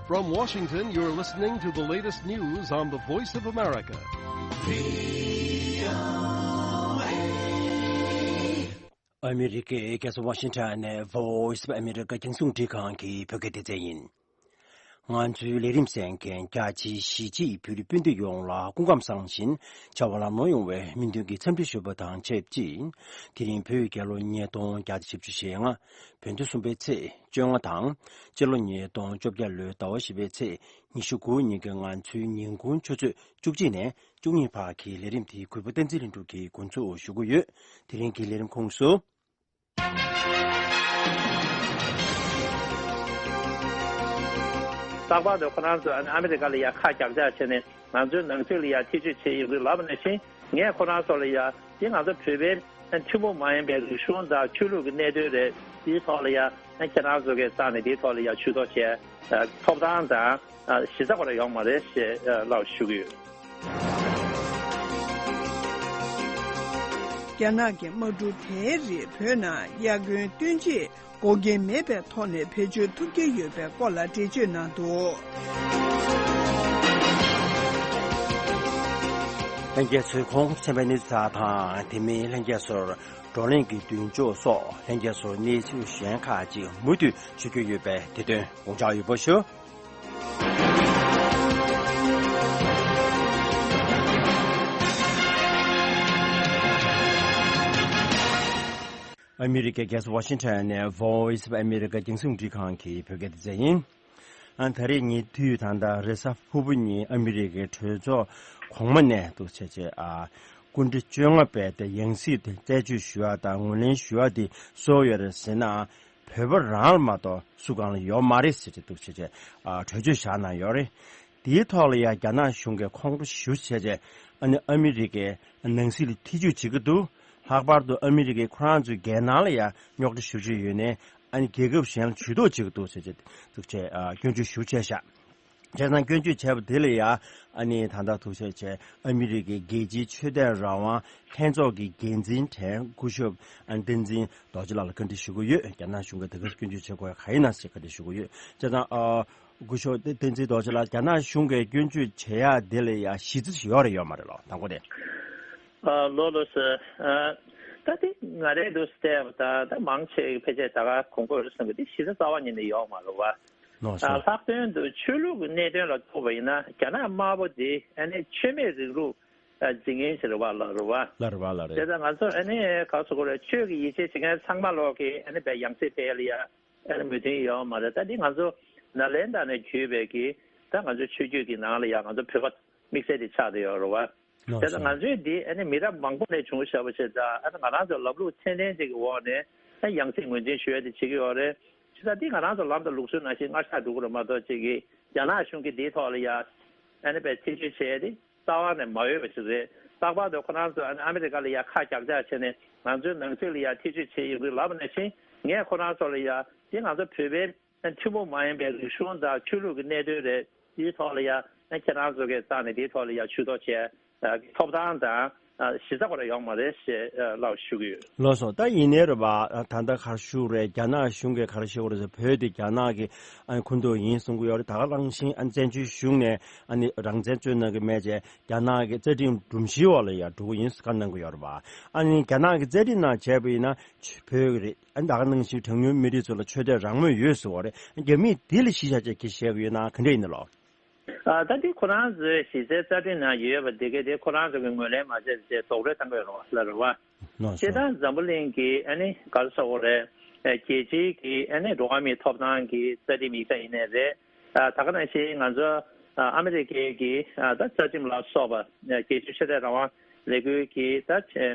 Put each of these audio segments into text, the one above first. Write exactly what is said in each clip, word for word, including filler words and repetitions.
From Washington, you're listening to the latest news on the Voice of America. ཨ་མི་རི་ཀའི་རྒྱལ་ས་ཝ་ཤིང་ཊོན་ནས་Voice of America རྒྱང་སྲིང་འབྲི་ཁང་གི་བོད་སྐད་སྡེ་ཚན་ཡིན། ང་ཚོའི་ལས་རིམ་གསན་མཁན་རྒྱ་ཆེའི་གཞིས་བྱེས་བོད་རིགས་སྤུན་ཟླ་ཡོངས་ལ་སྐུ་ཁམས་བཟང་ཞིང་བྱ་བ་ལམ་ལྷོང་ཡོང་བའི་སྨོན་འདུན་གྱི་འཚམས་འདྲི་ཞུ་བ་དང་ཆབས་ཅིག་དེ་རིང་བོད་རྒྱལ་ལོ་ཉིས་སྟོང་བརྒྱ་དང་བཞི་བཅུ་ཞེ་ལྔ། བོད་ཟླ་གསུམ་པའི་ཚེས་བཅོ་ལྔ་དང་། སྤྱི་ལོ་ཉིས་སྟོང་བཅོ་བརྒྱད་ལོའི་ཟླ་བ་བཞི་པའི་ཚེས་ཉི་ཤུ་དགུ་ཉིན་གྱི་ང་ཚོའི་ཉིན་གུང་ཆུ་ཚོད་བཅུ་གཅིག་ནས་བཅུ་གཉིས་བར་གྱི་ལས་རིམ་དེ་གུས་པ་བསྟན་འཛིན་ལྷུན་གྲུབ་ཀྱིས་འགོ་འཛུགས་ཞུ་གི་ཡོད། དེ་རིང་གི་ལས་རིམ་ཁོངས་སུ། ལྷག་པར་དུ་ཁོ་རང་ཚོ་ཨ་ནི་ཨ་མི་རི་ཀ་ལ་ཡ་ཁ་རྒྱག་རྒྱག་བྱས་ནས་ང་ཚོའི་ནང་སྲིད་ལ་ཡ་ཐེ་བྱུས་བྱས་ཡོང་གི་ལབ་པ་ནང་བཞིན་ངས་ཁོ་རང་ཚོ་ལ་ཡ་འདི་ང་ཚོ་བོད་པའི་ཐུན་མོང་མ་ཡིན་པའི་རིག་གཞུང་དང་ཆོས་ལུགས་ཀྱི་གནད་དོན་རེད། དེའི་ཐོག་ལ་ཡ་ཁྱེད་རང་ཚོ་གི་རྩ་ནས་དེའི་ཐོག་ལ་ཡ་ཇུས་གཏོགས་བྱས་ཐོབ་ཐང་དང་གཞི་རྩ་ཁོ་རང་ཡོད་མ་རེད་ཞེས་ལབ་ཞུ་གི་ཡོད། རྒྱ་ནག་གི་དམག་གྲུ་དེའི་རིགས་བོད་ནང་དབྱར་དགུན་སྟོན་དཔྱིད་འགོག་རྐྱེན་མེད་པའི་ཐོག་ནས་བེད་སྤྱོད་ཐུབ་ཀྱི་ཡོད་པའི་སྐོར་ལ་འགྲེལ་བརྗོད་གནང་འདུག་ལྷན་རྒྱས་ཚོས་གོང་གསན་པའི་གནས་ཚུལ་དག་དང་དེ་མིན་ལྷན་རྒྱས་ཚོར་བགྲོ་གླེང་གི་མདུན་ལྕོག་སོགས་ལྷན་རྒྱས་ཚོར་གནས་ཚུལ་གཞན་ཁག་ཅིག་མུ་མཐུད་ཞུ་རྒྱུ་ཡོད་པས་དེ་དོན་དགོངས་འཇགས་ཡོད་པ་ཞུ། ཨ་མི་རི་ཀའི་རྒྱལ་ས་ཝ་ཤིང་ཊོན་ནས་Voice of America རྒྱང་སྲིང་འབྲི་ཁང་གི་བོད་སྐད་སྡེ་ཚན་ཡིན། ཨ་ད་རེས་ཉེ་དུས་ད་ལྟ་རེས་གཟའ་ཕུར་བུ་ཉིན་ཨ་མི་རི་ཀའི་གྲོས་ཚོགས་གོང་མ་ནས་འདུག་བྱས་བྱས་ཨ་སྐུ་ཕྲེང་བཅོ་ལྔ་པས་དེ་ཡང་སྲིད་དེ་རྩད་གཅོད་ཞུ་བ་དང་ངོས་ལེན་ཞུ་བ་དེ་སུ་ཡོད་རེད་ཟེར་ན། བོད་པ་རང་ལ་མ་གཏོགས་སུ་གང་ལ་ཡོད་མ་རེད་ཟེར་ཏེ་འདུག་བྱས་བྱས་ཨ་གྲོས་ཆོད་བཞག་གནང་ཡོད་རེད། དེའི་ཐོག་ལ་ཡང་རྒྱ་ནག་གཞུང་གིས་ཁོང་ཁྲོ་ཞེ་པོ་བྱས་བྱས་ཨ་ནི་ཨ་མི་རི་ཀའི་ནང་སྲིད་ལ་ཐེ་ཇུས་བྱེད་ཀྱི་འདུག་ལྷག་པར་དུ་ཨ་མི་རི་ཀས་ཁོ་རང་ཚོའི་རྒྱལ་ནང་ལ་ཡང་རྙོག་དྲ་ཞེ་པོ་ཅིག་ཡོད་ནས་ཨ་ནི་རྒྱལ་ཁབ་གཞན་ལ་ཇུས་གཏོགས་བྱེད་ཀྱི་འདུག་ཟེར་བྱས་འདུག་བྱས་ཨ་སྐྱོན་བརྗོད་ཞེ་པོ་བྱས་ཤག་བྱས་ཙང་སྐྱོན་བརྗོད་བྱས་པ་དེ་ལ་ཡང་ཨ་ནི་ད་ལྟ་འདུག་བྱས་བྱས་ཨ་མི་རི་ཀའི་རྒྱལ་སྤྱིའི་ཆོས་དད་རང་དབང་ལྷན་ཚོགས་ཀྱི་འགན་འཛིན་དྲན་སྐུ་ཞབས་ཨ་ནི་བསྟན་འཛིན་རྡོ་རྗེ་ལགས་ལ་བཀའ་འདྲི་ཞུ་གི་ཡོད། རྒྱ་ནག་གཞུང་གིས་དེ་གར་སྐྱོན་བརྗོད་བྱེད་དགོས་ག་ཡིན་ན་ཟེར་བཀའ་འདྲི་ཞུ་གི་ཡོད། བྱས་ཙང་ཨ། སྐུ་ཞབས་བསྟན་འཛིན་རྡོ་རྗེ་ལགས་རྒྱ་ནག་གཞུང་གིས་སྐྱོན་བརྗོད་བྱེད་ཡག་དེ་ལ་ཡང་གཞི་རྩ་ཞིག་ཡོད་རེད་ཡོད་མ་རེད་ལགས་དང་པོ་དེ། ཨ་ལགས་ལགས་སོ། ཨ་ད་དེ་ང་རང་འདུག་བལྟས་པ་དང་ད་མང་ཆེ་ཕལ་ཆེར་ད་ག་གོང་བཀུར་སོང་གི་དེ་གཞི་རྩ་རྩ་བ་ཉིད་ནས་ཡོད་མ་རེད་བ། ལགས་ཨ་སོ། ལྷག་དོན་དུ་ཆོས་ལུགས་ཀྱི་གནད་དོན་ལ་ཐུག་པ་ཡིན་ན་རྒྱ་ནག་དམར་པོ་དེ་ཨ་ནི་ཆོས་མེད་རིང་ལུགས་ཨ་འཛིན་མཁན་ཞིག་རེད་བ་ལགས་རེད་བ། ལགས་རེད་བ་ལགས་རེད། དེ་ལྟར་ང་ཚོ་ཨ་ནི་ག་རེ་ཟེར་དགོས་རེད། ཆོས་ཀྱི་ཡིད་ཆེས་བྱེད་མཁན་ཚང་མ་ལོག་གི་ཨ་ནི་བས་ཡང་སྲིད་ཕེབས་ལ་ཡ། ཨ་ནི་མོས་མཐུན་ཡོད་མ་རེད། ད་འདི་ང་ཚོ་ནཱ་ལེནྡྲ་ནས་བརྒྱུད་པའི་གི་ད་ང་ཚོའི་ཆོས་བརྒྱུད་ཀྱི་ནང་ལ་ཡང་ང་ཚོ་བོད་པ་དམིགས་བསལ་དེ་ཆགས་བསྡད་ཡོད་རེད་བ། ལགས་དེ་ལ་སོ། ང་ཚོའི་འདི་ཨ་ནི་མི་རབས་མང་པོ་ནས་བྱུང་བཞག་པ་ཞིག་དང་ཨ་ནི་ང་རང་ཚོ་ལམ་ལུགས་ཚད་ལྡན་ཅིག་གི་འོག་ནས་ཨ་ཡང་སྲིད་ངོས་འཛིན་ཞུ་ཡ་དེ་བྱེད་ཀྱི་ཡོད་རེད། བྱས་ཙང་འདི་ང་རང་ཚོ་ལམ་དང་ལུགས་སྲོལ་ནང་བཞིན་སྔར་ཆགས་འགྲོ་གི་རེད་མ་གཏོགས་ཅིག་གི་རྒྱ་ནག་གཞུང་གིས་འདིའི་ཐོག་ལ་ཡ་ཨ་ནི་བས་ཐེ་བྱུས་བྱས་ཏེ། རྩ་བ་ནས་མ་འོས་པ་ཞིག་རེད། ལྷག་པར་དུ་ཁོ་རང་ཚོ་ཨ་ནི་ཨ་མི་རི་ཀ་ལ་ཡ་ཁ་རྒྱག་རྒྱག་བྱས་ནས་ང་ཚོའི་ནང་སྲིད་ལ་ཡ་ཐེ་བྱུས་བྱས་ཡོང་གི་ལབ་པ་ནང་བཞིན་ངས་ཁོ་རང་ཚོ་ལ་ཡ་འདི་ང་ཚོ་བོད་པའི་ཐུན་མོང་མ་ཡིན་པའི་རིག་གཞུང་དང་ཆོས་ལུགས་ཀྱི་གནད་དོན་རེད། དེའི་ཐོག་ལ་ཡ་ཁྱེད་རང་ཚོ་གི་རྩ་ནས་དེའི་ཐོག་ལ་ཡ་ཇུས་གཏོགས་བྱས་ཐོབ་ཐང་དང་གཞི་རྩ་ཁོ་རང་ཡོད་མ་རེད་ཞེས་ལབ་ཞུ་གི་ཡོད། ལགས་སོ། ད་ཡིན་ནའི་རེད་པ། ད་ལྟ་ག་རེ་ཞུ་དགོས་རེད། རྒྱ་ནག་གཞུང་གིས་ག་རེ་ཞུ་དགོས་རེད་ཟེར། བོད་དེ་རྒྱ་ནག་གི་ཨ་ནི་ཁོངས་གཏོགས་ཡིན་གསུང་གི་ཡོད་རེད། ད་ག་ནང་བཞིན་ཨ་ནི་བཙན་བྱོལ་གཞུང་ནས་ཨ་ནི་རང་བཙན་རྩོད་གནང་གི་མེད་ཅེས་རྒྱ་ནག་གི་རྩ་ཁྲིམས་སྒྲོམ་གཞིའི་འོག་ལ་ཡང་འགྲོ་གི་ཡིན་ཟེར་བཀའ་གནང་གི་ཡོད་རེད་པ། ཨ་ནི་རྒྱ་ནག་གི་རྩ་ཁྲིམས་ནང་བྱས་པ་ཡིན་ན་བོད་ཀྱི་རེད། ཨ་ནི་ད་ག་ནང་བཞིན་གྲངས་ཉུང་མི་རིགས་ཚོ་ལ་ཆོས་དད་རང་མོས་ཡོད་ཟེར་བ་རེད། རྒྱ་མིས་དེ་ལ་གཞི་བཞག་བྱས་ཁྱེད་བཤད་གི་ཡོད་ན་ག་འདྲ་ཡིན་ན་ལོ། ཨ་ད་འདི་ཁོ་རང་ཚོའི་གཞི་རྩའི་རྩ་ཁྲིམས་ནང་ཡོད་པ་དེ་གའི་དེ་ཁོ་རང་ཚོ་གི་ངོས་ལེན་མ་བྱས་ཏེ་རྡོག་རོལ་བཏང་གི་ཡོད་རེད་བ་ལ་རེད་བ། ལགས་སོ། སྤྱིར་བཏང་འཛམ་བུ་གླིང་གི་ཨ་ནི་ག་རེ་ཟེར་དགོས་རེད། ཨ་རྒྱལ་སྤྱིའི་གི་ཨ་ནི་འགྲོ་བ་མིའི་ཐོབ་ཐང་གི་རྩ་ཁྲིམས་ཡིག་ཆ་ཡིན་ནའི་རེད། ཨ་ད་ག་ནང་བཞིན་ང་ཚོ་ཨ་ཨ་མི་རི་ཀའི་གི་ཨ་ད་རྩ་ཁྲིམས་ལ་སོགས་པ་ཨ་རྒྱལ་སྤྱིའི་ཆོས་དད་རང་དབང་ལས་འགུལ་གྱི་ད་ཨ་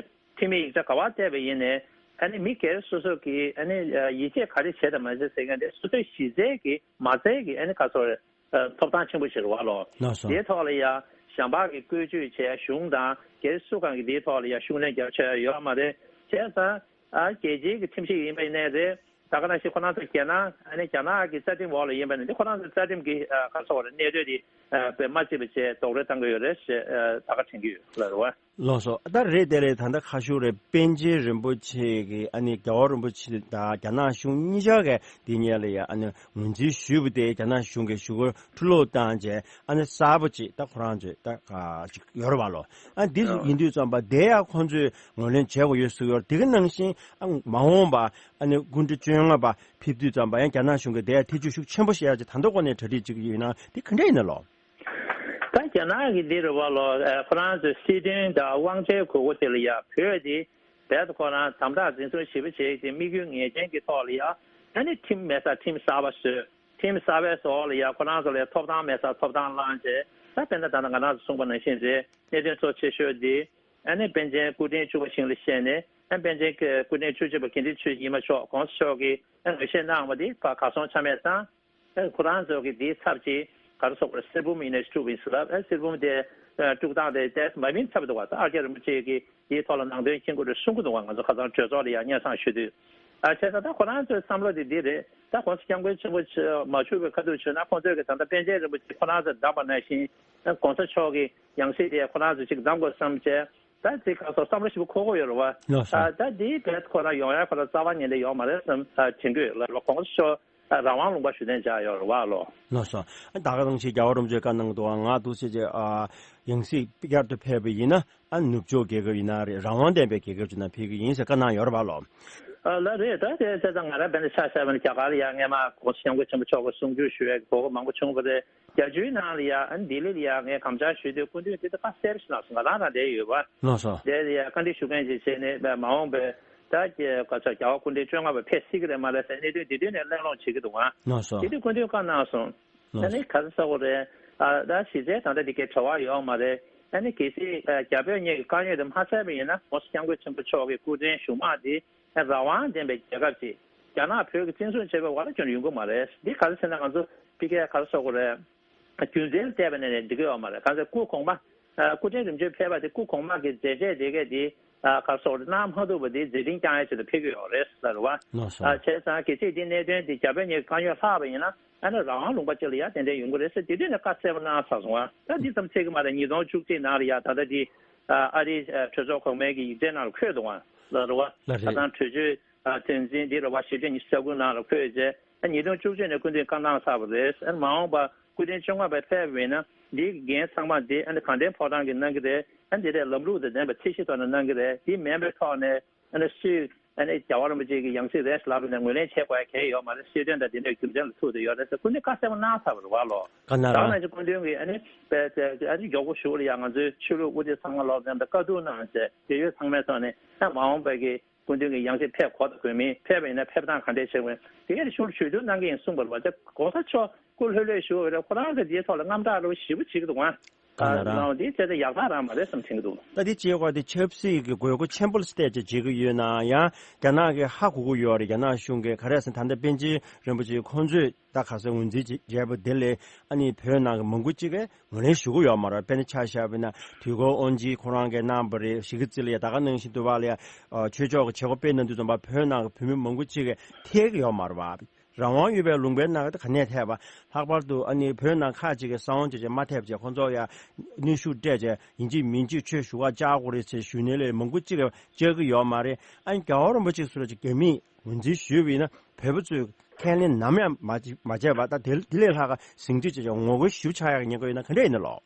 ཁྲིམས་མིའི་ཡིག་ཆ་ག་པར་བལྟས་པ་ཡིན་ནའི་ཨ་ནི་མི་སྒེར་སོ་སོ་གི་ཨ་ནི་ཡིད་ཆེས་ག་རེ་བྱེད་དང་མ་བྱེད་ཟེར་མཁན་དེ་སོ་སོའི་གཞི་རྩའི་གི་མ་རྩའི་གི་ཨ་ནི་ག་རེ་ཟེར་དགོས་རེད། ཐོབ་ཐང་ཆེན་པོ་ཞིག་རེད་བ་ལོ། ལགས་སོ། དེའི་ཐོག་ལ་ཡ་གཞན་པ་གིས་བཀོལ་སྤྱོད་བྱས་གཞུང་དང་སྒེར་སུ་གང་གིས་དེའི་ཐོག་ལ་ཡ་ཤུགས་ལེན་རྒྱབ་ཆོག་ཡ་ཡོད་མ་རེད། བྱས་ཙང་ཨ་རྒྱལ་སྤྱིའི་གི་ཁྲིམས་ཞིག་ཡིན་པ་ཡིན་ནའི་རེད། ད་ག་ནང་བཞིན་ཁོ་རང་ཚོ་རྒྱ་ནག་ཨ་ནི་རྒྱ་ནག་གི་རྩ་ཁྲིམས་འོག་ལ་ཡིན་པ་ཡིན་ན་འདི་ཁོ་རང་ཚོ་རྩ་ཁྲིམས་ཀྱི་ཨ་ག་རེ་ཟེར་དགོས་རེད། གནད་དོན་དེ་ཨ་དཔེ་མ་བརྩིས་པ་བྱས་རྡོག་རོལ་བཏང་གི་ཡོད་རེད་ཞེས་ཨ་ད་ག་དྲན་གྱི་ཡོད་ལ་རེད་བ། ལགས་སོ། ད་རེད་དེ་རེད། ད་ལྟ་ཁ་ཤུགས་རེད། པཎ་ཆེན་རིན་པོ་ཆེ་གིས་ཨ་ནི་རྒྱལ་བ་རིན་པོ་ཆེ་དང་རྒྱ་ནག་གཞུང་གཉིས་ཆར་གྱིས་འདི་གཉིས་ལ་ཡ་ཨ་ནི་ངོས་འཛིན་ཞུས་པ་དེ་རྒྱ་ནག་གཞུང་གིས་ཞུ་སྒོ་འཁྲུ་སློག་བཏང་རྗེས་ཨ་ནི་གསར་པ་ཅིག་ད་ཁོ་རང་ཚོས་ད་ག་ཅིག་ཡོད་རེད་བ་ལོ། ཨ་འདི་ཡིན་དུས་ཙམ་པ་དེ་ཡ་ཁོང་ཚོས་ངོས་ལེན་བྱེད་དགོས་ཡོད་ཟེར་ཡོད། དེ་ག་ནང་བཞིན་ཨ་མ་འོངས་པ་ཨ་ནི་སྐུ་ཕྲེང་བཅོ་ལྔ་པ་ཕེབས་དུས་ཙམ་པ་ཡང་རྒྱ་ནག་གཞུང་གིས་དེ་ཡ་ཐེ་བྱུས་ཤུགས་ཆེན་པོ་བྱེད་ཡ་ཅིག་ད་ལྟ་གོ་ནས་གྲ་སྒྲིག་ཅིག་ཡོད་ན་དེ་ག་འདྲ་ཡིན་ན་ལོ། ད་རྒྱ་ནག་གི་འདི་རེད་བ་ལོ། ཨ་ཁོ་རང་ཚོའི་སྲིད་དོན་དང་དབང་ཆའི་དགོས་མཁོ་དེ་ལ་ཡ་བོད་དེ་རྦད་དེ་ཁོ་རང་དམ་དྲག་འཛིན་བཟུང་ཞེ་པོ་བྱས་ཏེ་དམིགས་ཡུལ་ངེས་ཅན་གྱི་ཐོག་ལ་ཡ་ཨ་ནི་ཁྲིམས་མེད་སར་ཁྲིམས་གསར་པ་བཟོས། ཁྲིམས་གསར་པའི་ཐོག་ལ་ཡ་ཁོ་རང་ཚོ་ལ་ཐོབ་ཐང་མེད་སར་ཐོབ་ཐང་བླངས་བྱས། ད་དཔེར་ན་ད་ལྟ་ང་རང་ཚོ་གསུངས་པ་ནང་བཞིན་རེད། གནད་དོན་གཙོ་ཆེ་ཤོས་འདི་ཨ་ནི་པཎ་ཆེན་སྐུ་ཕྲེང་བཅུ་པ་ཞིག་ལ་བཤད་ནས་ཨ་པཎ་ཆེན་སྐུ་ཕྲེང་བཅུ་གཅིག་པ་དགེ་འདུན་ཆོས་ཉི་མ་མཆོག་༸གོང་ས་མཆོག་གིས་ཨ་ངོས་བཞེས་གནང་བ་འདི་ཕར་གར་སོང་ཆ་མེད་བཏང་། ཨེ་ཁོ་རང་ཚོ་གི་དེའི་ཚབ་ཀྱིས་ག་རེ་ཟེར་དགོས་རེད། གསེར་བུམ་ཡིན་ནའི་དཀྲུགས་པ་ཡིན་ཟེར་ལབ། ཨེ་གསེར་བུམ་དེ་ཨེ་དཀྲུགས་སྟངས་དེ་ཏོག་ཙམ་མ་མིན་ཚབ་འདུག་བ། ད་ཨ་ཀྱ་རིན་པོ་ཆེ་གིས་དེའི་ཐོག་ལ་ནང་དོན་མཁྱེན་གྱི་རེད་གསུང་གི་འདུག་བ། ང་ཚོ་ཁ་སང་གྲོས་ཚོགས་ལ་ཡང་སྙན་སེང་ཞུས་དུས། ཨ་བྱས་ཙང་ད་ཁོ་རང་ཚོའི་བསམ་བློ་དེ་འདི་རེད། ད་༸གོང་ས་༸སྐྱབས་མགོན་ཆེན་པོ་མཆོག་མ་བཞུགས་པའི་ཁ་ཐུག་བྱུང་ན་ཁོང་ཚོས་གི་ད་ལྟ་པཎ་ཆེན་རིན་པོ་ཆེ་ཁོ་རང་ཚོ་བདམས་པ་ནང་བཞིན་༸གོང་ས་མཆོག་གི་ཡང་སྲིད་དེ་ཁོ་རང་ཚོས་ཅིག་བདམས་དགོས་བསམ་བྱས། ད་དེ་ག་སོགས་བསམ་བློ་ཞིབ་པོ་འཁོར་གྱི་ཡོད་རེད་བ། ལགས་སོ། ཨ་ད་དེ་བས་ཁོ་རང་ཡོང་ཡ་ཁོ་རང་རྩ་བ་ཉིད་ནས་ཡོད་མ་རེད་བསམ། ཨ་དྲན་གྱི་ཡོད་ལ་ལོ། གོང་ས་མཆོག་ཨ་རང་དབང་ལུང་པ་ཞུ་གཏན་འཇགས་ཡོད་རེད་བ་ལོ། ལགས་སོ། ད་ག་ནང་བཞིན་རྒྱལ་བ་རིན་པོ་ཆེས་བཀའ་གནང་འདུག་ང་འདུག་སེ་བྱས་ཨ་ཡང་སྲིད་བསྐྱར་དུ་ཕེབས་པ་ཡིན་ན་ཨ་ནུབ་ཕྱོགས་རྒྱལ་ཁབ་ཡིན་ན་རེད། རང་དབང་ལྡན་པའི་རྒྱལ་ཁབ་ཅིག་ནང་ཕེབས་ཀྱི་ཡིན་ཟེར་བཀའ་གནང་ཡོད་རེད་བ་ལོ། ཨ་ལགས་རེད། ད་དེ་བྱས་ཙང་ང་རང་དཔེར་ན་ཆ་བཞག་པ་ན་རྒྱ་གར་ལ་ཡང་སྔས་མ་གོང་ས་སྐྱབས་མགོན་ཆེན་པོ་མཆོག་གིས་གསུང་བསྒྱུར་ཞུ་བའི་གོ་སྐབས་མང་པོ་བྱུང་བ་རེད། བརྒྱད་ཅུའི་ནང་ལ་ཡ་ཨ་ནི་ལྡི་ལི་ལ་ཡ་ངས་དམ་བཅའ་ཞུས་དུས་སྐུ་མདུན་དེ་ད་བཀའ་གསལ་པོ་ཞིག་གནང་སོང་། ང་རང་རང་བསྡད་ཡོད་པ། ལགས་སོ། དེ་ལ་ཡ་བཀའ་འདྲི་ཞུ་མཁན་ཅིག་བྱས་ནས་མ་འོངས་པའི་ད་ཀྱི་ག་ཚོད་རྒྱལ་བ་སྐུ་ཕྲེང་བཅོ་ལྔ་པ་ཕེབས་སྲིད་ཀྱི་རེད་མ་རེད་ཟེར་གནད་དོན་འདི་དུས་ནས་གླེང་སློང་བྱེད་ཀྱི་འདུག་ཨ། ལགས་སོ། དེ་དུས་སྐུ་མདུན་བཀའ་གནང་སོང་། ཨ་ལགས་ནི་ག་རེ་ཟེར་དགོས་རེད། ཨ་ད་གཞི་རྩའི་ད་ལྟ་འདི་གའི་བྲེལ་བ་ཡོད་མ་རེད། ཨ་ནི་གལ་སྲིད་ཨ་རྒྱ་བོད་གཉིས་ཀྱི་དཀའ་རྙོག་དེ་མ་སེལ་བ་ཡིན་ན་༸གོང་ས་༸སྐྱབས་མགོན་ཆེན་པོ་མཆོག་གི་སྐུ་ཕྲེང་གཞུང་མང་འདི་ཨ་རང་དབང་ལྡན་པའི་རྒྱལ་ཁབ་ཅིག་རྒྱ་ནག་བོད་ཀྱིས་བཙན་བཟུང་བྱས་པའི་འོག་ལ་ཁྱོན་ནས་ཡོང་གི་མ་རེད། འདི་ག་རེ་ཟེར་ན་ང་ཚོ་ཕ་གིར་ག་རེ་ཟེར་དགོས་རེད། རྒྱུ་མཚན་ལ་བལྟས་པ་ནས་ནས་འགྲིག་གི་ཡོད་མ་རེད། གང་ཟེར་སྐུ་གོང་མ་ཨ་སྐུ་ཕྲེང་རིམ་བྱོན་ཕེབས་པ་དེ་སྐུ་གོང་མ་གི་མཛད་རྗེས་དེ་གས་དེ་ཨ་ག་རེ་ཟེར་དགོས་རེད། གནང་མ་ཐུབ་པ་དེ་མཛད་འཕྲིན་བསྐྱང་ཡ་ཆེད་དུ་ཕེབས་ཀྱི་ཡོད་རེད་ཟེར་བ། ལགས་སོ། ཨ་བྱས་ཙང་གལ་སྲིད་འདི་གནད་དོན་འདི་རྒྱ་བོད་གཉིས་ཀྱི་དཀའ་རྙོག་ལྷག་པ་ཡིན་ན་ཨ་ནི་རང་དབང་ལུང་པ་གཅིག་ལ་ཡ་ཏན་ཏན་ཡོང་གི་རེད་ཟེར་དེ་དུས་ནས་བཀའ་གསལ་པོ་གནང་ཚར་སོང་བ། ད་འདི་ཙམ་ཚད་ཀྱི་མ་རེད། ཉིས་སྟོང་བཅུ་གཅིག་ནང་ལ་ཡ་ད་ལྟ་འདི་ཨ་ཨ་རིའི་ཨ་གྲོས་ཚོགས་གོང་མའི་གི་ཡིག་ཚད་ནང་ལ་འཁོད་འདུག་བ་ལ་རེད་བ། ལགས་རེད། ད་ཐེངས་གྲོས་ཆོད་ཨ་དོན་ཚན་འདི་རེད་བ། བཞི་བཅུ་ཉི་ཤུ་རྩ་དགུ་ནང་ལ་འཁོད་རྗེས་ཨ་ཉིས་སྟོང་བཅུ་གཅིག་ནས་སྐུ་མདུན་བཀའ་གནང་ཚར་བ་རེད། ཨ་མ་འོངས་པ་སྐུ་ཕྲེང་བཅོ་ལྔ་པ་ཕེབས་པ་ཡིན་ན་འདིའི་འགན་ཚང་མ་འདི་ཨ་ནི་གང་དྲན་ཕོ་བྲང་གིས་གནང་གི་རེད། ཨ་འདི་རེད་ལམ་ལུགས་དང་ལྡན་པའི་ཚད་གཞི་ཐོག་ནས་གནང་གི་རེད། འདི་མེད་པའི་ཐོག་ནས་ཨ་ནི་སུས་ཨ་ནི་རྒྱལ་བ་རིན་པོ་ཆེ་གི་ཡང་སྲིད་རེད་ལབ་ནས་ངོས་ལེན་བྱེད་དགོས་ཡ་གང་ཡང་ཡོད་མ་རེད། སྲིད་དོན་དང་དེ་འདྲའི་རྒྱུ་མཚན་ལ་ཐུག་བསྡད་ཡོད་རེད་ཟེར་སྐུ་མདུན་བཀའ་གསལ་པོ་གནང་ཚར་བ་རེད་བ་ལོ། བཀའ་གནང་ད་རང་ནང་བཞིན་སྐུ་མདུན་གྱིས་ཨ་ནི་པའི་ཨ་ནི་མགྱོགས་པོ་ཞུ་ལ་ཡ་ང་ཚོའི་ཆོས་ལུགས་དབུ་ཁྲིད་ཚང་མ་ལོག་ཙམ་དང་བཀའ་བསྡུར་གནང་བྱས་དེ་ཡོད་ཚང་མའི་ཐོག་ནས་ཨ་མ་འོངས་པའི་གི་སྐུ་མདུན་གྱི་ཡང་སྲིད་ཕེབས་དགོས་དང་དགོས་མིན་ཕེབས་པ་ཡིན་ན་ཕེབས་སྟངས་ག་འདྲས་བྱེད་དགོས་དེ་གའི་ཞུ་ཞུ་བསྡུར་གནང་གི་ཡིན་གསུངས་པ་རེད་བ། ད་གོང་ས་མཆོག་སྐུ་ལྷོད་ལྷོད་བཞུགས་པ་རེད། ཁོ་རང་གི་དེའི་ཐོག་ལ་དངངས་སྐྲག་རོ་ཞེ་པོ་བྱེད་ཀྱི་འདུག་ཨ། ག་ན་ར། ཨ་འདི་བྱས་ཏེ་ཡག་ཐག་རང་མ་རེད་བསམ་དྲན་གྱི་འདུག་ད་འདི་བྱེད་དགོས་དེ་ཆབ་སྲིད་ཀྱི་དགོས་མཁོ་ཆེན་པོ་ལ་བལྟས་བྱས་བྱེད་ཀྱི་ཡོད་ན་ཡང་རྒྱ་ནག་གིས་ཧ་གོ་གི་ཡོད་རེད། རྒྱ་ནག་གཞུང་གིས་ག་རེ་ཟེར་ད་ལྟ་པཎ་ཆེན་རིན་པོ་ཆེ་ཁོང་ཚོས་ད་ག་ཟེར་ངོས་འཛིན་བྱས་པ་དེ་ལས་ཨ་ནི་བོད་ནང་གི་མང་པོ་གཅིག་གིས་ངོས་ལེན་ཞུ་གི་ཡོད་མ་རེད། དཔེར་ན་ཆ་བཞག་པ་ཡིན་ན་དུས་འཁོར་དབང་ཆེན་ཁོ་རང་གིས་གནང་བ་རེད། གཞིས་ཀ་རྩེ་ལ་ཡ་ད་ག་ནང་བཞིན་དུ་བ་ལ་ཡ་ཆོས་ཕྱོགས་ཀྱི་བྱེད་སྒོ་སྤེལ་གནང་དུས་ཙམ་པ་བོད་ནང་གི་བོད་མི་མང་པོ་གཅིག་གིས་ཐད་ཀྱི་ཡོད་མ་རེད་བ། རང་དབང་ཡོད་པའི་ལུང་པའི་ནང་གི་ག་ནས་ཐད་པ། ལྷག་པར་དུ་ཨ་ནི་བོད་ནང་ཁག་ཅིག་གི་ས་དབང་ཅིག་ཅིག་མ་ཐེབས་བྱས་ཁོང་ཚོ་ཡ་གནོན་ཤུགས་སྤྲད་བྱས་ཡིན་གཅིག་མིན་གཅིག་ཆོས་ཞུ་བར་བཅར་དགོས་རེད་ཅེས་ཞུ་མཁན་ལས་མང་པོ་ཅིག་གིས་བཅར་གྱི་ཡོད་མ་རེད། ཨ་ནི་རྒྱལ་བ་རིན་པོ་ཆེ་ཟུར་ཅིག་རྒྱ་མིས་ངོས་འཛིན་ཞུས་པ་ཡིན་ན་བོད་པ་ཚོས་ཁས་ལེན་ནམ་ཡང་མ་བྱས་པ་ད་དེ་དེ་ལས་ལྷག་ག་ཟིང་འཁྲུག་ཅིག་ཅིག་ངོ་རྒོལ་ཞེ་པོ་ཆགས་ཡག་གི་ཉེན་ཁ་ཡོད་ན་ག་འདྲ་ཡིན་ན་ལོ།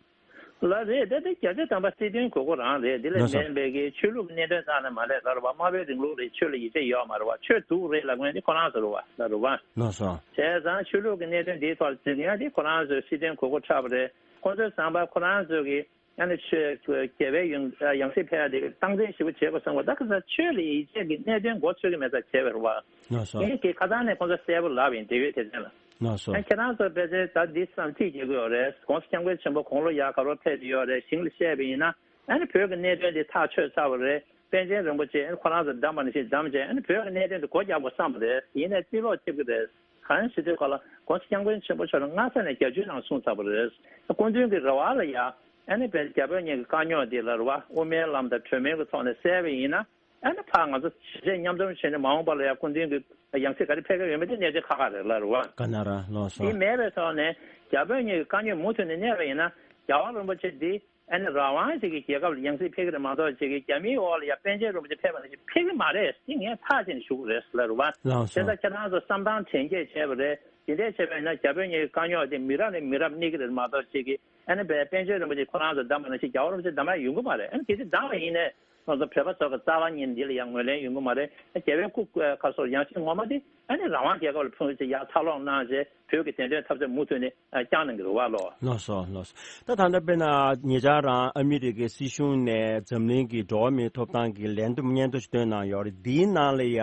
ལགས་རེད། དེ་དེ་རྒྱ་ཆེ་དམ་པ་སྲིད་དོན་དགོས་མཁོ་རང་རེད། དེ་ལས་ལགས་སོ། མིན་པའི་གི་ཆོས་ལུགས་ཀྱི་གནད་དོན་རྩ་ནས་མ་རེད་ལབ་རེད་བ། དམར་པོའི་རིང་ལུགས་རེད། ཆོས་ལ་ཡིད་ཆེས་ཡོད་མ་རེད་བ། ཆོས་སྡུག་རེད་ལབ་མཁན་དེ་ཁོ་རང་ཚོ་རེད་བ་ལབ་རེད་བ། ལགས་སོ། བྱས་ཙང་ཆོས་ལུགས་ཀྱི་གནད་དོན་འདིའི་ཐོག་ལ་འཛིང་ཡ་དེ་ཁོ་རང་ཚོའི་སྲིད་དོན་དགོས་མཁོ་ཆགས་པ་རེད། ཁོ་ཚོའི་བསམ་པ་ཁོ་རང་ཚོ་གི་ཨ་ནི་ཆོས་རྒྱལ་བའི་ཡང་ཡང་སྲིད་ཕེབས་ཡ་དེ་སྟངས་འཛིན་ཞིབ་པོ་བྱེད་དགོས་བསམ་གི་འདུག་ད་ཁ་སང་ཆོས་ལ་ཡིད་ཆེས་ཀྱི་གནད་དོན་མགོ་ཚོད་ཀྱི་མེད་ས་བྱས་པ་རེད་བ། ལགས་སོ། ངས་ཀྱི་ཁ་སང་ནས་ཁོ་ཚོ་གསལ་པོ་ལབ་ཡིན་འབྲེལ་ཡོད་སྡེ་ཚན་ལ། ལགས་སོ། ཨ་ཁྱེད་རང་ཚོ་དཔེ་ཆའི་ད་འདི་བསམ་ཚིག་རྒྱག་གི་ཡོད་རེད། གོང་ས་སྐྱབས་མགོན་ཆེན་པོ་དགུང་ལོ་ཡར་ག་རོ་ཕེབས་ཀྱི་ཡོད་རེད། ཞིང་ལ་བཤད་པ་ཡིན་ན་ཨ་ནི་བོད་ཀྱི་གནད་དོན་འདི་ཐག་ཆོད་ཚར་བ་རེད། པཎ་ཆེན་རིན་པོ་ཆེ་ཨ་ནི་ཁོ་རང་ཚོ་བདམས་པ་ནང་བཞིན་བདམས་བྱས་ཨ་ནི་བོད་ཀྱི་གནད་དོན་འདི་སྒོ་རྒྱག་དགོས་བསམ་པ་རེད། ཡིན་ནའི་རྩིས་ལོག་ཐེབས་ཀྱི་རེད། གང་ཞིག་དུས་ག་ལ་གོང་ས་སྐྱབས་མགོན་ཆེན་པོ་མཆོག་ནས་སྔ་ས་ནས་བརྒྱད་ཅུའི་ནང་གསུངས་ཚར་བ་རེད། སྐུ་མདུན་གྱི་རེ་བ་ལ་ཡ་ཨ་ནི་བོད་རྒྱ་བོད་གཉིས་ཀྱི་དཀའ་རྙོག་འདི་ལ་རེད་བ་དབུ་མའི་ལམ་དང་གྲོས་མོལ་གྱི་ཐོག་ནས་སེལ་བ་ཡིན་ན། ཨ་ནི་ཕར་ང་ཚོ་གཞིས་བྱེས་མཉམ་འཛོམས་བྱས་ནས་མ་འོངས་པ་ལ་ཡང་སྐུ་མདུན་གྱི་ཡང་སྲིད་ག་རེ་ཕེབས་ཀྱི་ཡོད་མེད་དེ་གནས་ཚུལ་ཁག་ཁག་རེད་ལ་རེད་བ། ག་ན་ར་ལོ་སོ། དེ་མེད་པའི་ཐོག་ནས་རྒྱ་བོད་གཉིས་ཀྱི་དཀའ་རྙོག་མུ་མཐུད་ནས་གནས་པ་ཡིན་ན་རྒྱལ་བ་རིན་པོ་ཆེ་འདི་ ཨ་ནི་རང་དབང་ཅིག་གི་རྒྱལ་ཁབ་ལ་ཡང་སྲིད་ཕེབས་ཀྱི་རེད་མ་གཏོགས་ཅིག་གི་རྒྱ་མིའི་འོག་ལ་ཡ་པཎ་ཆེན་རིན་པོ་ཆེ་ཕེབས་པ་ནང་བཞིན་ཕེབས་ཀྱི་མ་རེད། དེ་ངས་ཐག་བཅད་ནས་ཞུ་གི་རེད་ལབ་རེད་བ། ལགས་སོ། དེ་ལྟར་ཁྱེད་རང་ཚོ་བསམ་སྟངས་དྲན་སྐྱེད་བྱས་པ་རེད། དེ་འདྲས་བྱས་པ་ཡིན་ན་རྒྱ་བོད་གཉིས་ཀྱི་དཀའ་རྙོག་དེ་མི་རབས་ནས་མི་རབས་གནས་ཀྱི་རེད་མ་གཏོགས་ཅིག་གི་ཨ་ནི་བས་པཎ་ཆེན་རིན་པོ་ཆེ་ཁོ་རང་ཚོ་བདམས་པ་ནང་བཞིན་རྒྱལ་བ་རིན་པོ་ཆེ་བདམས་ཡ་ཡོང་གི་མ་རེད། ཨ་ནི་གལ་སྲིད་བདམས་པ་ཡིན་ནའི་ང་ཚོ་བོད་པ་ཚོ་གི་རྩ་བ་ཉིད་འདི་ལ་ཡང་ངོས་ལེན་ཡོང་གི་མ་རེད། རྒྱལ་བའི་སྐུ་ཁ་སོར་ཡང་སྲིད་ངོ་མ་དེ་ཨ་ནི་རང་དབང་རྒྱལ་ཁབ་ལ་ཕུལ་ཆེད་ཡར་འཚར་ལོངས་གནང་རྗེས་བོད་ཀྱི་བདེན་དོན་འཐབ་རྩོད་མུ་མཐུད་ནས་བསྐྱངས་གནང་གི་རེད་བ་ལོ། ལགས་སོ་ལགས་སོ། ད་ད་ལྟ་དཔེར་ན་ཉེ་ཆར་རང་ཨ་མི་རི་ཀའི་སྲིད་གཞུང་ནས་འཛམ་གླིང་གི་འགྲོ་བ་མིའི་ཐོབ་ཐང་གི་ལན་འདེབས་སྙན་ཐོ་ཞིག་བཏོན་གནང་ཡོད་རེད། འདིའི་ནང་ལ་ཡ་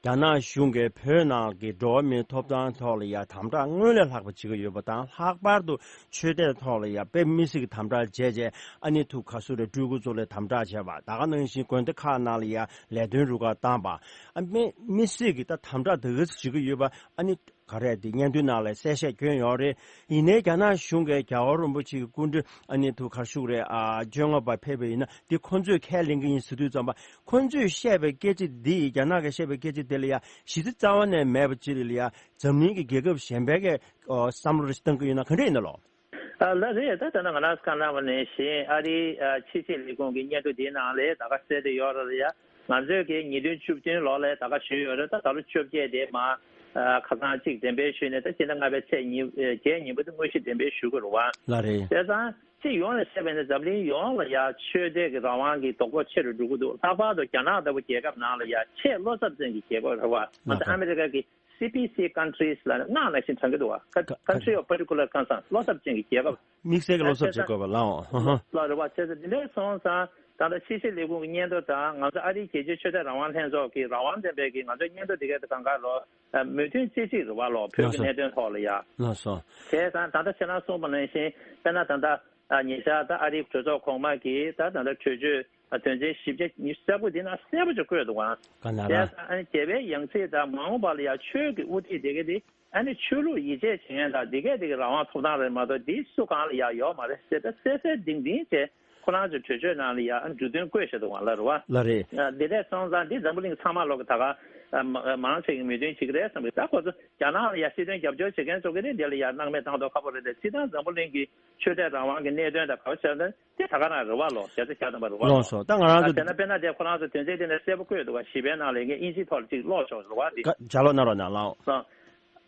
རྒྱ་ནག་གཞུང་གིས་བོད་ནང་གི་འགྲོ་བ་མིའི་ཐོབ་ཐང་ཐོག་ལ་ཡ་དམ་དྲག་སྔོན་ལས་ལྷག་པ་བྱེད་ཀྱི་ཡོད་པ་དང་། ལྷག་པར་དུ་ཆོས་དད་ཐོག་ལ་ཡ་དཔེ་མི་སྲིད་ཀྱི་དམ་དྲག་བྱས་རྗེས་ཨ་ནི་ཐུག་ག་སུ་རེ་སྤྲུལ་སྐུ་ཚོ་ལ་དམ་དྲག་བྱས་པ། ད་ག་ནང་བཞིན་དགོན་སྡེ་ཁག་ནང་ལ་ཡ་ལས་དོན་རུ་ཁག་བཏང་པ། ཨ་མི་མི་སྲིད་ཀྱི་ད་དམ་དྲག་དེ་ག་ཚོད་བྱེད་ཀྱི་ཡོད་པ་ཨ་ནི་ག་རེ་དེ་སྙན་ཐོའི་ནང་ལ་གསལ་བཤད་བསྐྱོན་ཡོད་རེད། ཡིན་ནའི་རྒྱ་ནག་གཞུང་གིས་རྒྱལ་བ་རིན་པོ་ཆེ་གི་སྐུ་མགྲོན་ཨ་ནི་ཐུག་ག་རེ་ཞུ་དགོས་རེད། ཨ་བཅོ་ལྔ་པ་ཕེབས་པ་ཡིན་ན་འདི་ཁོ་ཚོས་ཁས་ལེན་གྱི་ཡིན་ཟེར་དུས་ཙམ་པ། ཁོ་ཚོས་བཤད་པའི་སྐད་ཆ་འདི་རྒྱ་ནག་གིས་བཤད་པའི་སྐད་ཆ་དེ་ལ་ཡ་གཞི་རྩ་རྩ་བ་ནས་མེད་པ་ཅིག་ལ་ཡ་འཛམ་གླིང་གི་རྒྱལ་ཁབ་གཞན་པའི་གི་བསམ་བློ་རེ་བཏང་གི་ཡོད་ན་ག་འདྲ་ཡིན་ན་ལོ། ཨ་ལགས་རེད། ད་ལྟ་ང་རང་སྐད་ལབ་པ་ནང་བཞིན་ཨ་རིའི་ཨ་ཕྱི་སྲིད་ལས་ཁུངས་ཀྱི་སྙན་ཐོ་འདིའི་ནང་ལ་ད་ག་གསལ་དུ་ཡོད་རེད་ཡ། ང་ཚོས་ཀྱི་ཉིས་སྟོང་བཅུ་བདུན་ལོ་ལ་ད་ག་ཞུས་ཡོད་རེད། ད་ད་ལོ་བཅོ་བརྒྱད་དེ་མ་ཨ་ཁ་སང་གཅིག་འགྲེམས་སྤེལ་ཞུས་ནས་ད་ཕྱི་ཟླ་ལྔ་པའི་ཚེས་ཉི་བརྒྱད་ཉིན་པ་དེ་དངོས་གཞི་འགྲེམས་སྤེལ་ཞུ་དགོས་རེད་བ། ལགས་རེད། བྱས་ཙང་སྤྱི་ཡོངས་ནས་བཤད་པ་ཡིན་ན་འཛམ་གླིང་ཡོངས་ལ་ཡ་ཆོས་དད་ཀྱི་རང་དབང་གི་དོགས་པ་ཆེ་རུ་འགྲོ་གི་འདུག་ལྷག་པར་དུ་རྒྱ་ནག་ལྟ་བུ་རྒྱལ་ཁབ་ནང་ལ་ཡ་ཆེས་བློ་འཚབ་ཅན་གྱི་རྒྱལ་ཁབ་རེད་བ། ང་ཚོ་ཨ་མི་རི་ཀ་གི་སི་པི་སི་countries ལ་ནི་སྔགས་ནང་བཞིན་དྲན་གྱི་འདུག་བ། Country of particular concern བློ་འཚབ་ཅན་གྱི་རྒྱལ་ཁབ། དམིགས་བསལ་གྱི་བློ་འཚབ་བྱེད་དགོས་པ་ལའོ། ལགས་རེད་བ། བྱས་ཙང་འདི་འདྲ་སོང་ཙང་ད་ལྟ་ཕྱི་སྲིད་ལས་ཁུངས་ཀྱི་སྙན་ཐོ་དང་ང་ཚོ་ཨ་རིའི་རྒྱལ་སྤྱིའི་ཆོས་དད་རང་དབང་ལྷན་ཚོགས་ཀྱི་རང་དབང་ལྡན་པའི་གི་ང་ཚོའི་སྙན་ཐོ་འདི་གའི་གང་ག་ལོ་མོས་མཐུན་རྩེ་གཅིག་རེད་བ་ལོ། བོད་ཀྱི་གནད་དོན་ཐོག་ལ་ཡ། ལགས་སོ། བྱས་ཙང་ད་ལྟ་ཁྱེད་རང་གསུངས་པ་ནང་བཞིན་དཔེར་ན་ད་ལྟ་ཉེ་ཆར་ད་ཨ་རིའི་གྲོས་ཚོགས་གོང་མ་གིས་ད་ད་ལྟ་གྲོས་ཆོད་དོན་ཚན་བཞི་བརྒྱ་ཉི་ཤུ་རྩ་དགུ་འདི་ན་གསལ་པོ་ཅིག་བཀོད་འདུག་ཨང་། ག་ན་ར། བྱས་ཙང་ཨ་ནི་རྒྱལ་བའི་ཡང་སྲིད་དང་མ་འོངས་པ་ལ་ཡང་ཆོས་ཀྱི་དབུ་ཁྲིད་དེ་ག་དེ་ཨ་ནི་ཆོས་ལུགས་ཡིད་ཆེས་བྱེད་མཁན་དང་དེ་ག་དེ་ག་རང་དབང་ཐོབ་ཐང་རེད་མ་གཏོགས་འདི་སུ་གང་ལ་ཡང་ཡོད་མ་རེད་ཟེར་ད་གསལ་གསལ་ཏིང་ཏིང་བྱས་ཁོ་རང་ཚོའི་གྲོས་ཆོད་ནང་ལ་ཡང་འབྲུ་དོན་བཀོད་བཞག་འདུག་ཨང་ལ་རེད་བ། ལ་རེད། འདི་འདྲས་སོང་ཙང་འདི་འཛམ་བུ་གླིང་ཚང་མ་ལོག་གི་ད་ག་མང་ཆེ་གི་མོས་མཐུན་བྱེད་ཀྱི་རེད་བསམ་གི། ད་ཁོ་ཚོ་རྒྱ་ནག་ལ་ཡང་སྲིད་དོན་རྒྱབ་སྐྱོར་བྱེད་མཁན་ཚོ་གི་རེད། འདི་ལ་ཡང་སྣང་མེད་བཏང་མདོག་ཁ་པོ་རེད་དེ་སྤྱིར་བཏང་འཛམ་བུ་གླིང་གི་ཆོས་དད་རང་དབང་གི་གནད་དོན་དང་ག་བ་བྱས་ན། དེ་ད་ག་རང་རེད་བ་ལོ། བྱས་ཙང་བྱ་དམ་པ་རེད་བ་ལོ། ལགས་སོ། ད་ང་རང་ཚོ་དེ་ན་དཔེར་ན་དེ་ཁོ་རང་ཚོ་དོན་ཚན་དེ་ནས་གསལ་པོ་བཀོད་འདུག་བ། བཞི་པའི་ནང་ལ་ངས་དབྱིན་ཇིའི་ཐོག་ལ་ཅིག་ཀློག་ཆོག་རེད་བ། འདི་ལྗགས་ཀློག་གནང་རོགས་གནང་ལགས། So,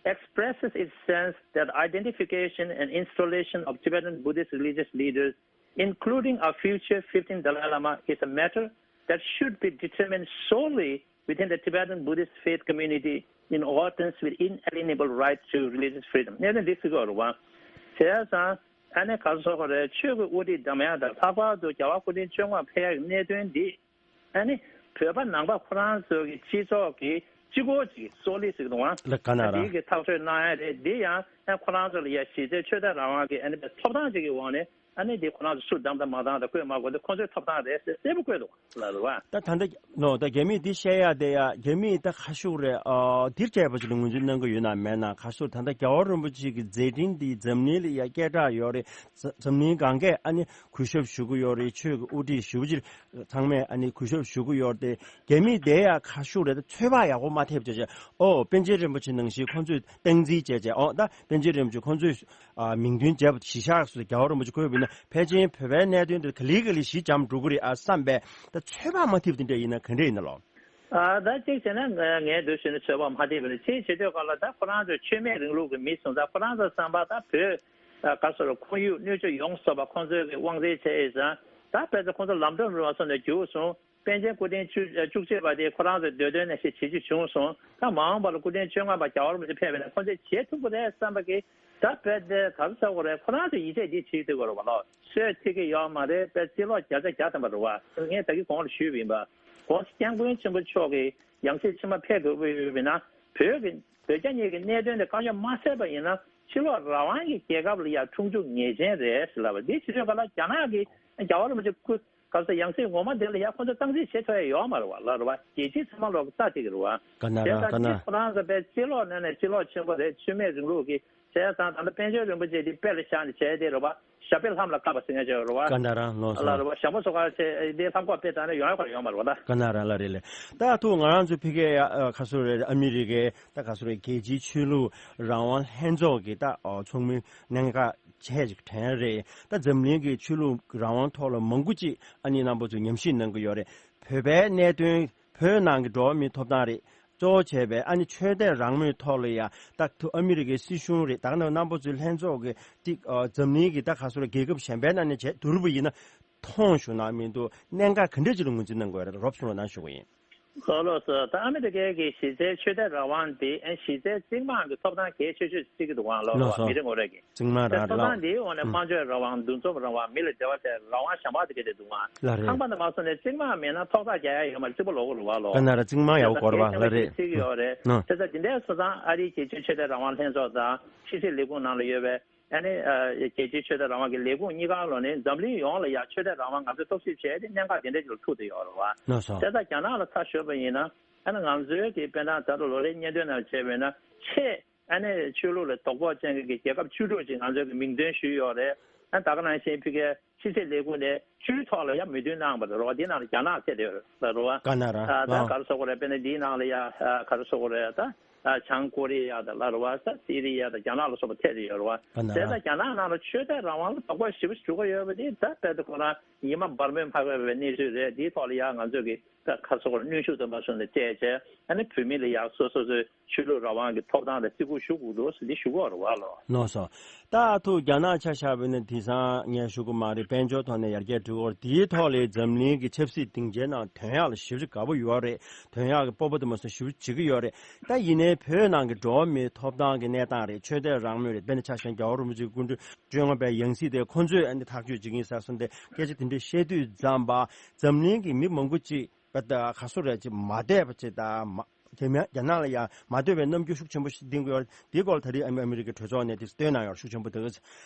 expresses its sense that identification and installation of Tibetan Buddhist religious leaders, including our future fifteenth Dalai Lama, is a matter that should be determined solely within the Tibetan Buddhist faith community in accordance with inalienable right to religious freedom. གནད་དོན་འདི་ཟེར་གྱི་ཡོད་རེད་བ། བྱས་ཙང་ཨ་ནི་ག་རེ་ཟེར་དགོས་རེད། ཆོས་ཀྱི་དབུ་ཁྲིད་བདམས་ཡག་དང་ལྷག་པར་དུ་རྒྱལ་བ་སྐུ་ཕྲེང་བཅོ་ལྔ་ཕེབས་ཡག་གི་གནད་དོན་འདི་ཨ་ནི་བོད་པ་ནང་པ་ཁོ་རང་ཚོ་གི་སྤྱི་ཚོགས་ཀྱི་སྤྱི་སྒོ་ཅིག་སོ་ལི་ཟེར་གྱི་འདུག་ཨང་། ལ་ག་ན་ར། འདི་གི་ཐག་གཅོད་གནང་ཡག་རེད། འདི་ཡང་ཨ་ཁོ་རང་ཚོ་ལ་ཡ་གཞི་རྩའི་ཆོས་དད་རང་དབང་གི་ཨ་ནི་ཐོབ་ཐང་ཅིག་གི་འོག་ནས། ཨ་ནི་དེ་ཁོ་རང་ཚོ་སུ་བདམས་དང་མ་བདམས་དང་བསྐོས་མ་བསྐོས་དེ་ཁོ་ཚོའི་ཐོབ་ཐང་རེད་ཟེར་གསལ་པོ་བཀོད་འདུག་ལ་རེད་བ། ད་ད་ལྟ་ནོ་ད་རྒྱ་མིས་འདི་བཤད་ཡ་དེ་ཡ་རྒྱ་མིས་ད་ཁ་ཤུགས་རེད། ཨ་འདིར་བྱས་པ་ཞིག་ལ་ངོས་འཛིན་གནང་གི་ཡོད་ན་མེད་ན་ཁ་ཤུགས་ད་ལྟ་རྒྱལ་བ་རིན་པོ་ཆེ་གི་མཛད་འཕྲིན་འདི་འཛམ་གླིང་ལ་ཡ་སྐད་གྲགས་ཡོད་རེད། འཛམ་གླིང་གང་གས་ཨ་ནི་གུས་ཞབས་ཞུ་གི་ཡོད་རེད། ཆོས་ཀྱི་དབུ་ཁྲིད་ཞུ་བ་ཅིག་ཚང་མས་ཨ་ནི་གུས་ཞབས་ཞུ་གི་ཡོད་རེད། རྒྱ་མིས་དེ་ཡ་ཁ་ཤུགས་རེད། ད་ཚོད་དཔག་ཡག་པོ་མ་ཐེབས་བྱས་བྱས་ཨོ་པཎ་ཆེན་རིན་པོ་ཆེ་ནང་བཞིན་ཁོ་ཚོས་སྟངས་འཛིན་བྱས་བྱས་ཨོ་ད་པཎ་ཆེན་རིན་པོ་ཆེ་ཁོ་ཚོས། ཨ་མིང་འདོན་བྱས་པ་གཞི་བཞག་སུ་རྒྱལ་བ་རིན་པོ་ཆེ་འཁོད་པ་ཡིན་ན་ཕལ་ཆེར་བོད་པའི་གནད་དོན་དེ་ག་ལེ་ག་ལེ་ཞི་འཇམ་འགྲོ་གི་རེད་ཨ་བསམ་པས། ད་ཚོད་དཔག་མ་ཐེབས་དེ་འདྲ་ཡིན་ན་ག་འདྲ་ཡིན་ན་ལོ། ཨ་ད་གཅིག་བྱས་ན་ངས་ངས་འདུག་ཞུས་ན་ཚོད་དཔག་མ་ཐེབས་པ་རེད། ཅིའི་ཕྱིར་དུས་སྐབས་ལ་ད་ཁོ་རང་ཚོ་ཆོས་མེད་རིང་ལུགས་ཀྱི་མི་སོང་ཙང་ཁོ་རང་ཚོ་བསམ་པ་ད་བོད་ཨ་ག་སོ་རུ་ཁོར་ཡུག་སྣོད་བཅུད་ཡོངས་རྫོགས་པ་ཁོང་ཚོའི་གི་དབང་འཛིན་བྱས་ཡོད་ཙང་ད་དཔེ་ཚོ་ཁོང་ཚོ་ལམ་འགྲོ་མི་རུང་བ་སོང་ནས་རྒྱུགས་སོང་། པཎ་ཆེན་སྐུ་ཕྲེང་བཅུ་བཅུ་གཅིག་པ་དེ་ཁོ་རང་ཚོའི་འདོད་དོན་ནང་བཞིན་བྱེད་རྒྱུ་བྱུང་སོང་། ད་མ་འོངས་པ་ལ་སྐུ་ཕྲེང་བཅོ་ལྔ་པ་རྒྱལ་བ་རིན་པོ་ཆེ་ཕེབས་པ་ཡིན་ན་ཁོ་ཚོས་བྱེད་ཐུབ་ཀྱི་རེད་བསམ་པ་གི་ད་དཔེ་དེ་ག་རེ་ཟེར་དགོས་རེད། ཁོ་རང་ཚོས་ཡིད་ཆེས་དེ་བྱེད་ཐུབ་ཀྱི་རེད་བ་ལོ། སུས་ཐིག་གི་ཡོད་མ་རེད། དཔེ་རྩིས་ལོ་བརྒྱ་ཆ་བརྒྱ་ཐམ་པ་རེད་བ། ངས་ད་གི་གོང་ལ་ཞུས་པ་ཡིན་པ། ༸གོང་ས་༸སྐྱབས་མགོན་ཆེན་པོ་མཆོག་གི་ཡང་སྲིད་ཕྱི་མ་ཕེབས་དགོས་ཀྱི་ཡོད་པ་ཡིན་ན་བོད་ཀྱི་བོད་རྒྱ་གཉིས་ཀྱི་གནད་དོན་དེ་བཀག་ཉར་མ་བྱས་པ་ཡིན་ན་ཕྱི་ལོགས་རང་དབང་གི་རྒྱལ་ཁབ་ལ་ཡང་འཁྲུངས་རྒྱུ་ངེས་ཅན་རེད་ཟེར་ལབ་པ་འདི་ཕྱི་ཚོད་ག་ལ་རྒྱ་ནག་གི་རྒྱལ་བ་རིན་པོ་ཆེ་སྐུ་ག་ས་ཡང་སྲིད་ངོ་མ་དེ་ལ་ཡ་ཁོ་ཚོ་སྟངས་འཛིན་བྱེད་ཐུབ་ཡ་ཡོད་མ་རེད་བ་ལ་རེད་བ། རྒྱལ་སྤྱི་ཚང་མ་ལོག་གི་རྩ་གཅིག་རེད་བ། ག་ན་ར་དེ་ག་ན། ལྟར་ཁོ་རང་ཚོ་དཔེ་སྤྱི་ལོག་ནས་ནས་སྤྱི་ལོག་ཆེན་པོ་རེད། ཆོས་མེད་རིང་ལུགས་ཀྱི་བྱས་ཙང་ད་ལྟ་པཎ་ཆེན་རིན་པོ་ཆེ་དེ་དཔེ་ལ་བཞག་ནས་བྱས་དེ་རེད་བ། ཞབས་པད་ལྷམ་ལ་བཀབ་པ་ཟེར་མཁན་ཅིག་ཡོད་རེད་བ། ག་ན་རང་ལོ་ལ་རེད་བ། ཞྭ་མོ་སོ་ཁ་ཆེ་དེ་ལྷམ་ཀོག་དཔེ་བལྟས་ན་ཡོང་ཡ་ཁོ་ར་ཡོང་མ་རེད་བ་ད། ག་ན་རང་ལ་རེད་ལེ། ད་ཐུག་ང་རང་ཚོ་ཕི་གེ་ཡ་ཁ་སོ་རེད། ཨ་མི་རི་ཀའི་ད་ཁ་སོ་རེད། རྒྱལ་སྤྱིའི་ཆོས་ལུགས་རང་དབང་ལྷན་ཚོགས་ཀྱི་ད་ཚོགས་མི་གནད་འགག་ཆེ་ཅིག་དྲན་རེད། ད་འཛམ་གླིང་གི་ཆོས་ལུགས་རང་དབང་ཐོག་ལ་མང་པོ་ཅིག་ཨ་ནི་རྣམ་པ་ཚོས་ཉམས་ཞིབ་གནང་གི་ཡོད་རེད། བོད་པའི་གནད་དོན། བོད་ནང་གི་འགྲོ་བ་མིའི་ཐོབ་ཐང་རེད། གཙོ་བོ་བྱས་པའི་ཨ་ནི་ཆོས་དད་རང་མོས་ཐོག་ལ་ཡ་ད་ཐུ་ཨ་མི་རི་ཀའི་སྲིད་གཞུང་རེད། ད་ག་ནང་རྣམ་པ་ཚོའི་ལྷན་ཚོགས་ཀྱི་ཏིག་འཛམ་གླིང་གི་ད་ག་སོ་ར་རྒྱལ་ཁབ་གཞན་པའི་ནང་ནས་བྱས་བསྡུར་བ་ཡིན་ན་མཐོང་ཞུ་ན་མི་འདུག་གནད་འགག་ག་འདྲ་ཅིག་ལ་ངོས་འཛིན་གནང་དགོས་རེད། རོབ་གསུང་རོགས་གནང་ཞུ་གི་ཡིན། ལགས་ལགས་སོ། ད་ཨ་མི་རི་ཀའི་གི་གཞི་རྩའི་ཆོས་དད་རང་དབང་དེ་ཨ་གཞི་རྩའི་བཙུན་མའི་གི་ཐོབ་ཐང་གལ་ཆེ་ཤོས་བརྩི་གི་འདུག་ག་ལོ། ལགས་སོ། མི་རེ་ངོ་རེ་གི། གཙང་མ་རང་ཐོབ་ཐང་རང་འདིའི་འོག་ནས་ཨང་། སྨྲ་བརྗོད་རང་དབང་། འདུ་འཛོམས་རང་དབང་། མི་ལ་འབྲེལ་བ་བྱེད་རང་དབང་གཞན་པ་དེ་ག་དེ་འདུག་ཨང་། ལགས་རེད། ཁང་པ་ནང་མ་སོང་ནས་གཙང་མ་མེད་ན་ཐོག་ཐག་རྒྱག་ཡ་ཡོད་མ་རེད། གཙིགས་པ་ལོག་གི་རེད་བ་ལོ། ག་ན་ར་གཙང་མ་ཡག་པོ་དགོས་རེད་བ། ལགས་རེད། བརྩི་གི་ཡོད་རེད། ཨང་། བྱས་ཙང་དེ་འདྲའི་སོང་ཙང་ཨ་རིའི་རྒྱལ་སྤྱིའི་ཆོས་དད་རང་དབང་ལྷན་ཚོགས་དང་ཕྱི་སྲིད་ལས་ཁུངས་ནང་ལ་ཡོད་པའི་ཨ་ནི་རྒྱལ་སྤྱིའི་ཆོས་དད་རང་དབང་གི་ལས་ཁུངས་གཉིས་ཀ་ལོ་ནས་འཛམ་གླིང་ཡོངས་ལ་ཡ་ཆོས་དད་རང་དབང་ང་ཚོས་རྟོག་ཞིབ་བྱས་ཏེ་གནད་འགག་དེ་འདྲ་ཅིག་ལ་ཐུག་བསྡད་ཡོད་རེད་བ། ལགས་སོ། བྱས་ཙང་རྒྱ་ནག་ལ་ཐག་ཆོད་པ་ཡིན་ན་ཨ་ནི་ང་ཚོའི་གི་དཔེར་ན་ད་ལྟ་ལོ་རེའི་སྙན་ཐོའི་ནང་བྱས་པ་ཡིན་ན་ཆེས། ཨ་ནི་ཆོས་ལུགས་ལ་དོ་ཕོག་ཅན་གྱི་རྒྱལ་ཁབ་བཅུ་དྲུག་ཅིག་ང་ཚོས་ཀྱི་མིང་འདོན་ཞུས་ཡོད་རེད། ཨ་ད་ག་ནང་བཞིན་ཕ་གིའི་ཕྱི་སྲིད་ལས་ཁུངས་ནས་བཅུའི་ཐོག་ལ་ཡང་མོས་མཐུན་གནང་བ་རེད་བ། འདི་ནང་ལ་རྒྱ་ནག་ཚད་དེ་ཡོད་རེད་བ། ག་ན་ར་ཨ་ད་ལགས། ག་རེ་ཟེར་དགོས་རེད། དཔེར་ན་འདིའི་ནང་ལ་ཡ་ཨ་ག་རེ་ཟེར་དགོས་རེད། ད་ཨ་བྱང་ཀོ་རི་ཡ་དང་ལབ་རེད་བ། ས་སི་རི་ཡ་དང་རྒྱ་ནག་ལ་སོགས་པ་ཚད་དེ་ཡོད་རེད་བ། ག་ན་ར། དེ་ད་རྒྱ་ནག་ནང་ལ་ཆོས་དད་རང་དབང་ལ་དོགས་པ་ཞེ་པོ་འགྲོ་གི་ཡོད་པ་དེ་ད་དཔེར་ན་ཁོ་རང་ཉི་མ་འབར་མོས་འཕར་བའི་གནས་ཚུལ་རེད། འདིའི་ཐོག་ལ་ཡ་ང་ཚོས་ཀྱི་ད་ག་རེ་ཟེར་དགོས་རེད། གནོན་ཤུགས་དུ་མ་སོང་ནས་སྤྲད་བྱས་ཨ་ནི་བོད་མི་ལ་ཡ་སོ་སོ་སོའི་ཆོས་ལུགས་རང་དབང་གི་ཐོབ་ཐང་ལ་བརྩི་བཀུར་ཞུ་དགོས་འདུག་ཟེར་འདི་ཞུ་གི་ཡོད་རེད་བ་ལོ། ལགས་སོ། ད་ཐུག་རྒྱ་ནག་ཆ་བཞག་པ་ཡིན་ན་དེང་སང་ངས་ཞུ་གི་མ་རེད། དཔལ་འབྱོར་ཐོག་ནས་ཡར་རྒྱས་འགྲོ་གི་ཡོད་རེད། དེའི་ཐོག་ལ་འཛམ་གླིང་གི་ཆབ་སྲིད་སྡིངས་ཆའི་ནང་དོན་ཡག་ལ་ཞེ་པོ་ཅིག་དགའ་པོ་ཡོད་རེད། དོན་ཡག་གི་སྤོབས་པ་དུ་མ་སོང་ཞེ་པོ་བྱེད་ཀྱི་ཡོད་རེད། ད་ཡིན་ནའི་བོད་ནང་གི་འགྲོ་བ་མིའི་ཐོབ་ཐང་གི་གནས་སྟངས་རེད། ཆོས་དད་རང་མོས་རེད། དཔེར་ན་ཆ་བཞག་རྒྱལ་བ་རིན་པོ་ཆེའི་སྐུ་ཕྲེང་བཅོ་ལྔ་པའི་ཡང་སྲིད་དེ་ཁོ་ཚོས་ཨ་ནི་ཐག་གཅོད་བྱེད་ཀྱི་ཡིན་ཟེར་གསུངས་ཏེ་སྐད་ཆ་དེ་འདྲ་བཤད་དུས་ཙམ་པ་འཛམ་གླིང་གི་མི་མང་པོ་ཅིག་པ་ད་ག་སུ་རེད་ཅིག་མ་བསྡད་པ་ཅིག་ད་མ་རྒྱ་མི་རྒྱ་ནག་ལ་ཡང་མ་བསྡད་པའི་རྣམ་འགྱུར་ཤུགས་ཆེན་པོ་ཞིག་ལྡན་གྱི་ཡོད་རེད། དེའི་སྐོར་ལ་ད་རེས་ཨ་མི་ཨ་མི་རི་ཀའི་གྲོས་ཚོགས་ནས་དེ་སྟོན་གནང་ཡོད་རེད། ཤུགས་ཆེན་པོ་འདུག་བྱས་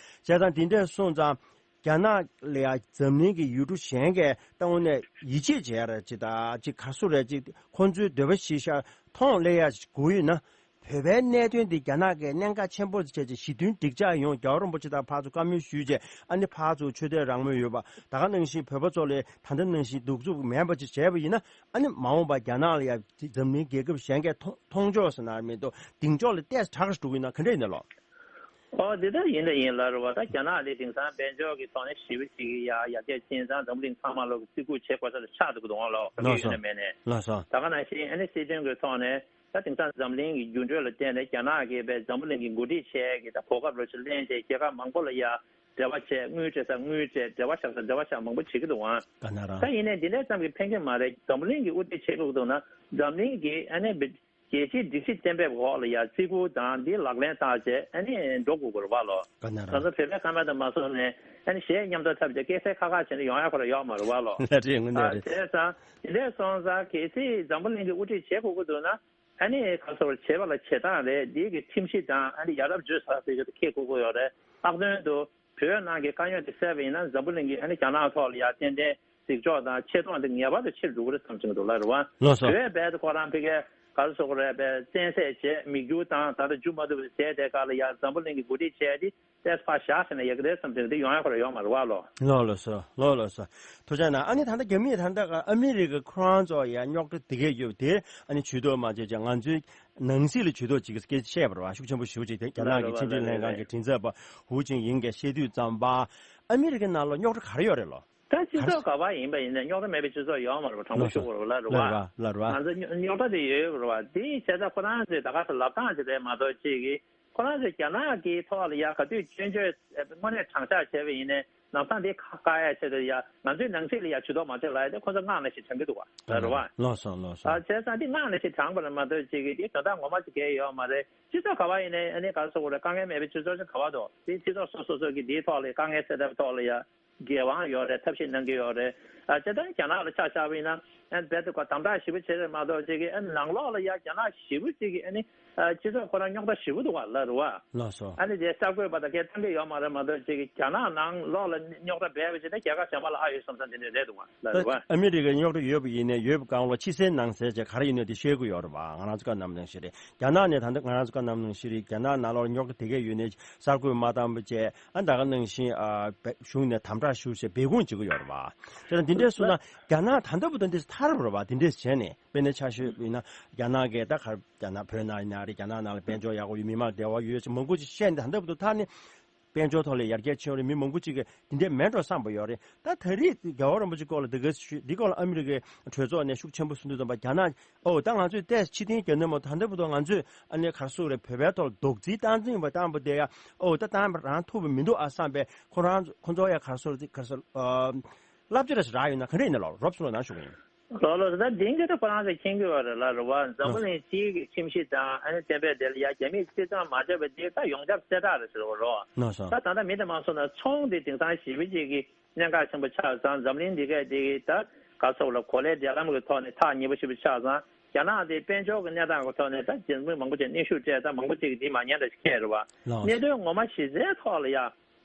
ཙང་དེ་འདྲ་སོང་ཙང་རྒྱ་ནག་ལ་ཡང་འཛམ་གླིང་གི་ཡུལ་གྲུ་གཞན་གས་ད་དངོས་གནས་ཡིད་ཆེས་བྱེད་ཡ་རེད་ཅིག་ད་ཅིག་ག་སུ་རེད་ཅིག་ཁོང་ཚོའི་འདོད་པ་གཞིར་བཞག་མཐོང་སླེབས་ཡ་ཞིག་དགོས་ཡོད་ན། བོད་པའི་གནད་དོན་འདི་རྒྱ་ནག་གིས་གནད་འགག་ཆེན་པོ་བྱས་རྗེས་ཞི་མཐུན་འགྲིག་འཇགས་ཡོང་རྒྱལ་བ་རིན་པོ་ཆེ་དང་ཕར་ཚུར་བཀའ་མོལ་ཞུས་རྗེས་ཨ་ནི་ཕར་ཚུར་ཆོས་དད་རང་མོས་ཡོད་པ་ད་ག་ནང་བཞིན་བོད་པ་ཚོ་ལ་ད་ལྟ་ནང་བཞིན་གདུག་རྩུབ་མེད་པ་ཅིག་བྱས་པ་ཡིན་ན་ཨ་ནི་མ་འོངས་པ་རྒྱ་ནག་ལ་ཡང་འཛམ་གླིང་རྒྱལ་ཁབ་གཞན་གྱིས་མཐོང་མཐོང་ཕྱོགས་ཟེར་ན་མི་འདུག་གདེང་ཕྱོགས་ལ་ཏོག་ཙམ་དྲག་འགྲོ་གི་ཡིན་ན་ག་འདྲ་ཡིན་ན་ལོ། ཨོ་དེ་ལྟར་ཡིན་ད་ཡིན་ལ་རེད་བ། ད་རྒྱ་ནག་ལས་དེང་སང་དཔལ་འབྱོར་གྱི་ཐོག་ནས་ཞི་བ་ཞིག་ཡ་ཡར་རྒྱས་ཕྱིན་ཙང་འཛམ་གླིང་ཚང་མ་ལོག་གི་བརྩི་བཀུར་བྱེད་དགོས་ས་ལ་ཆགས་འདུག་གི་འདུག་ཨང་ལོ། ལགས་སོ། ཡོད་ན་མེད་ནས། ལགས་སོ། ད་ག་ནང་བཞིན་ཨ་ནི་སྲིད་དོན་གྱི་ཐོག་ནས། ད་དེང་སང་འཛམ་གླིང་གི་འགྱུར་འགྲོས་ལ་བརྟེན་ནས་རྒྱ་ནག་གིས་པའི་འཛམ་བུ་གླིང་གི་འགོ་ཁྲིད་བྱས་ཀྱི་ད་གོ་སྐབས་རོ་ཆེ་ལེན་བྱས་རྒྱལ་ཁབ་མང་པོ་ལ་ཡ་འབྲེལ་བ་བྱས། དངུལ་སྤྲད་ས་དངུལ་སྤྲད། འབྲེལ་བ་བཞག་ས་འབྲེལ་བ་བཞག་མང་པོ་བྱེད་ཀྱི་འདུག་ཨང་། ག་ན་ར། ད་ཡིན་ནའི་འདི་འདྲ་ཙམ་གྱིས་ཕན་གྱི་མ་རེད། འཛམ་བུ་གླིང་གི་དབུ་ཁྲིད་བྱེད་དགོས་འདུག་ན་འཛམ་གླིང་གི་ཨ་ནི་རྒྱལ་སྤྱིའི་སྒྲིག་གཞི་གཏན་འབེབས་འོག་ལ་ཡ་བརྩི་བཀུར་དང་འདི་ལག་ལེན་བསྟར་བྱས་ཨ་ནི་འགྲོ་དགོས་ཀྱི་རེད་བ་ལོ། ག་ན་ར། ང་ཚོ་བོད་པའི་ཁ་མ་དང་མ་སོང་ནས་ཨ་ནི་གཞས་མཉམ་དུ་འཁྲབ་བྱས་སྐད་སེར་ཁ་ཁ་བྱས་ནས་ཡོང་ཡ་ཁོ་ར་ཡོག་མ་རེད་བ་ལོ། ལགས་རེད། དངོས་གནས་རེད། བྱས་ཙང་འདི་འདྲ་སོང་ཙང་གལ་སྲིད་འཛམ་བུ་གླིང་གི་དབུ་ཁྲིད་བྱེད་དགོས་ཀྱི་འདུག་ན། ཨ་ནི་ག་སོར་བྱེད་པ་ལ་བྱེད་སྟངས་རེད། འདི་གི་ཁྲིམས་གཞི་དང་ཨ་ནི་ཡ་རབས་བརྗོད་ས་ཟེར་གྱི་འཁྱེར་དགོས་ཀྱི་ཡོད་རེད། ལྷག་དོན་དུ་བོད་ནང་གི་དཀའ་རྙོག་དེ་སེལ་བ་ཡིན་ན་འཛམ་བུ་གླིང་གི་ཨ་ནི་རྒྱ་ནག་ཐོག་ལ་ཡ་ཏན་ཏན་གཟིགས་ཕྱོགས་དང་ཆེ་མཐོང་དེ་ངེས་པར་དུ་ཆེར་འགྲོ་གི་རེད་བསམ་གྱི་འདུག་ལ་རེད་བ། ལགས་སོ། བོད་རྦད་དེ་ཁོ་རང་ཕ་གི་ག་རེ་ཟེར་དགོས་རེད། བཙན་ཤེད་བྱས་མི་འགྱུར་དང་ད་ལྟ་འགྱུར་མ་ཐུབ་པའི་ཟས་དེ་ག་ལ་ཡ་འཛམ་བུ་གླིང་གི་འགོ་ཁྲིད་བྱས་ཏེ། ཏེས་ཕར་བཞག་ཟེར་ན་ཡག་གི་རེད་བསམ་དྲན་འདི་ཡོང་ཡ་ཁོ་ར་ཡོག་མ་རེད་བ་ལོ། ལོ་ལོ་སོ། ལོ་ལོ་སོ། ཐུགས་རྗེ་གནང་། ཨ་ནི་ད་ལྟ་རྒྱ་མིས་ད་ལྟ་ཨ་མི་རི་ཀ་ཁོ་རང་ཚོ་ཡ་རྙོག་དྲ་དེ་གས་ཡོད་དེ་ཨ་ནི་ཇུས་གཏོགས་མ་བྱས་ཀྱང་ང་ཚོའི་ནང་སྲིད་ལ་ཇུས་གཏོགས་བྱེད་ཀྱི་སྐད་ཆ་བཤད་པ་རེད་བ། ཤུགས་ཆེན་པོ་ཞེ་པོ་ཅིག་དེ་རྒྱ་ནག་གི་ཕྱི་འབྲེལ་ལྷན་ཁང་གི་མགྲིན་ཚབ་པ་ཧུའུ་ཅིན་ཡིང་གིས་བཤད་དུས་ཙམ་པ། ཨ་མི་རི་ཀའི་ནང་ལ་རྙོག་དྲ་ག་རེ་ཡོད་རེད་ལོ། ད་སྤྱི་ཚོགས་ག་པར་ཡིན་པ་ཡིན་ན་རྙོག་དྲ་མེད་པའི་སྤྱི་ཚོགས་ཡོད་མ་རེད་བ། དྲང་པོ་ལོ་སོ། ཞུ་དགོས་རེད་བ་ལ་རེད་བ། ལ་རེད་བ། ང་ཚོ་རྙོག་དྲ་དེ་ཡོད་ཡོད་རེད་བ། དེ་བྱས་ཙང་ཁོ་རང་ཚོས་ད་ག་ས་ལབ་སྟངས་ཅིག་རེད་མ་གཏོགས་ཅིག་གིས། ཁོ་རང་ཚོས་རྒྱ་ནག་གི་ཐོག་ལ་ཡ་ག་དུས་སྐྱོན་བརྗོད་དངོས་གནས་དྲང་བཞག་བྱས་པ་ཡིན་ནའི་ལམ་སང་དེ་ཁ་བཀག་ཡ་ཆེད་དུ་ཡ་ང་ཚོའི་ནང་སྲིད་ལ་ཡ་ཇུས་གཏོགས་མ་བྱེད་ལབ་ཡ་དེ་ཁོ་ཚོ་སྔགས་ནང་བཞིན་དྲན་གྱི་འདུག་བ། རེད་བ། ལགས་སོ་ལགས་སོ། ཨ་བྱས་ཙང་དེ་སྔགས་ནང་བཞིན་དྲངས་པ་ལ་མ་གཏོགས་ཅིག་གི་དེ་དོན་དག་ངོ་མ་ཅིག་གས་ཡོད་མ་རེད། སྤྱི་ཚོགས་ག་བ་ཡིན་ནའི་ཨ་ནི་ག་རེ་ཟེར་དགོས་རེད། དཀའ་ངལ་མེད་པའི་སྤྱི་ཚོགས་ཅིག་ག་བ་འདུག་དེ་སྤྱི་ཚོགས་སོ་སོ་སོ་གི་དེའི་ཐོག་ལ་དཀའ་ངལ་སེལ་ཐབས་ཐོག་ལ་ཡ་འགན་དབང་ཡོད་རེད། ཐབས་ཤེས་གནང་གི་ཡོད་རེད། ཨ་སྤྱིར་བཏང་རྒྱ་ནག་ལ་ཆ་བཞག་པ་ཡིན་ན་ཨ་རྦད་དེ་ཁོ་དམ་དྲག་ཞེ་པོ་བྱེད་རེད་མ་གཏོགས་ཅིག་གི་ཨ་ནང་ལོགས་ལ་ཡ་རྒྱ་ནག་ཞེ་པོ་ཅིག་གི་ཨ་ནི་ཨ་སྤྱི་ཚོགས་ཁོ་རང་རྙོག་དྲ་ཞེ་པོ་འདུག་བ་ལ་རེད་བ། ལགས་སོ། ཨ་ནི་དེ་གསར་འགོད་པ་དང་སྐད་བཏང་གི་ཡོད་མ་རེད་མ་གཏོགས་ཅིག་གི་རྒྱ་ནག་ནང་ལོགས་ལ་རྙོག་དྲ་རྦད་པ་བྱས་ན་རྒྱལ་ཁབ་གཞན་པ་ལ་ཨ་ཡོད་བསམ་བསམ་དེ་འདྲ་རེད་འདུག་བ་ལ་རེད་བ། ཨ་མི་རི་ཀའི་རྙོག་དྲ་ཡོད་པ་ཡིན་ནའི་ཡོད་པ་གང་ལ་ཕྱི་གསལ་ནང་གསལ་བྱས་ག་རེ་ཡིན་ནའི་དེ་ཤེས་དགོས་ཡོད་རེད་བ། ང་རང་ཚོ་བཀའ་གནང་ནང་བཞིན་རེད། རྒྱ་ནག་ནས་ད་ལྟ་ང་རང་ཚོ་བཀའ་གནང་ནང་བཞིན་རེད། རྒྱ་ནག་ནང་ལོགས་རྙོག་དྲ་དེ་གས་ཡོད་ནའི་གསར་འགོད་མ་བཏང་བ་བཅས་ཨ་ད་ག་ནང་བཞིན་ཨ་བེ་གཞུང་ནས་དམ་དྲག་ཞུ་བྱས་སྦས་སྐུང་བྱེད་ཀྱི་ཡོད་རེད་བ། དེ་ལ་འདི་འདྲས་སོང་ན་རྒྱ་ནག་ད་ལྟ་བར་དུ་འདི་ཐར་བ་རེད་བ། འདི་འདྲས་བྱས་ནས་དཔེར་ན་ཆ་ཤོས་ཡིན་ན་རྒྱ་ནག་གིས་ད་ག་རྒྱ་ནག་བོད་ནང་ཡིན་ན་རེད། རྒྱ་ནག་ནང་ལ་དཔལ་འབྱོར་ཡག་པོ་ཡོད། མི་མང་བདེ་བ་ཡོད་ཅེས་མང་པོ་ཅིག་བཤད་ནས་ད་ལྟ་བར་དུ་ཐར་ནས། དཔལ་འབྱོར་ཐོག་ལ་ཡར་རྒྱས་ཕྱིན་ཡོད་རེད། མི་མང་པོ་ཅིག་གིས་འདི་འདྲས་མེད་འགྲོ་བསམ་པ་ཡོད་རེད། ད་ད་རེས་རྒྱལ་བ་རིན་པོ་ཆེ་སྐོར་ལ་འདི་ག་ཞུ་འདི་སྐོར་ལ་ཨ་མི་རི་ཀའི་གྲོས་ཚོགས་ནས་ཤུགས་ཆེན་པོ་གསུང་དུས་ཙམ་པ་རྒྱ་ནག་ཨོ་ད་ང་ཚོས་ཏོག་ཙམ་ཕྱིར་འཐེན་རྒྱག་ནི་མ་གཏོགས་ད་ལྟ་བར་དུ་ང་ཚོས་ཨ་ནི་ག་རེ་ཟེར་དགོས་རེད། བོད་པའི་ཐོག་ལ་རྡོག་རྫིས་བཏང་ཙམ་ཡིན་པ་བཏང་པ་དེ་ཡང་ཨོ་ད་བཏང་པ་རང་ཐུབ་པ་མི་འདུག་ཨ་བསམ་པའི་ཁོ་རང་ཁོ་ཚོ་ཡང་ག་རེ་ཟེར་དགོས་རེད། ག་རེ་ཟེར་ཨ་བསླབ་བྱ་རེ་ཞིག་རག་ཡོད་ན་ག་འདྲ་ཡིན་ན་ལབ་རོབ་སོང་ལ་ནང་ཞུ་གི་ཡིན། ལོ་ལོ་ད་དེང་གི་ད་ཁོ་རང་ཚོ་མཁྱེན་གྱི་ཡོད་རེད་ལ་རེད་བ། འཛམ་བུ་གླིང་སྤྱིའི་གི་ཁྱིམ་གཞིས་དང་ཨ་ནི་བསྟན་པའི་སྡེ་ལ་ཡ་རྒྱ་མིས་རྩིས་སྤྲོད་མ་བྱས་པ་དེ་ད་ཡོངས་ཁྱབ་གསལ་བསྒྲགས་རེད་ཟེར་བ་རོ། ལགས་སོ། ད་ད་ལྟ་མི་དེ་མ་སོང་ན་ཚོང་དེ་དེང་སང་ཞེ་པོ་ཅིག་གི་གནད་འགག་ཆེན་པོ་ཆགས་ཙང་འཛམ་གླིང་འདི་གས་དེ་གི་ད་ག་སོགས་ལ་གོ་ལའི་འབྲེལ་ལམ་གི་ཐོག་ནས་ཐག་ཉེ་པོ་ཞེ་པོ་ཆགས་ཙང་རྒྱ་ནག་དེ་དཔལ་འབྱོར་གི་གནས་སྟངས་གི་ཐོག་ནས་ད་འཛམ་བུ་གླིང་མང་པོ་ཅིག་གནོན་ཤུགས་སྤྲད་ད་མང་པོ་ཅིག་གི་དེ་མ་ཉན་ད་ཞིག་ཁྱེད་རེད་བ། ལགས་སོ། གནད་དོན་ངོ་མ་གཞི་རྩའི་ཐོག་ལ་ཡ།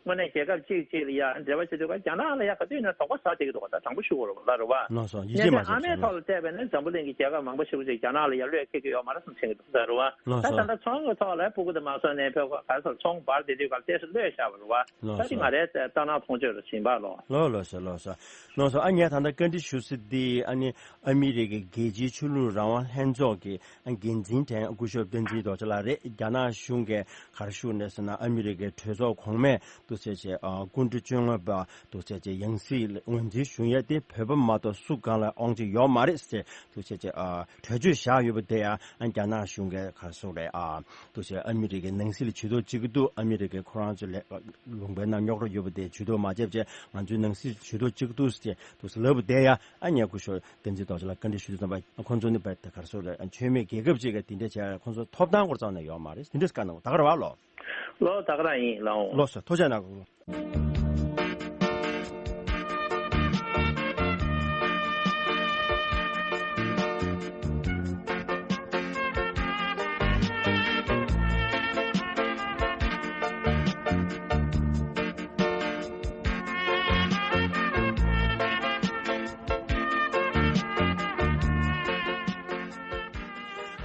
དངོས་གནས་རྒྱལ་ཁབ་གཅིག་གཅིག་ལ་ཡ་འབྲེལ་བ་བྱེད་དུས་ཀ་རྒྱ་ནག་ལ་ཡ་ག་དུས་ཡིན་ན་དོགས་པ་ཟ་བསྡད་ཀྱི་འདུག་ག་ད་དྲང་པོ་ཞུ་དགོས་རེད་ལ་རེད་བ། ལགས་སོ། ཡིད་ཆེས་མ་གནད་དོན་ཨ་མའི་ཐོག་ལ་བལྟས་པས་ན་འཛམ་བུ་གླིང་གི་རྒྱལ་ཁབ་མང་པོ་ཞེ་པོ་ཅིག་རྒྱ་ནག་ལ་ཡ་བློས་འཁེལ་གྱི་ཡོད་མ་རེད་བསམ་བྱེད་ཀྱི་འདུག་ལ་རེད་བ། ལགས་ད་སོ། ད་ལྟ་ཚོང་གི་ཐོག་ལ་ཕྲུ་གུ་དེ་མ་སོང་ནས་ཕེབས་ག་ཚོད་ཚོང་འབར་བསྡད་དུས་ཀ་ཏོག་ཙམ་བློས་བཞག་པ་རེད་བ། ལགས་ད་དེ་སོ། ང་རའི་ལྟ་སྣང་མཐོང་ཆོས་རེད་ཟིན་པ་ལོ། ལགས་ལགས་སོ་ལགས་སོ། ལགས་སོ། ཨ་ངས་ད་ལྟ་བཀའ་འདྲི་ཞུ་ས་དེ་ཨ་ནི་ཨ་མི་རི་ཀའི་རྒྱལ་སྤྱིའི་ཆོས་ལུགས་རང་དབང་ལྷན་ཚོགས་ཀྱི་འགན་འཛིན་དྲན་སྐུ་ཞབས་བསྟན་འཛིན་རྡོ་རྗེ་ལགས་རེད། རྒྱ་ནག་གཞུང་གིས་ག་རེ་ཞུ་ནས་ཟེར་ན་ཨ་མི་རི་ཀའི་གྲོས་ཚོགས་གོང་མས་འདུག་ཟེར་བྱས་ཨ་སྐུ་ཕྲེང་བཅོ་ལྔ་པ་འདུག་ཟེར་བྱས་ཡང་སྲིད་ངོས་འཛིན་ཞུ་ཡས་དེ་བོད་པ་མ་གཏོགས་སུ་གང་ལ་དབང་ཆ་ཡོད་མ་རེད་ཟེར་འདུག་ཟེར་བྱས་ཨ་གྲོས་ཆོད་བཞག་ཡོད་པ་དེ་ཡང་ཨ་རྒྱ་ནག་གཞུང་གིས་ག་རེ་ཟེར་རེད་ཨ་འདུག་ཟེར་ཨ་མི་རི་ཀའི་ནང་སྲིད་ལ་ཇུས་གཏོགས་བྱེད་ཀྱི་འདུག་ཨ་མི་རི་ཀས་ཁོ་རང་ཚོ་ལ་ལུང་པའི་ནང་རྙོག་དྲ་ཡོད་པ་དེ་ཇུས་གཏོགས་མ་བྱས་བྱས་ང་ཚོའི་ནང་སྲིད་ཇུས་གཏོགས་བྱེད་ཀྱི་འདུག་ཟེར་འདུག་ཟེར་ལབ་པ་དེ་ཡང་ཨ་ངས་སྐུ་ཞབས་བསྟན་འཛིན་རྡོ་རྗེ་ལགས་བཀའ་འདྲི་ཞུ་དུས་ཙམ་པ་ཁོང་ཚོ་ནི་བལ་ད་ག་རེ་ཟེར་རེད་ཆོས་མེད་རྒྱལ་ཁབ་ཅིག་ག་དེ་འདྲ་བྱས་ཁོང་ཚོ་ཐོབ་ཐང་སྐོར་རྩ་བ་ནས་ཡོད་མ་རེད། དེ་འདྲས་བཀའ་གནང་ད་ག་རེད་བ་ལོ། ལོ་ད་ག་རང་ཡིན་ལགས་འོང་། ལོ་སོ་ཐུགས་རྗེ་གནང་གོ།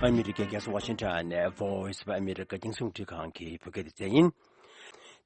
ཨ་མི་རི་ཀའི་རྒྱལ་ས་ཝ་ཤིང་ཊོན་ནས་Voice of America རྒྱང་སྲིང་རླུང་འཕྲིན་ཁང་གི་བོད་སྐད་སྡེ་ཚན་ཡིན།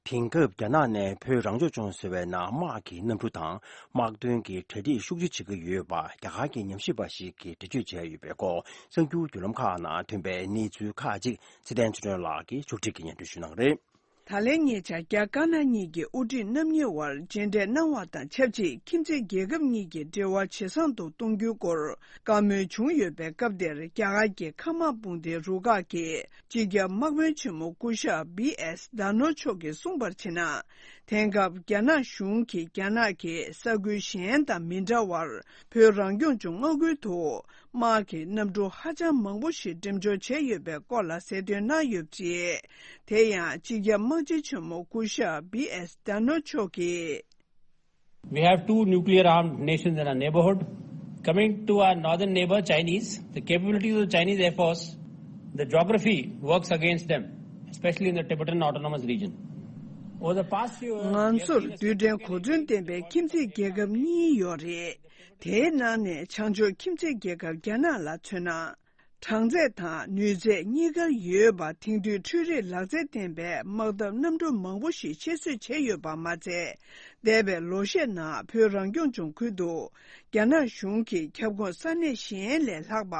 དེང་སྐབས་རྒྱ་ནག་ནས་བོད་རང་སྐྱོང་ལྗོངས་ཟེར་བའི་ནང་དམག་གི་གནམ་གྲུ་དང་དམག་དོན་གྱི་གྲ་སྒྲིག་ཤུགས་ཆེ་བྱེད་ཀྱི་ཡོད་པ་རྒྱ་གར་གྱི་ཉམས་ཞིབ་པ་ཞིག་གིས་འགྲེལ་བརྗོད་བྱས་ཡོད་པའི་སྐོར་གསར་འགྱུར་བརྒྱུད་ལམ་ཁག་ནང་ཐོན་པའི་གནས་ཚུལ་ཁག་ཅིག་ཚེ་བརྟན་ཆོས་སྒྲོན་ལགས་ཀྱིས་ཕྱོགས་སྒྲིག་གིས་སྙན་སྒྲོན་ཞུ་གནང་གི་རེད། ད་ལན་ཉེ་ཆར་རྒྱ་དཀར་ནག་གཉིས་ཀྱི་དབུ་ཁྲིད་རྣམ་གཉིས་དབར་མཇལ་འཕྲད་གནང་བ་དང་ཆབས་ཅིག་ཁྱིམ་མཚེས་རྒྱལ་ཁབ་གཉིས་ཀྱི་འབྲེལ་བ་ཇེ་བཟང་དུ་གཏོང་རྒྱུའི་སྐོར་བཀའ་མོལ་བྱུང་ཡོད་པའི་སྐབས་དེར་རྒྱ་གར་གྱི་མཁའ་དམག་དཔུང་སྡེའི་རུ་ཁག་གི་སྤྱི་ཁྱབ་དམག་དཔོན་ཆེན་མོ་སྐུ་ཞབས་བི་ཨེས་དྷ་ནོ་མཆོག་གིས་གསུངས་པར་བྱས་ན། དེང་སྐབས་རྒྱ་ནག་གཞུང་གིས་རྒྱ་ནག་གི་ས་ཁུལ་གཞན་དང་མི་འདྲ་བར་བོད་རང་སྐྱོང་ལྗོངས་མངའ་ཁུལ་དུ་དམག་གི་གནམ་གྲུ་ཧ་ཅང་མང་པོ་ཞིག་འགྲེམས་འཇོག་བྱས་ཡོད་པའི་སྐོར་ལ་གསལ་སྟོན་གནང་ཡོད་པ་རེད། དེ་ཡང་སྤྱི་ཁྱབ་དམག་སྤྱི་ཆེན་མོ་སྐུ་ཞབས་བི་ཨེས་དྷ་ནོ་མཆོག་གིས། We have two nuclear armed nations in our neighborhood. Coming to our northern neighbor, Chinese, the capabilities of Chinese Air Force, the geography works against them, especially in the Tibetan Autonomous Region. Over the past few years, ང་ཚོར་རྡུལ་ཕྲན་གོ་མཚོན་ལྡན་པའི་ཁྱིམ་མཚེས་རྒྱལ་ཁབ་གཉིས་ཡོད་རེད། དེའི་ནང་ནས་བྱང་ཕྱོགས་ཁྱིམ་མཚེས་རྒྱལ་ཁབ་རྒྱ་ནག་ལ་མཚོན་ན། གྲངས་ཚད་དང་ནུས་ཚད་གཉིས་ཀར་ཡོད་པ་དེང་དུས་འཕྲུལ་རིག་ལག་རྩལ་ལྡན་པའི་དམག་འཐབ་གནམ་གྲུ་མང་པོ་ཞིག་ཆེད་བཟོས་བྱས་ཡོད་པ་མ་ཚད། འདས་པའི་ལོ་ཤས་ནང་བོད་རང་སྐྱོང་ལྗོངས་ཁུལ་དུ་རྒྱ་ནག་གཞུང་གིས་ཁྱབ་ཁོངས་ས་གནས་གཞན་ལས་ལྷག་པ་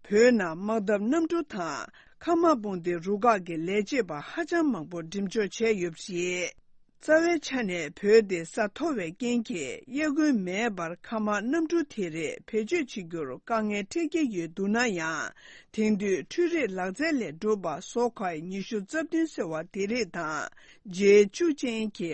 བོད་ནང་དམག་འཐབ་གནམ་གྲུ་དང་མཁའ་དམག་དཔུང་སྡེའི་རུ་ཁག་གི་ལས་བྱེད་པ་ཧ་ཅང་མང་པོ་འགྲེམས་འཇོག་བྱས་ཡོད་པ་རེད། རྩ་བའི་ཆ་ནས་བོད་དེ་ས་མཐོ་བའི་རྐྱེན་གྱིས་དབྱར་དགུན་མེད་པར་མཁའ་དམག་གནམ་གྲུ་དེ་རིགས་བེད་སྤྱོད་བྱེད་རྒྱུར་དཀའ་ངལ་འཕྲད་ཀྱི་ཡོད་འདུག་ན་ཡང་། དེང་དུས་འཕྲུལ་རིག་ལག་རྩལ་ལས་གྲུབ་པ་སོ་ཁའི་ཉི་ཤུ་རྩ་བདུན་ཟེར་བ་དེ་རིགས་དང་། ཇེ་བཅུ་ཅན་གྱི་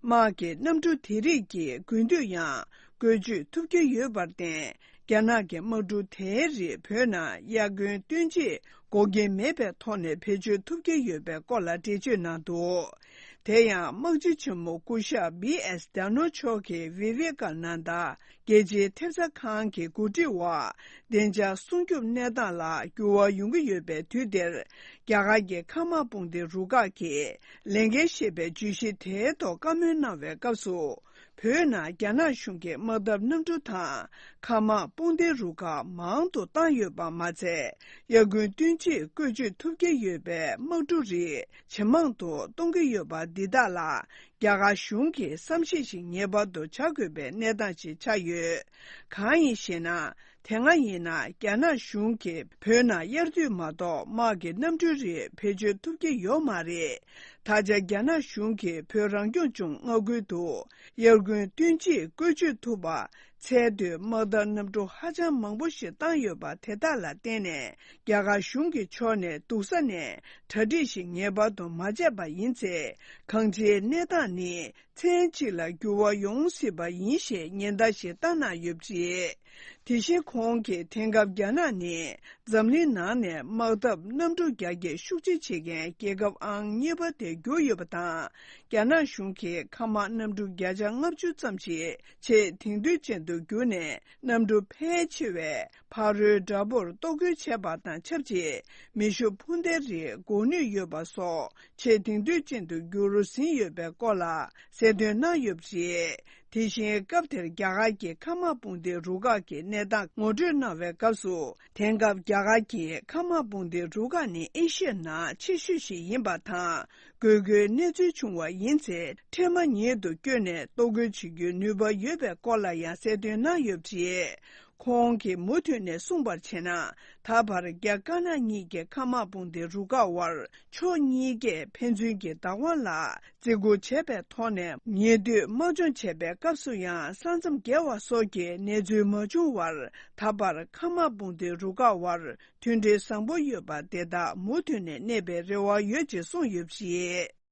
དམག་གི་གནམ་གྲུ་དེ་རིགས་ཀྱི་དགུན་དུས་ཡང་བཀོལ་སྤྱོད་ཐུབ་ཀྱི་ཡོད་པར་བརྟེན། རྒྱ་ནག་གི་དམག་གྲུ་དེའི་རིགས་བོད་ནང་དབྱར་དགུན་སྟོན་དཔྱིད་འགོག་རྐྱེན་མེད་པའི་ཐོག་ནས་བེད་སྤྱོད་ཐུབ་ཀྱི་ཡོད་པའི་སྐོར་ལ་འགྲེལ་བརྗོད་གནང་འདུག་དེ་ཡང་དམག་སྤྱི་ཆེན་མོ་སྐུ་ཞབས་བི་ཨེས་དྷ་ནོ་མཆོག་གིས་བི་ཝེ་ཀ་ནན་ད་རྒྱལ་སྤྱིའི་ཐེབས་རྩ་ཁང་གི་གོ་སྒྲིག་འོག་བདེ་འཇགས་སྲུང་སྐྱོབ་གནས་སྟངས་ལ་འགྱུར་བ་ཡོང་གི་ཡོད་པའི་དུས་འདིར། རྒྱ་གར་གྱི་མཁའ་དམག་དཔུང་སྡེ་རུ་ཁག་གིས་ལས་འགན་ཞེས་པའི་བརྗོད་གཞི་དེའི་ཐོག་བཀའ་མོལ་གནང་བའི་སྐབས་སུ། བོད་ནང་རྒྱ་ནག་གཞུང་གིས་དམག་འཐབ་གནམ་གྲུ་དང་མཁའ་དམག་དཔུང་སྡེའི་རུ་ཁག་མང་དུ་བཏང་ཡོད་པ་མ་ཚད། དབྱར་དགུན་བསྟུན་ཆེད་བཀོལ་སྤྱོད་ཐུབ་ཀྱི་ཡོད་པའི་དམག་གྲུ་རིགས་ཇེ་མང་དུ་གཏོང་གི་ཡོད་པ་འདི་དག་ལ། རྒྱ་གར་གཞུང་གིས་བསམ་གཞིག་ཞིག་ངེས་པར་དུ་བྱ་དགོས་པའི་གནས་སྟངས་ཤིག་ཆགས་ཡོད། གང་ཡིན་ཞེ་ན། དེ་སྔ་ཡིན་ན་རྒྱ་ནག་གཞུང་གིས་བོད་ནང་དབྱར་དུས་མ་གཏོགས་དམག་གི་གནམ་གྲུ་རིགས་བེད་སྤྱོད་ཐུབ་ཀྱི་ཡོད་མ་རེད། ད་ཆ་རྒྱ་ནག་གཞུང་གིས་བོད་རང་སྐྱོང་ལྗོངས་མངའ་ཁུལ་དུ་དབྱར་དགུན་བསྟུན་ཆེད་བཀོལ་སྤྱོད་ཐུབ་པ། ཚད་མཐོའི་དམག་འཐབ་གནམ་གྲུ་ཧ་ཅང་མང་པོ་ཞིག་བཏང་ཡོད་པ་དེ་དག་ལ་བརྟེན་ནས། རྒྱ་གར་གཞུང་གི་ཕྱོགས་ནས་སྡུག་ས་ནས་གྲ་སྒྲིག་ཞིག་ངེས་པར་དུ་མ་བྱས་པ་ཡིན་ཚེ། གང་ཅིའི་གནས་སྟངས་ནི་མཚན་གཅིག་ལ་འགྱུར་བ་ཡོང་སྲིད་པ་ཡིན་ཞེས་ཉེན་བརྡ་ཞིག་བཏང་གནང་ཡོད་པ་རེད། དེ་བཞིན་ཁོང་གིས་དེང་སྐབས་རྒྱ་ནག་ནི་འཛམ་གླིང་ནང་ནས་དམག་འཐབ་གནམ་གྲུ་རྒྱ་སྐྱེད་ཤུགས་ཆེ་བྱེད་མཁན་རྒྱལ་ཁབ་ཨང་གཉིས་པ་དེར་གྱུར་ཡོད་པ་དང་། རྒྱ་ནག་གཞུང་གིས་མཁའ་དམག་གནམ་གྲུ་བརྒྱ་ཆ་ལྔ་བཅུ་ཙམ་ཞིག་ཆེས་དེང་དུས་ཅན་དུ་བསྒྱུར་ནས། གནམ་གྲུ་ཕལ་ཆེ་བས་ཕ་རོལ་དགྲ་བོར་གཏོར་རྒོལ་བྱས་པ་དང་ཆབས་ཅིག་མེ་ཤུགས་འཕུར་མདེལ་རིགས་འགོག་ནུས་ཡོད་པ་སོགས་ཆེས་དེང་དུས་ཅན་དུ་འགྱུར་ཟིན་ཡོད་པའི་སྐོར་ལ་གསལ་སྟོན་གནང་ཡོད་པ་རེད། དེ་བཞིན་སྐབས་དེར་རྒྱ་གར་གྱི་མཁའ་དམག་དཔུང་སྡེའི་རུ་ཁག་གི་གནས་སྟངས་ངོ་སྤྲོད་གནང་བའི་སྐབས་སུ། དེང་སྐབས་རྒྱ་གར་གྱི་མཁའ་དམག་དཔུང་སྡེའི་རུ་ཁག་ནི་ཨེ་ཤི་ཡའི་ནང་ཆེ་ཤོས་ཤིག་ཡིན་པ་དང་། དགོས་མཁོའི་གནས་ཚུལ་བྱུང་བ་ཡིན་ཚེ། འཕྲལ་མ་ཉིད་དུ་བསྐྱོད་ནས་གཏོར་རྒོལ་བྱེད་རྒྱུའི་ནུས་པ་ཡོད་པའི་སྐོར་ལ་ཡང་གསལ་སྟོན་གནང་ཡོད་པ་རེད། ཁོང་གིས་མུ་མཐུད་ནས་གསུངས་པར་བྱས་ན། ད་བར་རྒྱ་དཀར་ནག་གཉིས་ཀྱི་མཁའ་དམག་དཔུང་སྡེའི་རུ་ཁག་དབར་ཕྱོགས་གཉིས་ཀས་ཕན་ཚུན་གྱི་བདག་དབང་ལ་བརྩི་བཀུར་བྱས་པའི་ཐོག་ནས། ཉེ་དུས་དམག་སྦྱོང་བྱས་པའི་སྐབས་སུ་ཡང་ས་མཚམས་བརྒལ་བ་སོགས་ཀྱི་གནས་ཚུལ་མ་བྱུང་བར། ད་བར་མཁའ་དམག་དཔུང་སྡེའི་རུ་ཁག་དབར་མཐུན་སྒྲིལ་བཟང་པོ་ཡོད་པ་དེ་དག་མུ་མཐུད་ནས་གནས་པའི་རེ་བ་ཡོད་ཅེས་གསུངས་ཡོད་པ་རེད།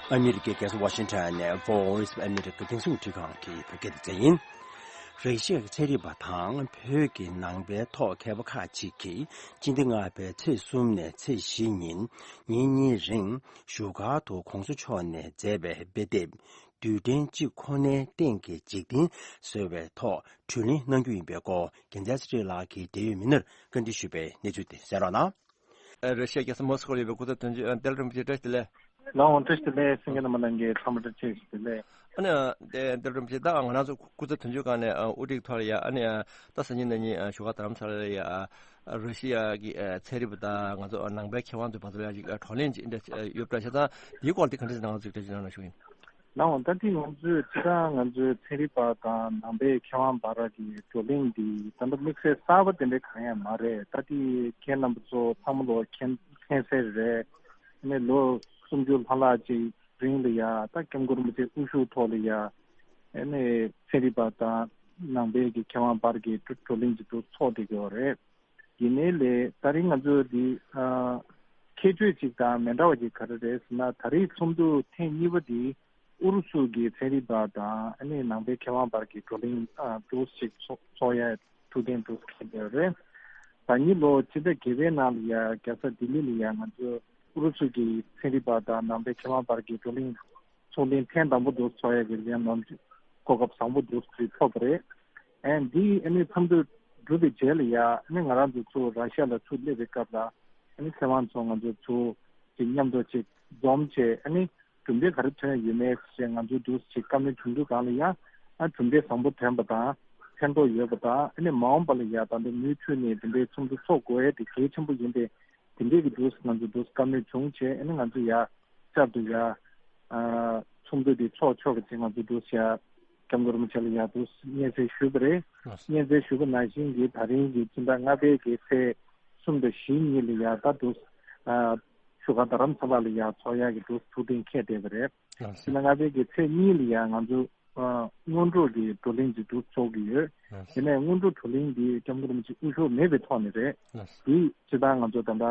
ཨ་མི་རི་ཀའི་རྒྱལ་ས་ཝ་ཤིང་ཊོན་ནས་Voice of America རྒྱང་སྲིང་རླུང་འཕྲིན་ཁང་གི་བོད་སྐད་སྡེ་ཚན་ཡིན། ར་ཤི་ཡ་གི་ཚན་རིག་པ་དང་བོད་ཀྱི་ནང་པའི་ཐོག་མཁས་པ་ཁག་ཅིག་གིས་སྤྱི་ཟླ་ལྔ་པའི་ཚེས་གསུམ་ནས་ཚེས་བཞི་ཉིན་ཉིན་གཉིས་རིང་བཞུགས་སྒར་དུ་གོང་ས་མཆོག་ནས་མཛད་པའི་དཔེ་དེབ། རྡུལ་ཕྲན་གཅིག་ཁོ་ནའི་སྟེང་གི་འཇིག་རྟེན་ཟེར་བའི་ཐོག་བགྲོ་གླེང་གནང་རྒྱུ་ཡིན་པའི་སྐོར་རྒྱལ་མཚན་ཚེ་རིང་ལགས་ཀྱིས་འབྲེལ་ཡོད་མི་སྣར་བཀའ་འདྲི་ཞུས་པའི་གནས་ཚུལ་དེ་གསན་རོགས་གནང་། ཨ། ར་ཤི་ཡ་རྒྱལ་ས་མོ་སི་ཀོ་ལ་ཡོད་པའི་སྐུ་ཚབ་དོན་གཅོད་ཨ་ཏེ་ལ་རིན་པོ་ཆེ་བཀྲ་ཤིས་བདེ་ལེགས། ལགས་འོང་། བཀྲ་ཤིས་བདེ་ལེགས། གསན་མཁན་རྣམ་པ་ལྷན་རྒྱས་ཚང་མ་བཀྲ་ཤིས་བདེ་ལེགས། ཨ་ནི་ཨ་ཏེ་ཏེ་ལ་རིན་པོ་ཆེ། ད་ང་རང་ཚོ་སྐུ་ཚབ་དོན་གཅོད་ཁང་ནས་ཨ་དབུ་ཁྲིད་ཐོག་ལ་ཡ་ཨ་ནི་ཨ་ད་སང་ཉིན་གནངས་ཉིན་ཨ་བཞུགས་སྒར་རྡ་རམ་ས་ལ་ལ་ཡ་ཨ་ར་ཤི་ཡ་གི་ཨ་ཚན་རིག་པ་དང་ང་ཚོ་ཨ་ནང་པའི་མཁས་དབང་ཚོའི་བར་དུ་ལ་ཡ་ཅིག་ཨ་བགྲོ་གླེང་ཅིག་འདྲ་ཨ་ཡོད་པ་འདྲ་ཤག་ཙང་དེའི་སྐོར་དེ་ག་འདྲ་ཞིག་ནང་ཚོས་འགྲེལ་བརྗོད་གནང་རོགས་ཞུ་ཡིན། ལགས་འོང་། ད་ལྟའི་ང་ཚོས་སྤྱིར་བཏང་ང་ཚོའི་ཚན་རིག་པ་དང་ནང་པའི་མཁས་དབང་བར་གྱི་བགྲོ་གླེང་འདི་ད་ལྟ་དམིགས་བསལ་གསར་པ་དེ་འདྲ་གང་ཡང་མ་རེད། ད་ལྟའི་ཁྱེད་རྣམ་པ་ཚོ་ཚང་མ་ལོ་མཁྱེན་མཁྱེན་གསལ་རེད། ཨ་ནི་ལོ་སུམ་ཅུ་ལྷག་ལྷག་ཅིག་རིང་ལ་ཡ་ད་སྐྱབས་མགོན་རིན་པོ་ཆེ་དབུ་བཞུགས་ཐོག་ལ་ཡ་ཨ་ནི་ཚན་རིག་པ་དང་ནང་པའི་གི་མཁས་དབང་བར་གྱི་བགྲོ་བགྲོ་གླེང་ཅིག་ཏུ་ཚོགས་བསྡད་ཀྱི་ཡོད་རེད། ཡིན་ནའི་ལས་ད་རིང་ང་ཚོ་འདི་ཨ་ཁྱད་ཆོས་གཅིག་དང་མི་འདྲ་བ་ཅིག་ག་རེ་རེད་ཟེར་ན། ད་རེས་ཚོགས་འདུ་ཐེངས་གཉིས་པ་འདི་ཨུ་རུ་སུ་གི་ཚན་རིག་པ་དང་ཨ་ནི་ནང་པའི་མཁས་དབང་བར་གྱི་བགྲོ་གླེང་ཨ་འདུག་ཅིག་ཚོགས་ཚོགས་ཡ་ཐུགས་གཏན་འདུག་ཟེར་གྱི་ཡོད་རེད། ཟླ་ཉིན་ལོ་ཕྱི་ཟླ་བརྒྱད་པའི་ནང་ལ་ཡ་རྒྱལ་ས་ལྡི་ལི་ལ་ཡ་ང་ཚོ་ཨུ་རུ་སུ་གི་ཚན་རིག་པ་དང་ནང་པའི་མཁས་དབང་བར་གྱི་བགྲོ་གླེང་ཚོགས་ཐེངས་ཐེངས་དང་པོ་འདུག་ཚོགས་ཡ་གི་ལན་ནམ་གོ་སྐབས་བཟང་པོ་འདུག་ཅིག་ཐོབ་པ་རེད། ཨ་འདི་ཨ་ནི་ཚོགས་འདུ་གྲུབ་པའི་རྗེས་ལ་ཡ་ཨ་ནི་ང་རང་ཚོ་ཚུར་ར་ཤ་ཡ་ལ་ཚུར་སླེབས་པའི་སྐབས་ལ་ཨ་ནི་མཁས་དབང་ཚོ་ང་ཚོ་ཚུར་ཅིག་མཉམ་དུ་ཅིག་འཛོམས་བྱས། ཨ་ནི་གྲུབ་འབྲས་ག་རེ་ཐོན་ཡོད་མེད་ཅེས་ང་ཚོ་འདུག་ཅིག་བཀའ་མོལ་བྱུང་དུས་སྒང་ལ་ཡ་ཨ་གྲུབ་འབྲས་བཟང་པོ་ཐོན་པ་དང་ཕན་ཐོགས་ཡོད་པ་དང་། ཨ་ནི་མ་འོངས་པ་ལ་ཡ་ད་ལྟ་མུ་མཐུད་ནས་འདི་འདྲའི་ཚོགས་འདུ་ཚོགས་དགོས་ཡ་དེ་གལ་ཆེན་པོ་ཡིན་པས། དེ་འདྲས་ཀྱི་འདུག་ང་ཚོ་འདུག་བཀའ་མོལ་བྱུང་བྱས། ཨ་ནི་ང་ཚོ་ཡ་བསྐྱར་དུ་ཡ་ཨ་ཚོགས་འདུ་དེ་ཚོགས་ཆོག་གི་ཅིག་ང་ཚོ་འདུག་ཡ་སྐྱབས་མགོན་རིན་པོ་ཆེ་ལ་ཡ་འདུག་སྙན་སེང་ཞུས་པ་རེད། ལགས་སོ། སྙན་སེང་ཞུས་པ་ནང་བཞིན་གྱི་ད་རིང་གི་སྤྱི་ཟླ་ལྔ་པའི་གི་ཚེས་གསུམ་དང་བཞི་གཉིས་ལ་ཡ་ད་འདུག་ཨ་ དྲུག་ག་རྡ་རམ་ས་ལ་ལ་ཡ་ཚོགས་ཡག་གི་འདུག་ཐུགས་གཏན་འཁེལ་བསྡད་པ་རེད། ལགས་སོ། དེ་ནས་ལྔ་པའི་གི་ཚེས་གཉིས་ལ་ཡ་ང་ཚོ་ཨ་སྔོན་འགྲོ་གི་བགྲོ་གླེང་ཅིག་འདུག་ཚོགས་ཀྱི་ཡོད། ལགས་སོ། དེ་ནས་སྔོན་འགྲོ་བགྲོ་གླེང་འདི་སྐྱབས་མགོན་རིན་པོ་ཆེ་དབུ་བཞུགས་མེད་པའི་ཐོག་ནས་རེད། ལགས་སོ། དེ་སྤྱིར་བཏང་ང་ཚོ་ད་ལྟ་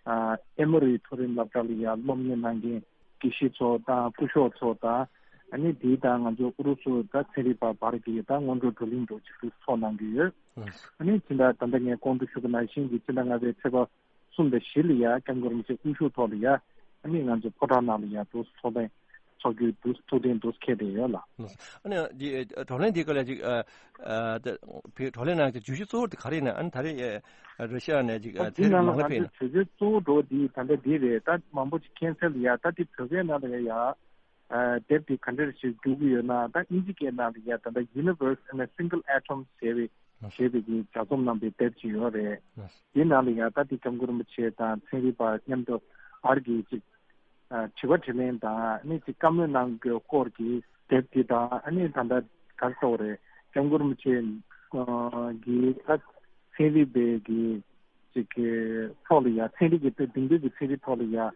ཨ་ཨེ་མོ་རི་མཐོ་རིམ་སློབ་གྲྭ་ལ་ཡ་སློབ་གཉེར་གནང་མཁན་དགེ་བཤེས་ཚོ་དང་སྐུ་ཞབས་ཚོ་དང་། ཨ་ནི་དེའི་དང་ང་ཚོ་ཨུ་རུ་སུ་ད་ཚན་རིག་པ་བར་གྱི་ད་སྔོན་འགྲོ་བགྲོ་གླེང་འདྲ་ཅིག་ཏུ་ཚོགས་གནང་གི་ཡོད། ཨ་ནི་ཕྱི་ཟླ་ད་ལྟ་ངས་གོང་དུ་ཞུ་གི་ནང་བཞིན་གྱི་ཕྱི་ཟླ་ལྔ་པའི་ཚེས་པ་གསུམ་དང་བཞི་ལ་ཡ་སྐྱབས་མགོན་རིན་པོ་ཆེ་དབུ་བཞུགས་ཐོག་ལ་ཡ་ཨ་ནི་ང་ཚོ་ཕོ་བྲང་ནང་ལ་ཡ་དུ་ཚོགས་ཐེངས་ཚོགས་རྒྱུའི་དུ་ཐུགས་གཏན་དུ་འཁེལ་བསྡད་ཡོད་ལ། ཨ་ནི་འདི་བགྲོ་གླེང་འདིའི་སྐོར་ལ་ཅིག་ཨ་ཨ་ད་བགྲོ་གླེང་ནང་གི་བརྗོད་གཞི་གཙོ་བོ་དེ་ག་རེ་ཡིན་ན། ཨ་ནི་ད་རེས་ཨ་ར་ཤི་ཡ་ནས་ཅིག་ཨ་འདི་ཚན་རིག་ནང་ལ་མ་ང་ལྷོད་པ་ཡིན་ན། ཚོ་བརྗོད་གཞི་གཙོ་བོ་འགྲོ་བ་འདི་ད་ལྟ་འདི་རེད། ད་མང་པོ་ཅིག་མཁྱེན་གསལ་ལ་ཡ་ད་འདི་བོད་སྐད་ནང་ལ་ཡ་ཡ། ཨ་དེབ་དེ་ག་འདྲ་ཞིག་བསྒྱུར་གྱི་ཡོད་ན། ད་དབྱིན་ཇི་སྐད་ནང་ལ་ཡ་ད་ལྟ་Universe in a Single Atom ཟེར་བའི་ཞེས་པའི་གི་ལྗགས་རྩོམ་གནང་བའི་དེབ་ཅིག་ཡོད་རེད། དེ་ནང་ལ་ཡ་ད་དེ་སྐྱབས་མགོན་རིན་པོ་ཆེ་དང་ཚན་རིག་པ་མཉམ་དུ་བར་གྱི་ཅིག་ཨ་དྲི་བ་དྲིས་ལན་དང་ཨ་ནི་ཅིག་བཀའ་མོལ་གནང་གི་སྐོར་གྱི་དེབ་དེ་དང་། ཨ་ནི་ད་ལྟ་ག་རེ་ཟེར་དགོས་རེད། སྐྱབས་མགོན་རིན་པོ་ཆེ་ཨ་གི་ད་ཚན་རིག་པའི་གི་ཅིག་གི་ཐོག་ལ་ཡ་ཚན་རིག་གི་དེང་དུས་ཀྱི་ཚན་རིག་ཐོག་ལ་ཡ་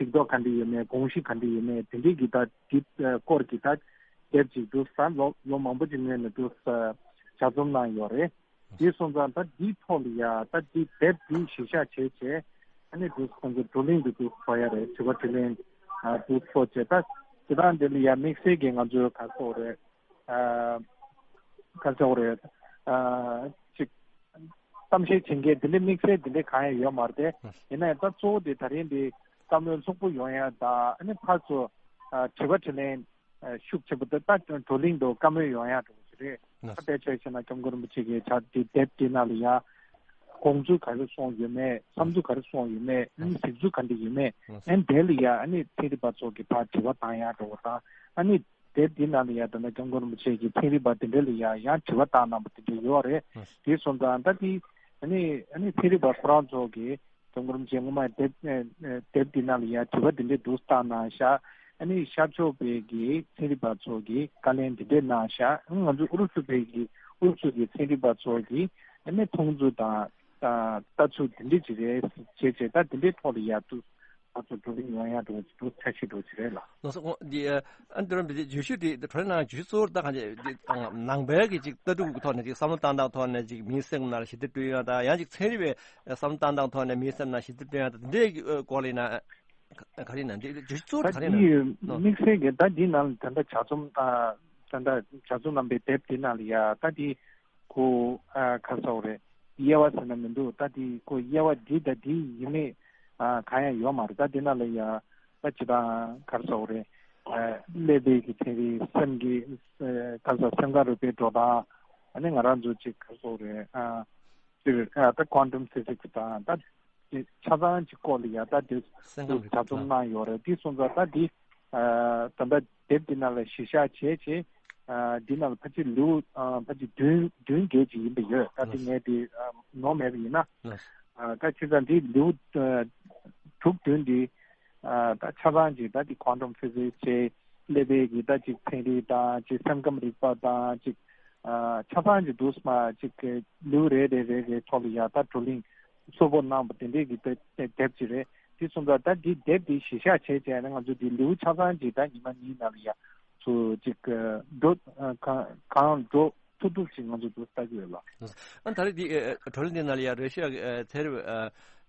གཟིགས་རྟོག་ག་འདྲ་ཡོད་མེད། དགོངས་གཞི་ག་འདྲ་ཡོད་མེད། དེ་འདྲའི་གི་ད་འདི་སྐོར་གྱི་ད་དེབ་ཅིག་འདུག་ས་ལོ་ལོ་མང་པོ་ཅིག་སྔོན་ནས་འདུག་ས་ལྗགས་རྩོམ་གནང་ཡོད་རེད། དེ་སོང་ཙང་ད་འདིའི་ཐོག་ལ་ཡ་ད་འདི་དེབ་འདི་གཞི་བཞག་བྱས་བྱས་ཨ་ནི་འདུག་ཁོང་ཚོ་བགྲོ་གླེང་འདི་འདུག་ཚོགས་ཡ་རེད། དྲི་བ་དྲིས་ལན་འདུག་ཚོགས་བྱས། ད་དེ་དང་འདི་ལ་ཡ་དམིགས་བསལ་གྱི་ང་ཚོའི་ག་རེ་ཟེར་དགོས་རེད། ཨ་ག་རེ་ཟེར་དགོས་རེད། ཨ་ཅིག་གཏམ་བཤད་བྱེད་མཁན་དེ་འདྲའི་དམིགས་བསལ་དེ་འདྲའི་གང་ཡང་ཡོད་མ་རེད་དེ། ཡིན་ན་ཡང་ད་གཙོ་བོ་དེ་ད་རིང་འདི་བསམ་བློའི་ལྷུག་པོ་ཡོང་ཡ་དང་། ཨ་ནི་ཕར་ཚུར་ཨ་དྲི་བ་དྲིས་ལན་ཨ་ཤུགས་ཆེན་པོ་དང་། ད་བགྲོ་གླེང་དུ་བཀའ་མོལ་ཡོང་ཡ་འདྲ་བོ་ཞིག་རེད། ད་དཔེ་ཆ་བཞག་ན་སྐྱབས་མགོན་རིན་པོ་ཆེ་གི་ཕྱག་དེ་དེབ་དེ་ནང་ལ་ཡ་དགོངས་ཚུལ་ག་རེ་གསུངས་ཡོད་མེད། བསམ་ཚུལ་ག་རེ་གསུངས་ཡོད་མེད། ཨ་ནི་གཟིགས་ཚུལ་ག་འདྲ་ཡོད་མེད། ཨ་ནི་དེ་ལ་ཡ་ཨ་ནི་ཚན་རིག་པ་ཚོ་གི་ཕར་དྲི་བ་བཏང་ཡ་འདྲ་བོ་དང་། ཨ་ནི་དེབ་འདི་ནང་ལ་ཡ་ད་ལྟ་སྐྱབས་མགོན་རིན་པོ་ཆེ་གིས་ཚན་རིག་པ་དེ་འདྲ་ལ་ཡ་ཡང་དྲི་བ་བཏང་གནང་པ་དེ་འདྲ་ཡོད་རེད། དེ་སོང་ཙང་ད་དེ་ཨ་ནི་ཨ་ནི་ཚན་རིག་པ་ཁོ་རང་ཚོ་གིས་སྐྱབས་མགོན་རིན་པོ་ཆེ་སྔོན་མ་དེབ་ཨ་ཨ་དེབ་འདི་ནང་ལ་ཡ་དྲི་བ་དེ་འདྲ་འདུག་བཏང་གནང་ཤག་ཨ་ནི་ཤར་ཕྱོགས་པའི་གི་ཚན་རིག་པ་ཚོ་གིས་བཀའ་ལན་དེ་འདྲ་གནང་ཤག་ང་ཚོ་ཨུ་རུ་སུ་པའི་གི་ཨུ་རུ་སུ་གི་ཚན་རིག་པ་ཚོ་གིས་ཨ་ནི་མཐོང་ཚུལ་དང་ད་ལྟ་ཚུལ་དེ་འདྲ་ཅིག་རེད་བྱས་བྱས། ད་དེ་འདྲའི་ཐོག་ལ་ཡ་ཚུར་ང་ཚོ་བགྲོ་གླེང་ཡོང་ཡ་འགྲོ་ཅིག་འདུག་འཆར་གཞི་འགྲོ་ཅིག་རེད་ལ། ལགས་སོ། འོ་འདི་ཨ་འདི་རིམ་པ་འདི་བརྗོད་གཞི་འདི་བགྲོ་གླེང་ནང་བརྗོད་གཞི་གཙོ་བོར་ད་གང་ཅི་འདི་ནང་པའི་གི་ཅིག་ལྟ་གྲུབ་ཀྱི་ཐོག་ནས་ཅིག་བསམ་བློ་བཏང་སྟངས་ཐོག་ནས་ཅིག་མིའི་སེམས་ནང་ལ་ཞི་བདེ་བསྐྲུན་ཡ་དང་། ཡང་ཅིག་ཚན་རིག་པའི་བསམ་བློ་བཏང་སྟངས་ཐོག་ནས་མིའི་སེམས་ནང་ཞི་བདེ་བསྐྲུན་ཡ་དང་། འདི་འདྲའི་སྐོར་ལ་ཡིན་ན་ག་རེ་ཡིན་ན། འདི་བརྗོད་གཞི་གཙོ་བོར་ད་ག་རེ་ཡིན་ག་ན། དེའི་དམིགས་བསལ་གྱི་ད་འདི་ནང་ད་ལྟ་ལྗགས་རྩོམ་ད་ད་ལྟ་ལྗགས་རྩོམ་གནང་པའི་དེབ་འདི་ནང་ལ་ཡ་ད་འདི་ཁོ་ཨ་ག་རེ་ཟེར་དགོས་རེད། དབྱེ་བ་ཟེར་ན་མི་འདུག་ད་འདི་ཁོ་དབྱེ་བ་འདི་དང་འདི་ཡིན་མེད་ཨ་གང་ཡང་ཡོད་མ་རེད། ད་འདི་ནང་ལ་ཡ་ད་སྤྱིར་བཏང་ག་རེ་ཟེར་དགོས་རེད། ཨ་ཀླད་པའི་གི་ཚན་རིག་སེམས་ཀྱི་ཨ་ག་རེ་ཟེར་སེམས་ཁམས་རིག་པའི་འགྲོ་སྟངས། ཨ་ནི་ང་རང་ཚོ་ཅིག་ག་རེ་ཟེར་དགོས་རེད། ཨ་ཅིག་ཨ་ད་quantum physics དང་ད་ཅིག་ཆ་ཚང་ཅིག་སྐོར་ལ་ཡ་ད་འདི་སེམས་ཁམས་རིག་ལྗགས་རྩོམ་གནང་ཡོད་རེད། འདི་སོང་ཙང་ད་འདི་ཨ་ད་ལྟ་དེབ་འདི་ནང་ལ་གཞི་བཞག་བྱས་བྱས། ཨ་འདི་ནང་ལ་ཕལ་ཆེར་ལེའུ་ཨ་ཕལ་ཆེར་བདུན་བདུན་བརྒྱད་ཅིག་ཡིན་པ་ཡོད། ད་འདི་ངས་འདི་ཨ་ནོར་མེད་པ་ཡིན་ན། ཨ་ད་བྱས་ཙང་འདི་ལེའུ་ཨ་དྲུག་བདུན་འདི་ཨ་ད་ཆ་ཚང་ཅིག་ད་འདི་quantum physics བྱས། ཀླད་པའི་གི་ད་ཅིག་ཚན་རིག་དང་ཅིག་སེམས་ཁམས་རིག་པ་དང་ཅིག་ཨ་ཆ་ཚང་ཅིག་འདུག་སེ་མ་ཅིག་གི་ལེའུ་རེ་རེ་རེ་རེ་ཐོག་ལ་ཡ་ད་བགྲོ་གླེང་གསལ་པོ་གནང་བ་དེ་འདྲའི་གི་དེ་དེ་དེབ་ཅིག་རེད། དེ་སོང་ཙང་ད་འདི་དེབ་འདི་གཞི་བཞག་བྱས་བྱས་ནས་ང་ཚོ་འདི་ལེའུ་ཆ་ཚང་ཅིག་ད་ཉི་མ་གཉིས་ནང་ལ་ཡ་ཚུར་ཅིག་འགྲོ་གང་གང་འགྲོ་ཐུབ་ཐུབ་ཅིག་ང་ཚོ་འདུག་ལྟ་གི་ཡོད་ལ། ཨ་ད་རེས་འདི་ཨ་བགྲོ་གླེང་འདི་ནང་ལ་ཡ་རེ་ཤི་ཡ་གི་ཨ་ཚན་རིག་ཨ་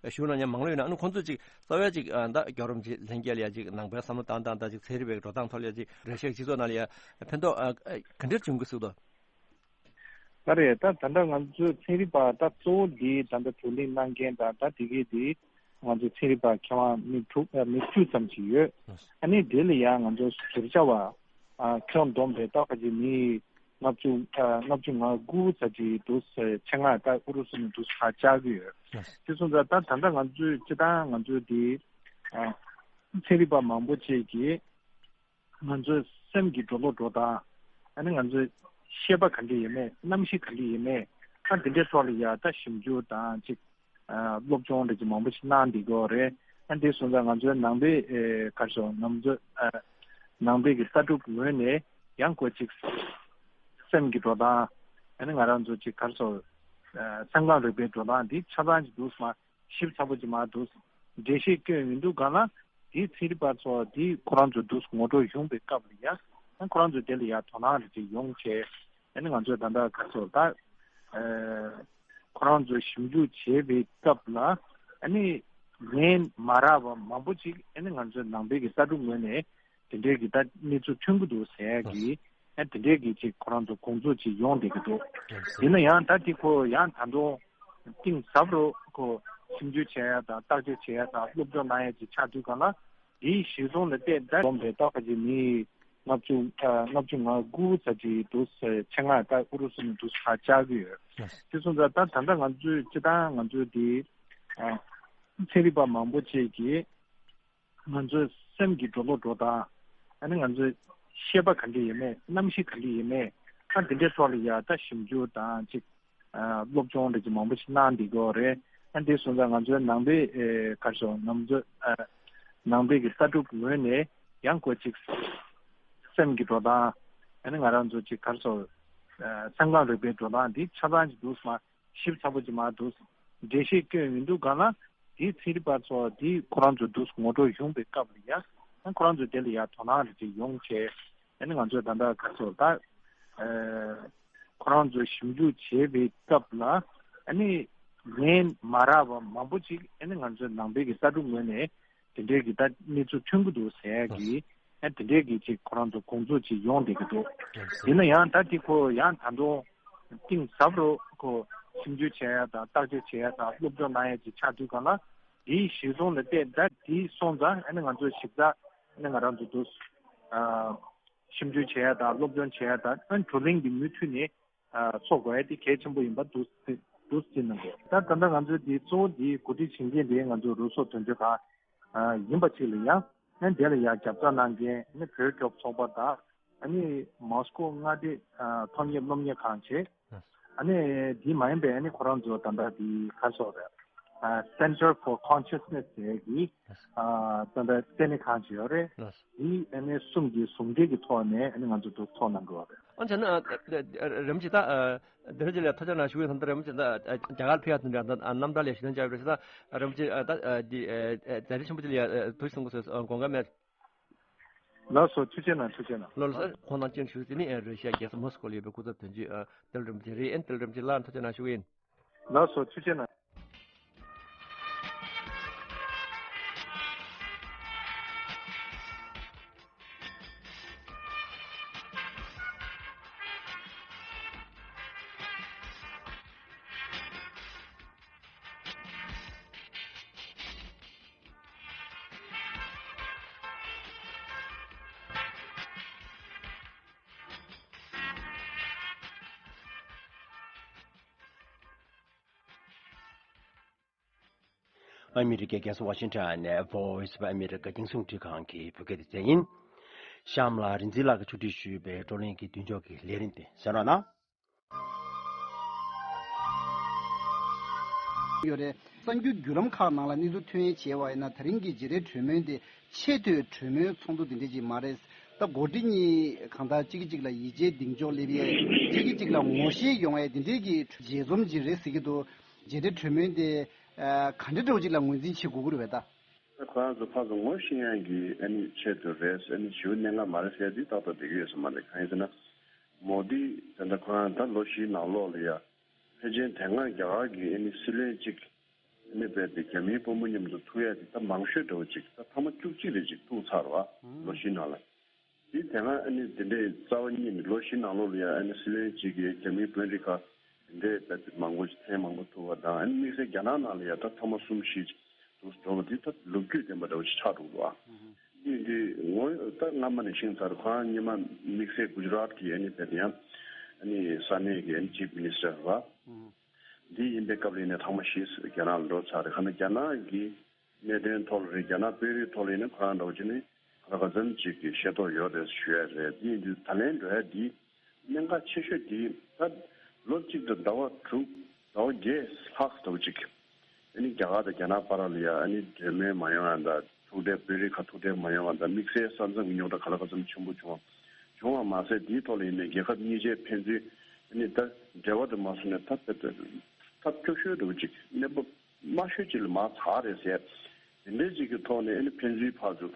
གཞུང་ནང་ཉམས་མང་ལོས་ཡོད་ན། ཨ་ནི་ཁོང་ཚོ་ཅིག་རྩ་བའི་ཅིག་ཨ་ད་རྒྱལ་བ་རིན་པོ་ཆེ་ལྷན་རྒྱས་ལ་ཡ་ཅིག་ནང་པའི་བསམ་བློ་བཏང་སྟངས་དང་ཅིག་ཚན་རིག་པའི་འགྲོ་སྟངས་ཐོག་ལ་ཡ་ཅིག་རེ་ཤི་ཡ་སྤྱི་ཚོགས་ནང་ལ་ཡ་ཕན་ཐོགས་ཨ་ཨ་ག་འདྲ་བྱུང་གི་སྲིད་དོ། ད་རེད། ད་ད་ལྟ་ང་ཚོའི་ཚན་རིག་པ་ད་གཙོ་བོ་འདི་ད་ལྟ་བགྲོ་གླེང་གནང་མཁན་དང་ད་དེ་གའི་དེ་ང་ཚོའི་ཚན་རིག་པ་མཁས་དབང་མི་དྲུག་ཨ་མི་བཅུ་ཙམ་ཞིག་ཡོད། ཨ་ནི་དེ་ལ་ཡང་ང་ཚོ་ཟུར་བཅར་བ་ཨ་ཁྱོན་བསྡོམས་པས་ད་ཕལ་ཆེར་མི་ལྔ་བཅུ་ཨ་ལྔ་བཅུ་ང་དགུ་ཙམ་ཅིག་འདུག་ཟེར། ཆེད་མངགས་ད་ཨུ་རུ་སུ་ནས་འདུག་ཟེར་ཕར་བཅར་གྱི་ཡོད། དེ་སོང་ཙང་ད་ད་ལྟ་ང་ཚོས་སྤྱིར་བཏང་ང་ཚོའི་དེ་ཨ་ཚན་རིག་པ་མང་པོ་ཅིག་གིས། ང་ཚོའི་སེམས་ཀྱི་འགྲོ་ལུགས་འགྲོ་སྟངས། ཨ་ནི་ང་ཚོའི་ཤེས་པ་ག་འདྲ་ཡིན་མིན། རྣམ་ཤེས་ག་འདྲ་ཡིན་མིན། ཨ་འདི་འདྲའི་ཐོག་ལ་ཡ་ད་ཞིབ་འཇུག་དང་ཅིག་ཨ་སློབ་སྦྱོང་འདྲ་ཅིག་མང་པོ་ཞིག་གནང་བསྡད་ཀྱི་ཡོད་རེད། ཨ་འདི་སོང་ཙང་ང་ཚོའི་ནང་པའི་ཨེ་ག་རེ་ཟེར། ང་ཚོ་ཨ་ནང་པའི་གི་ལྟ་གྲུབ་ངོས་ནས་ཡང་ཁོ་ཅིག་སེམས་ཀྱི་འགྲོ་སྟངས། ཨ་ནི་ང་རང་ཚོ་ཅིག་ག་རེ་ཟེར། ཨ་སེམས་ཁམས་རིག་པའི་འགྲོ་སྟངས་འདི་ཆ་ཚང་ཅིག་འདུག་སེ་མ། ཞིབ་ཚགས་པོ་ཅིག་མར་འདུག་ འགྲེལ་བཤད་བསྐྱོན་ཡོང་དུས་སྒང་ལ། དེའི་ཚན་རིག་པ་ཚོ་དེ་ཁོ་རང་ཚོ་འདུག་ངོ་སྤྲོད་ཡོང་པའི་སྐབས་ལ་ཡ། ཁོ་རང་ཚོ་དེ་ལ་ཡ་དོ་སྣང་རེ་ཅིག་ཡོང་བྱས། ཨ་ནི་ང་ཚོས་ད་ལྟ་ག་ཚོད་ད། ཁོ་རང་ཚོས་ཞིབ་འཇུག་བྱས་པའི་སྐབས་ལ། ཨ་ནི་ལན་མ་རག་པ་མང་པོ་ཅིག་ཨ་ནི་ང་ཚོའི་ནང་པའི་གི་ལྟ་གྲུབ་ངོས་ནས་དེ་འདྲའི་གི་ད་གནས་ཚུལ་ཐོན་གྱི་འདུག་ཟེར་ཡ་གི། ཨ་དེ་འདྲའི་གི་ཅིག་ཁོ་རང་ཚོ་དགོངས་ཚུལ་ཅིག་ཡོང་བསྡད་ཀྱི་འདུག་ཡིན་ན་ཡང་ད་དེ་ཁོ་ཡང་ད་དུང་གཏིང་ཟབ་རུ་ཁོ་ཞིབ་འཇུག་བྱེད་ཡ་དང་བརྟག་དཔྱད་བྱེད་ཡ་དང་སློབ་སྦྱོང་གནང་ཡ་ཅིག་ཆགས་དུས་སྒང་ལ། དེའི་གཞིར་བཟུང་ལ་བལྟས་ད་འཛོམས་པའི་ཏོག་ཙམ་མི་ལྔ་བཅུ་ཨ་ལྔ་བཅུ་ང་དགུ་ཙམ་ཅིག་འདུག་ཟེར་ཆེད་མངགས་ད་ཨུ་རུ་སུ་ནས་འདུག་ཁ་བཅར་གྱི་ཡོད། དེ་སོང་ཙང་ད་ད་ལྟ་ང་ཚོའི་སྤྱི་བཏང་ང་ཚོའི་དེ་ཨ་ཚན་རིག་པ་མང་པོ་ཅིག་གིས་ང་ཚོའི་སེམས་ཀྱི་འགྲོ་ལུགས་འགྲོ་སྟངས། ཨ་ནི་ང་ཚོའི་ཤེས་པ་ག་འདྲ་ཡིན་མིན། གནམ་གཤིས་ག་འདྲ་ཡིན་མིན། ཨ་དེ་འདྲའི་ཐོག་ལ་ཡ་ད་ཞིབ་འཇུག་དང་ཅིག་ཨ་སློབ་སྦྱོང་འདྲ་ཅིག་མང་པོ་ཞིག་གནང་བསྡད་ཀྱི་ཡོད་རེད། ཨ་དེ་སོང་ཙང་ང་ཚོའི་ནང་པའི་ཨེ་ག་རེ་ཟེར། ང་ཚོའི་ཨ་ནང་པའི་གི་ལྟ་གྲུབ་ངོས་ནས་ཡང་ཁོ་ཅིག་སེམས་ཀྱི་འགྲོ་སྟངས། ཨ་ནི་ང་རང་ཚོ་ཅིག་ག་རེ་ཟེར། ཨ་སེམས་ཁམས་རིག་པའི་འགྲོ་སྟངས་འདི་ཆ་ཚང་ཅིག་འདུག་སེ་མར་ཞིབ་ཚགས་པོ་ཅིག་མར་འདུག་སེ་འགྲེལ་བཤད་བསྐྱོན་ཡོང་དུས་སྒང་ལ། དེའི་ཚན་རིག་པ་ཚོ་དེ་ཁོ་རང་ཚོ་འདུག་སེ་ངོ་སྤྲོད་ཡོང་པའི་སྐབས་ལ་ཡ། ཁོ་རང་ཚོ་དེ་ལ་ཡ་དོ་སྣང་རེ་ཅིག་ཡོང་བྱས། ཨ་ནི་ང་ཚོས་ད་ལྟ་ག་ཚོད་ད། ཨ་ཁོ་རང་ཚོས་ཞིབ་འཇུག་བྱེད་པའི་སྐབས་ལ། ཨ་ནི་ལན་མ་རག་པ་མང་པོ་ཅིག་ཨ་ནི་ང་ཚོའི་ནང་པའི་གི་ལྟ་གྲུབ་ངོས་ནས་དེ་འདྲའི་གི་ད་གནས་ཚུལ་ཐོན་གྱི་འདུག་ཟེར་ཡ་གི། ཨ་དེ་འདྲའི་གི་ཅིག་ཁོ་རང་ཚོ་དགོངས་ཚུལ་ཅིག་ཡོང་བསྡད་ཀྱི་འདུག་ཡིན་ན་ཡང་ད་དེ་ཁོ་ཡང་ད་དུང་གཏིང་ཟབ་རུ་ཁོ་ཞིབ་འཇུག་བྱེད་ཡ་དང་བརྟག་དཔྱད་བྱེད་ཡ་དང་སློབ་སྦྱོང་གནང་ཡ་ཅིག་ཆགས་དུས་སྒང་ལ། དེའི་གཞིར་བཟུང་ལ་བལྟས་ད་དེ་སོང་ཙང་ཨ་ནི་ང་ཚོ་ཞིབ་ཚགས་ཨ་ནི་ང་རང་ཚོ་འདུག་ཨ་ཞིབ་འཇུག་བྱེད་ཡ་དང་སློབ་སྦྱོང་བྱེད་ཡ་དང་ཨ་ནི་བགྲོ་གླེང་འདི་མུ་མཐུད་ནས་ཨ་འཚོགས་དགོས་ཡ་དེ་གལ་ཆེན་པོ་ཡིན་པ་འདུག་འདུག་ཟེར་གནང་གི་ཡོད། ད་ད་ལྟ་ང་ཚོའི་དེ་གཙོ་བོ་དེ་གོ་སྒྲིག་བྱེད་མཁན་དེ་ང་ཚོ་རུ་སོག་དོན་གཅོད་ཁང་ཨ་ཡིན་པ་ཅིག་ལ་ཡང་ཨ་ནི་དེ་ལ་ཡང་རྒྱབ་རྩ་གནང་མཁན་ཨ་ནི་བོད་སྐྱོབ་ཚོགས་པ་དང་། ཨ་ནི་མོ་སི་ཀོ་མངའ་སྡེ་ཨ་ཐོན་དངོས་སློབ་གཉེར་ཁང་བྱས། ཨ་ནི་འདི་མ་ཡིན་པའི་ཨ་ནི་ཁོ་རང་ཚོ་ད་ལྟ་འདི་ག་རེ་ཟེར་རེད། ཨ་Center for Consciousness་ཟེར་གྱི་ཨ་ད་ལྟ་ལྟེ་གནས་ཁང་ཅིག་ཡོད་རེད། འདི་ཨ་ནི་གསུམ་གྱི་ཟུང་འབྲེལ་གྱི་ཐོག་ནས་ཨ་ནི་ང་ཚོ་འདུག་ཚོགས་གནང་གི་ཡོད་རེད། ཨོ་བྱས་ན་ཨ་ཨ་ཨ་རིན་པོ་ཆེ་ད་ཨ་དེ་རིང་ཅིག་ལ་ཐུགས་རྗེ་གནང་ཞུ་གི་ཡིན། ད་རིན་པོ་ཆེ་ད་ཨ་རྒྱ་གར་ཕེབས་ཡ་དེ་འདྲ་ད་ཨ་རྣམ་ཐར་ལ་ཞུ་དོན་བྱ་བ་རེད་ཟེར། ད་རིན་པོ་ཆེ་ཨ་ད་ཨ་འདི་ཨ་མཛད་རྗེས་ཆེན་པོ་ཅིག་ལ་ཡ་ཨ་ཐུགས་གསུང་གི་སོ་དགོངས་འགལ་མེད། ལགས་སོ། ཐུགས་རྗེ་གནང་། ཐུགས་རྗེ་གནང་། ལགས་ལགས་སོ། ཁོང་རྣམ་མཁྱེན་ཞུ་ཟིན་ནི་ཨེ་རོ་ཤི་ཡ་རྒྱལ་ས་མོ་སི་ཀོ་ལ་ཡོད་པའི་སྐུ་ཚབ་དོན་གཅོད་ཨ་ཏེལ་རིན་པོ་ཆེ་རེད། ཨེ་ཏེལ་རིན་པོ་ཆེ་ལགས་ཐུགས་རྗེ་གནང་ཞུ་གི་ཡིན། ལགས་སོ། ཐུགས་རྗེ་གནང་། ཨ་མི་རི་ཀའི་རྒྱལ་ས་ཝ་ཤིང་ཊོན་ནས་Voice of America་རྒྱང་སྲིང་རླུང་འཕྲིན་ཁང་གི་བོད་སྐད་སྡེ་ཚན་ཡིན། གཤམ་ལ་རིག་འཛིན་ལགས་ཀྱིས་ཕྱོགས་སྒྲིག་ཞུས་པའི་བགྲོ་གླེང་གི་མདུན་ཅོག་གི་ལས་རིམ་དེ་གསན་རོགས་གནང་། ཡོད་རེད། གསར་འགྱུར་བརྒྱུད་ལམ་ཁག་ནང་ལ་གནས་ཚུལ་ཐོན་ཡས་བྱས་པ་ཡིན་ན། ད་རིང་གི་མཇལ་འཕྲད་གྲོས་མོལ་དེ་ཆེས་མཐོའི་གྲོས་མོལ་ཚོགས་འདུ་དེ་འདྲ་ཅིག་མ་རེད། ད་འགོ་ཁྲིད་གཉིས་གང་ལྟར་གཅིག་གིས་གཅིག་ལ་ཡིད་ཆེས་གདེང་འཇོག་སླེབས་ཡས། གཅིག་གིས་གཅིག་ལ་ངོ་ཤེས་ཡོང་ཡས་དེ་འདྲའི་གི་མཇལ་འཛོམས་ཅིག་རེད་ཟེར་གྱི་འདུག་མཇལ་འཕྲད་གྲོས་མོལ་དེ་ཨ་ག་འདྲ་འདྲ་བོ་ཅིག་ལ་ངོས་འཛིན་བྱེད་དགོས་ཀྱི་རེད་པས་ད། ད་ཁོ་རང་ཚོ་ཕར་ཚུར་ངོ་ཤེས་ཡས་ཀྱི་ཨ་ནི་ཆེད་དུ་རེད། ཨ་ནི་ཞེ་པོ་གནད་འགག་མ་རེད་ཟེར་དེ་ཏག་ཏག་བསྡད་ཀྱི་ཡོད་ས་མ་རེད། གང་ཡིན་ཟེར་ན། མོ་དི་ད་ལྟ་ཁོ་རང་ད་ལོ་བཞིའི་ནང་ལོགས་ལ་ཡ་ཕལ་ཆེར་དེ་སྔ་རྒྱ་གར་གྱི་ཨ་ནི་སྲིད་བློན་གཅིག་ཨ་ནི་རྦད་དེ་རྒྱ་མིའི་དཔོན་པོ་མཉམ་དུ་ཐུག་ཡ་དེ་ད་མང་ཤོས་འདྲ་བོ་ཅིག་ད་ཐེངས་མ་བཅུ་གཅིག་རེ་ཅིག་ཐུག་ཚར་བ། ལོ་བཞིའི་ནང་ལ། དེ་དེ་སྔ་ཨ་ནི་དེ་འདྲའི་རྩ་བ་ཉིད་ནས་ལོ་བཞིའི་ནང་ལོགས་ལ་ཡ་ཨ་ནི་སྲིད་བློན་གཅིག་གིས་རྒྱ་མིའི་དཔོན་རིགས་ཁག་དེ་འདྲའི་རྦད་དེ་མང་པོ་ཞིག་ཐེངས་མང་པོ་ཐུག་པ་དང་། ཨ་ནི་དམིགས་བསལ་རྒྱ་ནག་ནང་ལ་ཡ་ད་ཐེངས་མ་གསུམ་བཞི་ཅིག་འདུག་འགྲོ་བ་འདི་ད་ལོ་རྒྱུས་ལྡན་པ་འདྲ་བོ་ཞིག་ཆགས་འགྲོ་གི་འདུག་ཨ། འདི་འདི་ངོ་ད་སྔ་མ་ནས་ཤེས་ཚར། ཁོ་རང་སྔོན་མ་དམིགས་བསལ་གུ་ཇི་རཱཏ་གི་ཨ་ནི་དཔེར་ན་ཡང་ཨ་ནི་ས་གནས་ཀྱི་ཨ་ནི་ཅིབ་མི་ནི་སི་ཊར་རེད་པ། འདི་ཡིན་པའི་སྐབས་ལ་ཡིན་ནའི་ཐེངས་མ་བཞི་རྒྱ་ནག་ལ་འགྲོ་ཚར་རེད། ཁ་ན་རྒྱ་ནག་གི་གནད་དོན་ཐོག་ལ་རེད། རྒྱ་ནག་དཔོན་རིགས་ཐོག་ལ་ཡིན་ན་ཁོ་རང་འདྲ་བོ་ཅིག་ནི་ག་ལ་ག་ཙམ་ཅིག་གི་ཤེས་རྟོགས་ཡོད་རེད་ཞུ་ཡ་རེད། འདི་ཡིན་དུས་ད་ལན་འགྲོ་ཡ་འདི་གནད་འགག་ཆེ་ཤོས་དེ་ད་ལོ་གཅིག་དང་ཟླ་བ་དྲུག་ཟླ་བ་བརྒྱད་ལྷག་ཙམ་ཅིག་ཨ་ནི་རྒྱ་གར་དང་རྒྱ་ནག་བར་ལ་ཡ་ཨ་ནི་གྲོས་མོལ་མ་ཡོང་ཡ་དང་། ཐུག་འཕྲད་བོད་རིགས་ཁག་ཐུག་འཕྲད་མ་ཡོང་བ་དང་། དམིགས་བསལ་ས་མཚམས་ཀྱི་རྙོག་དྲ་ག་ལ་ག་ཙམ་ཆེན་པོ་བྱུང་བ་བྱུང་བ་མ་ཟད། དེའི་ཐོག་ལ་ཡིན་ནའི་རྒྱལ་ཁབ་གཉིས་ཆའི་ཕན་ཚུན་ཨ་ནི་ད་འབྲེལ་བ་དུ་མ་སོང་ནས་ད་ད་ད་ཐབས་སྐྱོ་ཤོས་འདྲ་བོ་ཅིག་གནས་བབ་དམའ་ཤོས་ཅིག་ལ་མར་ཚར་རེད་ཟེར། དེ་འདྲའི་ཅིག་གི་ཐོག་ནས་ཨ་ནི་ཕན་ཚུན་ཕར་ཚུར་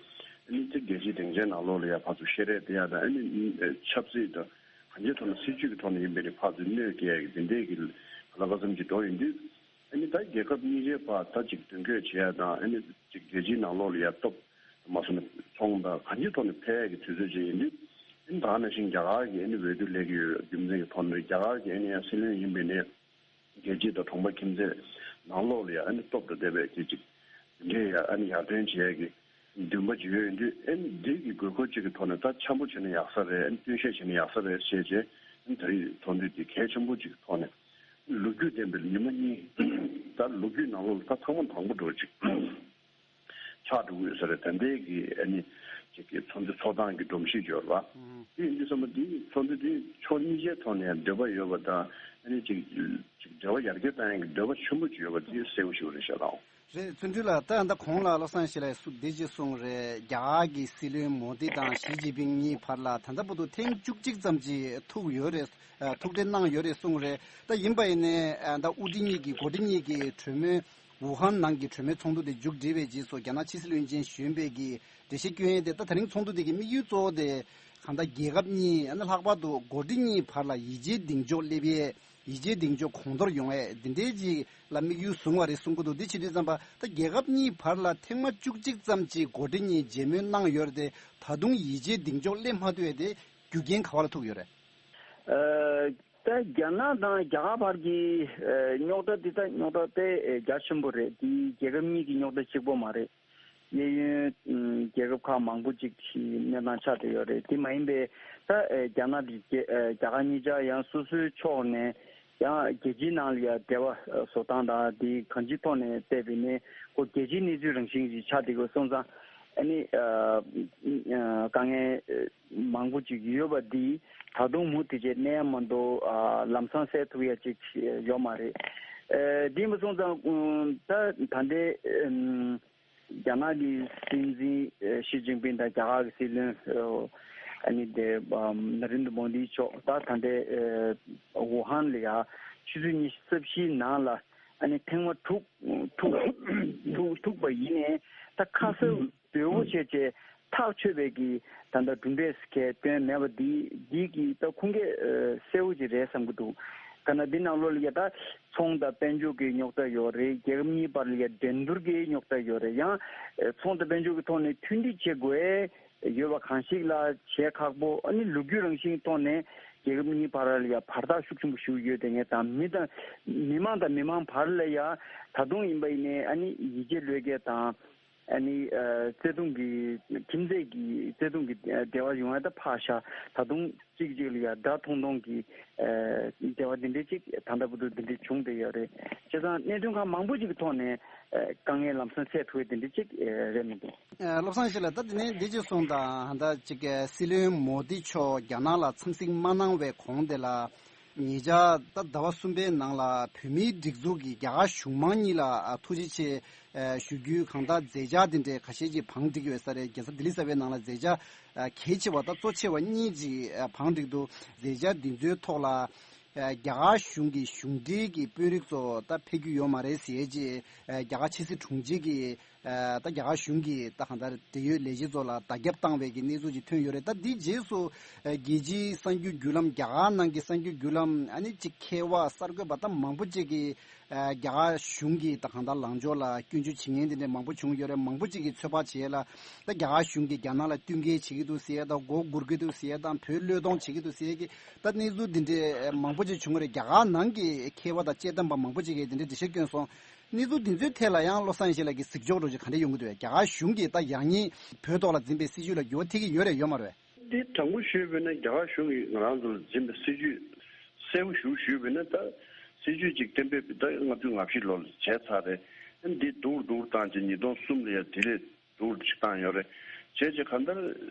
ཨ་ནི་ཅིག་རྒྱལ་སྤྱིའི་སྡིངས་ཆའི་ནང་ལོགས་ལ་ཡ་ཕར་ཚུར་བཤད་རེས་དེ་ཡ་དང་ཨ་ནི་ཆབ་སྲིད་དང་གང་ཅིའི་ཐོག་ནས་སྲིད་ཇུས་ཀྱི་ཐོག་ནས་ཡིན་པའི་ནི་ཕར་ཚུར་གནོད་སྐྱེལ་ཡ་གི་དེ་འདྲའི་གི་ལ་ཁ་སང་ཅིག་འགྲོ་ཡིན་དུས། ཨ་ནི་ད་རྒྱལ་ཁབ་གཉིས་ཆའི་བར་ད་ཅིག་མདུན་སྐྱོད་བྱེད་ཡ་དང་ཨ་ནི་ཅིག་རྒྱལ་སྤྱིའི་ནང་ལོགས་ལ་ཡ་སྟོབས་མ་སོང་ན་ཚོང་དང་གང་ཅིའི་ཐོག་ནས་འཕེལ་ཡ་གི་དུས་ཚོད་ཅིག་ཡིན་དུས། ཨ་ནི་ད་ག་ནང་བཞིན་རྒྱ་གར་གྱི་ཨ་ནི་འོས་བསྡུ་སླེབས་ཀྱི་ཡོད་རྒྱུ་མཚན་གྱི་ཐོག་ནས་རྒྱ་གར་གྱི་ཨ་ནི་ཡང་སྲིད་བློན་ཡིན་པའི་ནས་རྒྱལ་སྤྱི་དང་གྲོང་པ་ཁྱིམ་མཚེས་ནང་ལོགས་ལ་ཡ་ཨ་ནི་སྟོབས་དང་ལྡན་པའི་དེ་ཅིག་དེ་འདྲའི་ཡ་ཨ་ནི་ཡར་ཐོན་བྱེད་ཡ་གི་འདུན་པ་ཅིག་ཡོད་ཡིན་དུས་ཨ་ནི་འདི་གི་དགོས་མཁོ་ཅིག་གི་ཐོག་ནས་ད་འཆམ་པོ་བྱས་ན་ཡག་ས་རེད། ཨ་ནི་སྟོན་བཤད་བྱས་ན་ཡག་ས་རེད་ཞེས་བྱས་ཨ་ནི་ད་རེས་ཚོགས་འདུ་འདི་གལ་ཆེན་པོ་ཅིག་གི་ཐོག་ནས་ལོ་རྒྱུས་ལྡན་པའི་ཉི་མ་གཉིས་ད་ལོ་རྒྱུས་ནང་ལོགས་ལ་ད་ཚང་མ་དང་པོ་འགྲོ་ཅིག་ཆགས་འགྲོ་གི་ཡོད་ས་རེད། ད་ལྟའི་གི་ཨ་ནི་ཅིག་གི་ཚོགས་འདུ་ཚོགས་སྟངས་ཀྱི་སྒྲོམ་གཞི་འབྱོར་བ། དེ་ཡིན་དུས་ཙམ་པ་འདི་ཚོགས་འདུ་འདི་ཕྱོགས་གཉིས་ཆའི་ཐོག་ནས་འདོད་པ་ཡོད་པ་དང་ཨ་ནི་ཅིག་ཅིག་འབྲེལ་བ་ཡར་རྒྱས་གཏང་ཡག་གི་འདོད་པ་ཆེན་པོ་ཅིག་ཡོད་པ་འདི་གསལ་པོ་ཞིག་རེད་ཤག་ལགས། རེད། བརྩོན་འགྲུས་ལགས། ད་ད་གོང་ལ་བློ་བཟང་ཞིག་ལ་སུ་འདི་ཅིག་གསུངས་རེད། རྒྱ་གར་གྱི་སྲིད་བློན་མོ་དི་དང་ཞི་ཅིན་ཕིང་གཉིས་བར་ལ་ད་ལྟ་བར་དུ་ཐེངས་བཅུ་གཅིག་ཙམ་ཅིག་ཐུག་ཡོད་རེད། ཨ། ཐུག་འཕྲད་གནང་ཡོད་རེད་གསུངས་རེད། ད་ཡིན་པ་ཡིན་ནའི་ཨ་ད་དབུ་ཁྲིད་གཉིས་ཀྱི་འགོ་ཁྲིད་གཉིས་ཀྱི་གྲོས་མོལ་ཝུ་ཧན་ནང་གི་གྲོས་མོལ་ཚོགས་འདུ་དེ་མཇུག་བསྒྲིལ་བའི་རྗེས་སུ་རྒྱ་ནག་ཕྱི་སྲིད་བློན་ཆེན་གཞོན་པས་ཀྱིས་འགྲེལ་བཤད་སྐྱོན་ཡས་དེ། ད་ད་རིང་ཚོགས་འདུ་དེ་གི་དམིགས་ཡུལ་གཙོ་བོ་དེ་གང་ལྟར་རྒྱལ་ཁབ་གཉིས་ཨ་ནི་ལྷག་པར་དུ་འགོ་ཁྲིད་གཉིས་བར་ལ་ཡིད་ཆེས་གདེང་འཇོག་སླེབས་ཡས། ཡིད་ཆེས་གདེང་འཇོག་གོང་མཐོར་ཡོང་ཡས་འདི་འདྲའི་ཅིག་ལ་དམིགས་ཡུལ་བཟུང་བ་རེད་གསུང་གི་འདུག་འདི་བྱེད་དུས་ཙམ་པ་ད་རྒྱལ་ཁབ་གཉིས་བར་ལ་ཐེངས་མ་བཅུ་གཅིག་ཙམ་ཅིག་འགོ་ཁྲིད་གཉིས་མཇལ་མོལ་གནང་ཡོད་རེད་དེ། ད་དུང་ཡིད་ཆེས་གདེང་འཇོག་སླེབས་མ་ཐུབ་ཡས་དེ་རྒྱུ་རྐྱེན་ག་བ་ལ་ཐུག་ཡོད་རེད། ཨ། ད་རྒྱ་ནག་དང་རྒྱ་གར་བར་གྱི་ཨ་རྙོག་དྲ་འདི་ད་རྙོག་དྲ་དཔེ་རྒྱ་ཆེན་པོ་རེད། འདི་རྒྱལ་ཁབ་གཉིས་ཀྱི་རྙོག་དྲ་གཅིག་པོ་མ་རེད། གཡས་གཡོན་ཨ་རྒྱལ་ཁབ་ཁག་མང་པོ་ཅིག་གི་གནས་སྟངས་ཆགས་བསྡད་ཡོད་རེད། དེ་མ་ཡིན་པའི་ད་ཨ་རྒྱ་ནག་དང་རྒྱ་ཨ་རྒྱ་གར་གཉིས་ཆ་ཡང་སོ་སོའི་ཕྱོགས་ནས་ཡང་རྒྱལ་སྤྱིའི་ནང་ལ་ཡང་འབྲེལ་བ་བཟོ་སྟངས་དང་དེ་གང་ཅིའི་ཐོག་ནས་བལྟས་པ་ཡིན་ན་ཁོ་རྒྱལ་སྤྱིའི་གནས་ཚུལ་རང་བཞིན་ཞིག་ཆགས་བསྡད་ཡོད་སོང་ཙང་ཨ་ནི་ཨ་ཨ་དཀའ་ངལ་མང་པོ་ཅིག་ཡོད་པ་འདི་ད་དུང་མུ་མཐུད་བྱས་གནས་ཡ་མ་གཏོགས་ཨ་ལམ་སང་སེལ་ཐུབ་ཡ་ཅིག་ཡོད་མ་རེད། ཨ་དེ་མ་སོང་ཙང་ཨ་ད་ད་ལྟའི་ཨ་རྒྱ་ནག་གི་སྲིད་འཛིན་ཨ་ཞི་ཅིན་ཕིང་དང་རྒྱ་གར་གྱི་སྲིད་བློན་ཨ་ནི་དེ་ཨ་ན་རེན་དྲ་མོ་དི་མཆོག་ད་ད་ལྟའི་ཨ་ཝུ་ཧན་ལ་ཡ་ཆུ་ཚོད་ཉི་ཤུ་རྩ་བཞིའི་ནང་ལ་ཨ་ནི་ཐེངས་མ་དྲུག་ཐུག་ཐུག་ཐུག་པ་ཡིན་ནའི་ད་ཁ་གསལ་དོད་པོ་བྱས་བྱས་ཐག་ཆོད་པའི་གི་ད་ལྟ་གྲུབ་འབྲས་གལ་སྟོན་མེད་པ་འདི་འདི་གི་ད་ཁུངས་སྐྱེལ་ཨ་གསལ་པོ་ཅིག་རེད་བསམ་གྱི་འདུག་ག་ན་འདི་ནང་ལོགས་ལ་ཡ་ད་ཚོང་དང་དཔལ་འབྱོར་གྱི་རྙོག་དྲ་ཡོད་རེད། རྒྱལ་ཁབ་གཉིས་བར་ལ་ཡ་འགྲན་བསྡུར་གྱི་རྙོག་དྲ་ཡོད་རེད། ཡང་ཨ་ཚོང་དང་དཔལ་འབྱོར་གྱི་ཐོག་ནས་མཐུན་སྒྲིལ་བྱེད་དགོས་ཡོད་པ་གང་ཞིག་ལ་བྱེད་ཁག་པོ། ཨ་ནི་ལོ་རྒྱུས་རང་བཞིན་ཐོག་ནས་རྒྱལ་ཁབ་གཉིས་བར་ལ་ཡ་བར་ཐག་ཤུགས་ཆེན་པོ་ཞིག་ཡོད་དེ་ངས་དང་མི་དང་མི་མང་དང་མི་མང་བར་ལ་ཡ་ད་དུང་ཡིན་པ་ཡིན་ནའི་ཨ་ནི་ཡིད་ཆེས་བློས་འགེལ་དང་། ཨ་ནི་ཨ་བརྩེ་དུང་གི་ཁྱིམ་མཚེས་ཀྱི་བརྩེ་དུང་གི་འབྲེལ་བ་ཡོང་ཡ་ད་ཕར་བཞག་ད་དུང་གཅིག་གཅིག་ལ་ཡ་དགྲ་མཐོང་མཐོང་གི་ཨ་འབྲེལ་བ་འདི་འདྲའི་ཅིག་ད་ལྟ་བར་དུ་འདི་འདྲའི་བྱུང་བསྡད་ཡོད་རེད། བྱས་ཙང་གནད་དོན་ཁག་མང་པོ་ཅིག་གི་ཐོག་ནས་ཨ་དཀའ་ངལ་ལམ་སང་སེལ་ཐུབ་ཡ་འདི་འདྲའི་ཅིག་ཨ་རེད་མི་འདུག་ཨ་བློ་བཟང་ཞིག་ལ་ད་དེ་ནས་འདི་ཅིག་གསུངས་དང་། ད་ཅིག་ཨ་སྲིད་བློན་མོ་དི་མཆོག་རྒྱ་ནག་ལ་འཚམས་གཟིགས་མ་གནང་བའི་གོང་དེ་ལ། ཉེ་ཆར་ད་ཟླ་བ་གསུམ་པའི་ནང་ལ་བོད་མིའི་སྒྲིག་འཛུགས་ཀྱིས་རྒྱ་གར་གཞུང་མང་གཉིས་ལ་ཨ་ཐུགས་རྗེ་ཆེ་ཨ་ཞུ་རྒྱུའི་གང་ལྟར་མཛད་འཆར་དེ་འདྲའི་ཁ་ཤས་ཅིག་བང་བསྒྲིགས་ཡོད་ས་རེད། རྒྱལ་ས་ལྡི་ལི་གསར་པའི་ནང་ལ་མཛད་འཆར་ཨ་གལ་ཆེ་བ་དང་གཙོ་ཆེ་བ་གཉིས་ཅིག་ཨ་བང་བསྒྲིགས་འདུག་མཛད་འཆར་འདི་ཚོའི་ཐོག་ལ་ཨ་རྒྱ་གར་གཞུང་གི་གཞུང་འབྲེལ་གྱི་དཔོན་རིགས་ཚོ་ད་ཕེབས་རྒྱུ་ཡོད་མ་རེད་ཟེར་ཅིག་ཨ་རྒྱ་གར་ཕྱི་སྲིད་དྲུང་ཆེ་གིས། ཨ་ད་རྒྱ་གར་གཞུང་གིས་ད་གང་ལྟར་འབྲེལ་ཡོད་ལས་བྱེད་ཚོ་ལ་བརྡ་ཁྱབ་བཏང་བའི་གི་གནས་ཚུལ་ཅིག་ཐོན་ཡོད་རེད། ད་འདིའི་རྗེས་སུ་ཨ་རྒྱལ་སྤྱིའི་གསར་འགྱུར་བརྒྱུད་ལམ། རྒྱ་གར་ནང་གི་གསར་འགྱུར་བརྒྱུད་ལམ། ཨ་ནི་ཅིག་མཁས་པ་གསར་འགོད་པ་ད་མང་པོ་ཅིག་གིས་ཨ་རྒྱ་གར་གཞུང་གིས་ད་གང་ལྟར་ལངས་ཕྱོགས་ལ་སྐྱོན་བརྗོད་བྱེད་མཁན་དེ་འདྲ་མང་པོ་བྱུང་ཡོད་རེད། མང་པོ་ཅིག་གིས་ཚོད་དཔག་བྱས་ལ་ད་རྒྱ་གར་གཞུང་གིས་རྒྱ་ནག་ལ་བསྟུན་མཁས་བྱེད་ཀྱི་འདུག་ཟེར་ཡ་དང་། མགོ་སྒུར་གྱི་འདུག་ཟེར་ཡ་དང་། བོད་བློས་གཏོང་བྱེད་ཀྱི་འདུག་ཟེར་ཡ་གི་ད་གནས་ཚུལ་འདི་འདྲ་མང་པོ་ཅིག་བྱུང་ཡོད་རེད། རྒྱ་གར་ནང་གི་མཁས་པ་དང་དཔྱད་འདེམས་པ་མང་པོ་ཅིག་གིས་འདི་འདྲ་འགྲེལ་བཤད་བསྐྱོན་སོང་། གནས་ཚུལ་འདི་ཚོའི་ཐད་ལ་ཡང་བློ་བཟང་ཡེ་ཤེས་ལགས་ཀྱིས་གཟིགས་ཕྱོགས་འདྲ་ཅིག་ག་འདྲ་ཡོང་གི་འདུག་རྒྱ་གར་གཞུང་གིས་ད་ཡང་སྙིང་བོད་ཐོག་ལ་འཛིན་པའི་སྲིད་བྱུས་ལ་འགྱུར་བ་ཐེབས་ཀྱི་ཡོད་རེད་ཡོད་མ་རེད། འདི་དྲང་པོ་ཞུས་པ་ཡིན་ན་རྒྱ་གར་གཞུང་གིས་ང་རང་ཚོ་ལ་འཛིན་པའི་སྲིད་བྱུས་གསལ་པོ་ཞིག་ཞུས་པ་ཡིན་ན། ད་སྲིད་བྱུས་ཅིག་གཏན་འབེབས་ད་ལྔ་བཅུ་ང་བཞི་ལོ་ལ་བྱས་ཚར་རེད། འདི་སྡུག་སྡུག་བཏང་བྱས་ཉིས་སྟོང་གསུམ་ལ་ཡང་དེ་ལས་སྡུག་ཅིག་བཏང་ཡོད་རེད། བྱས་རྗེས་གང་ལྟར་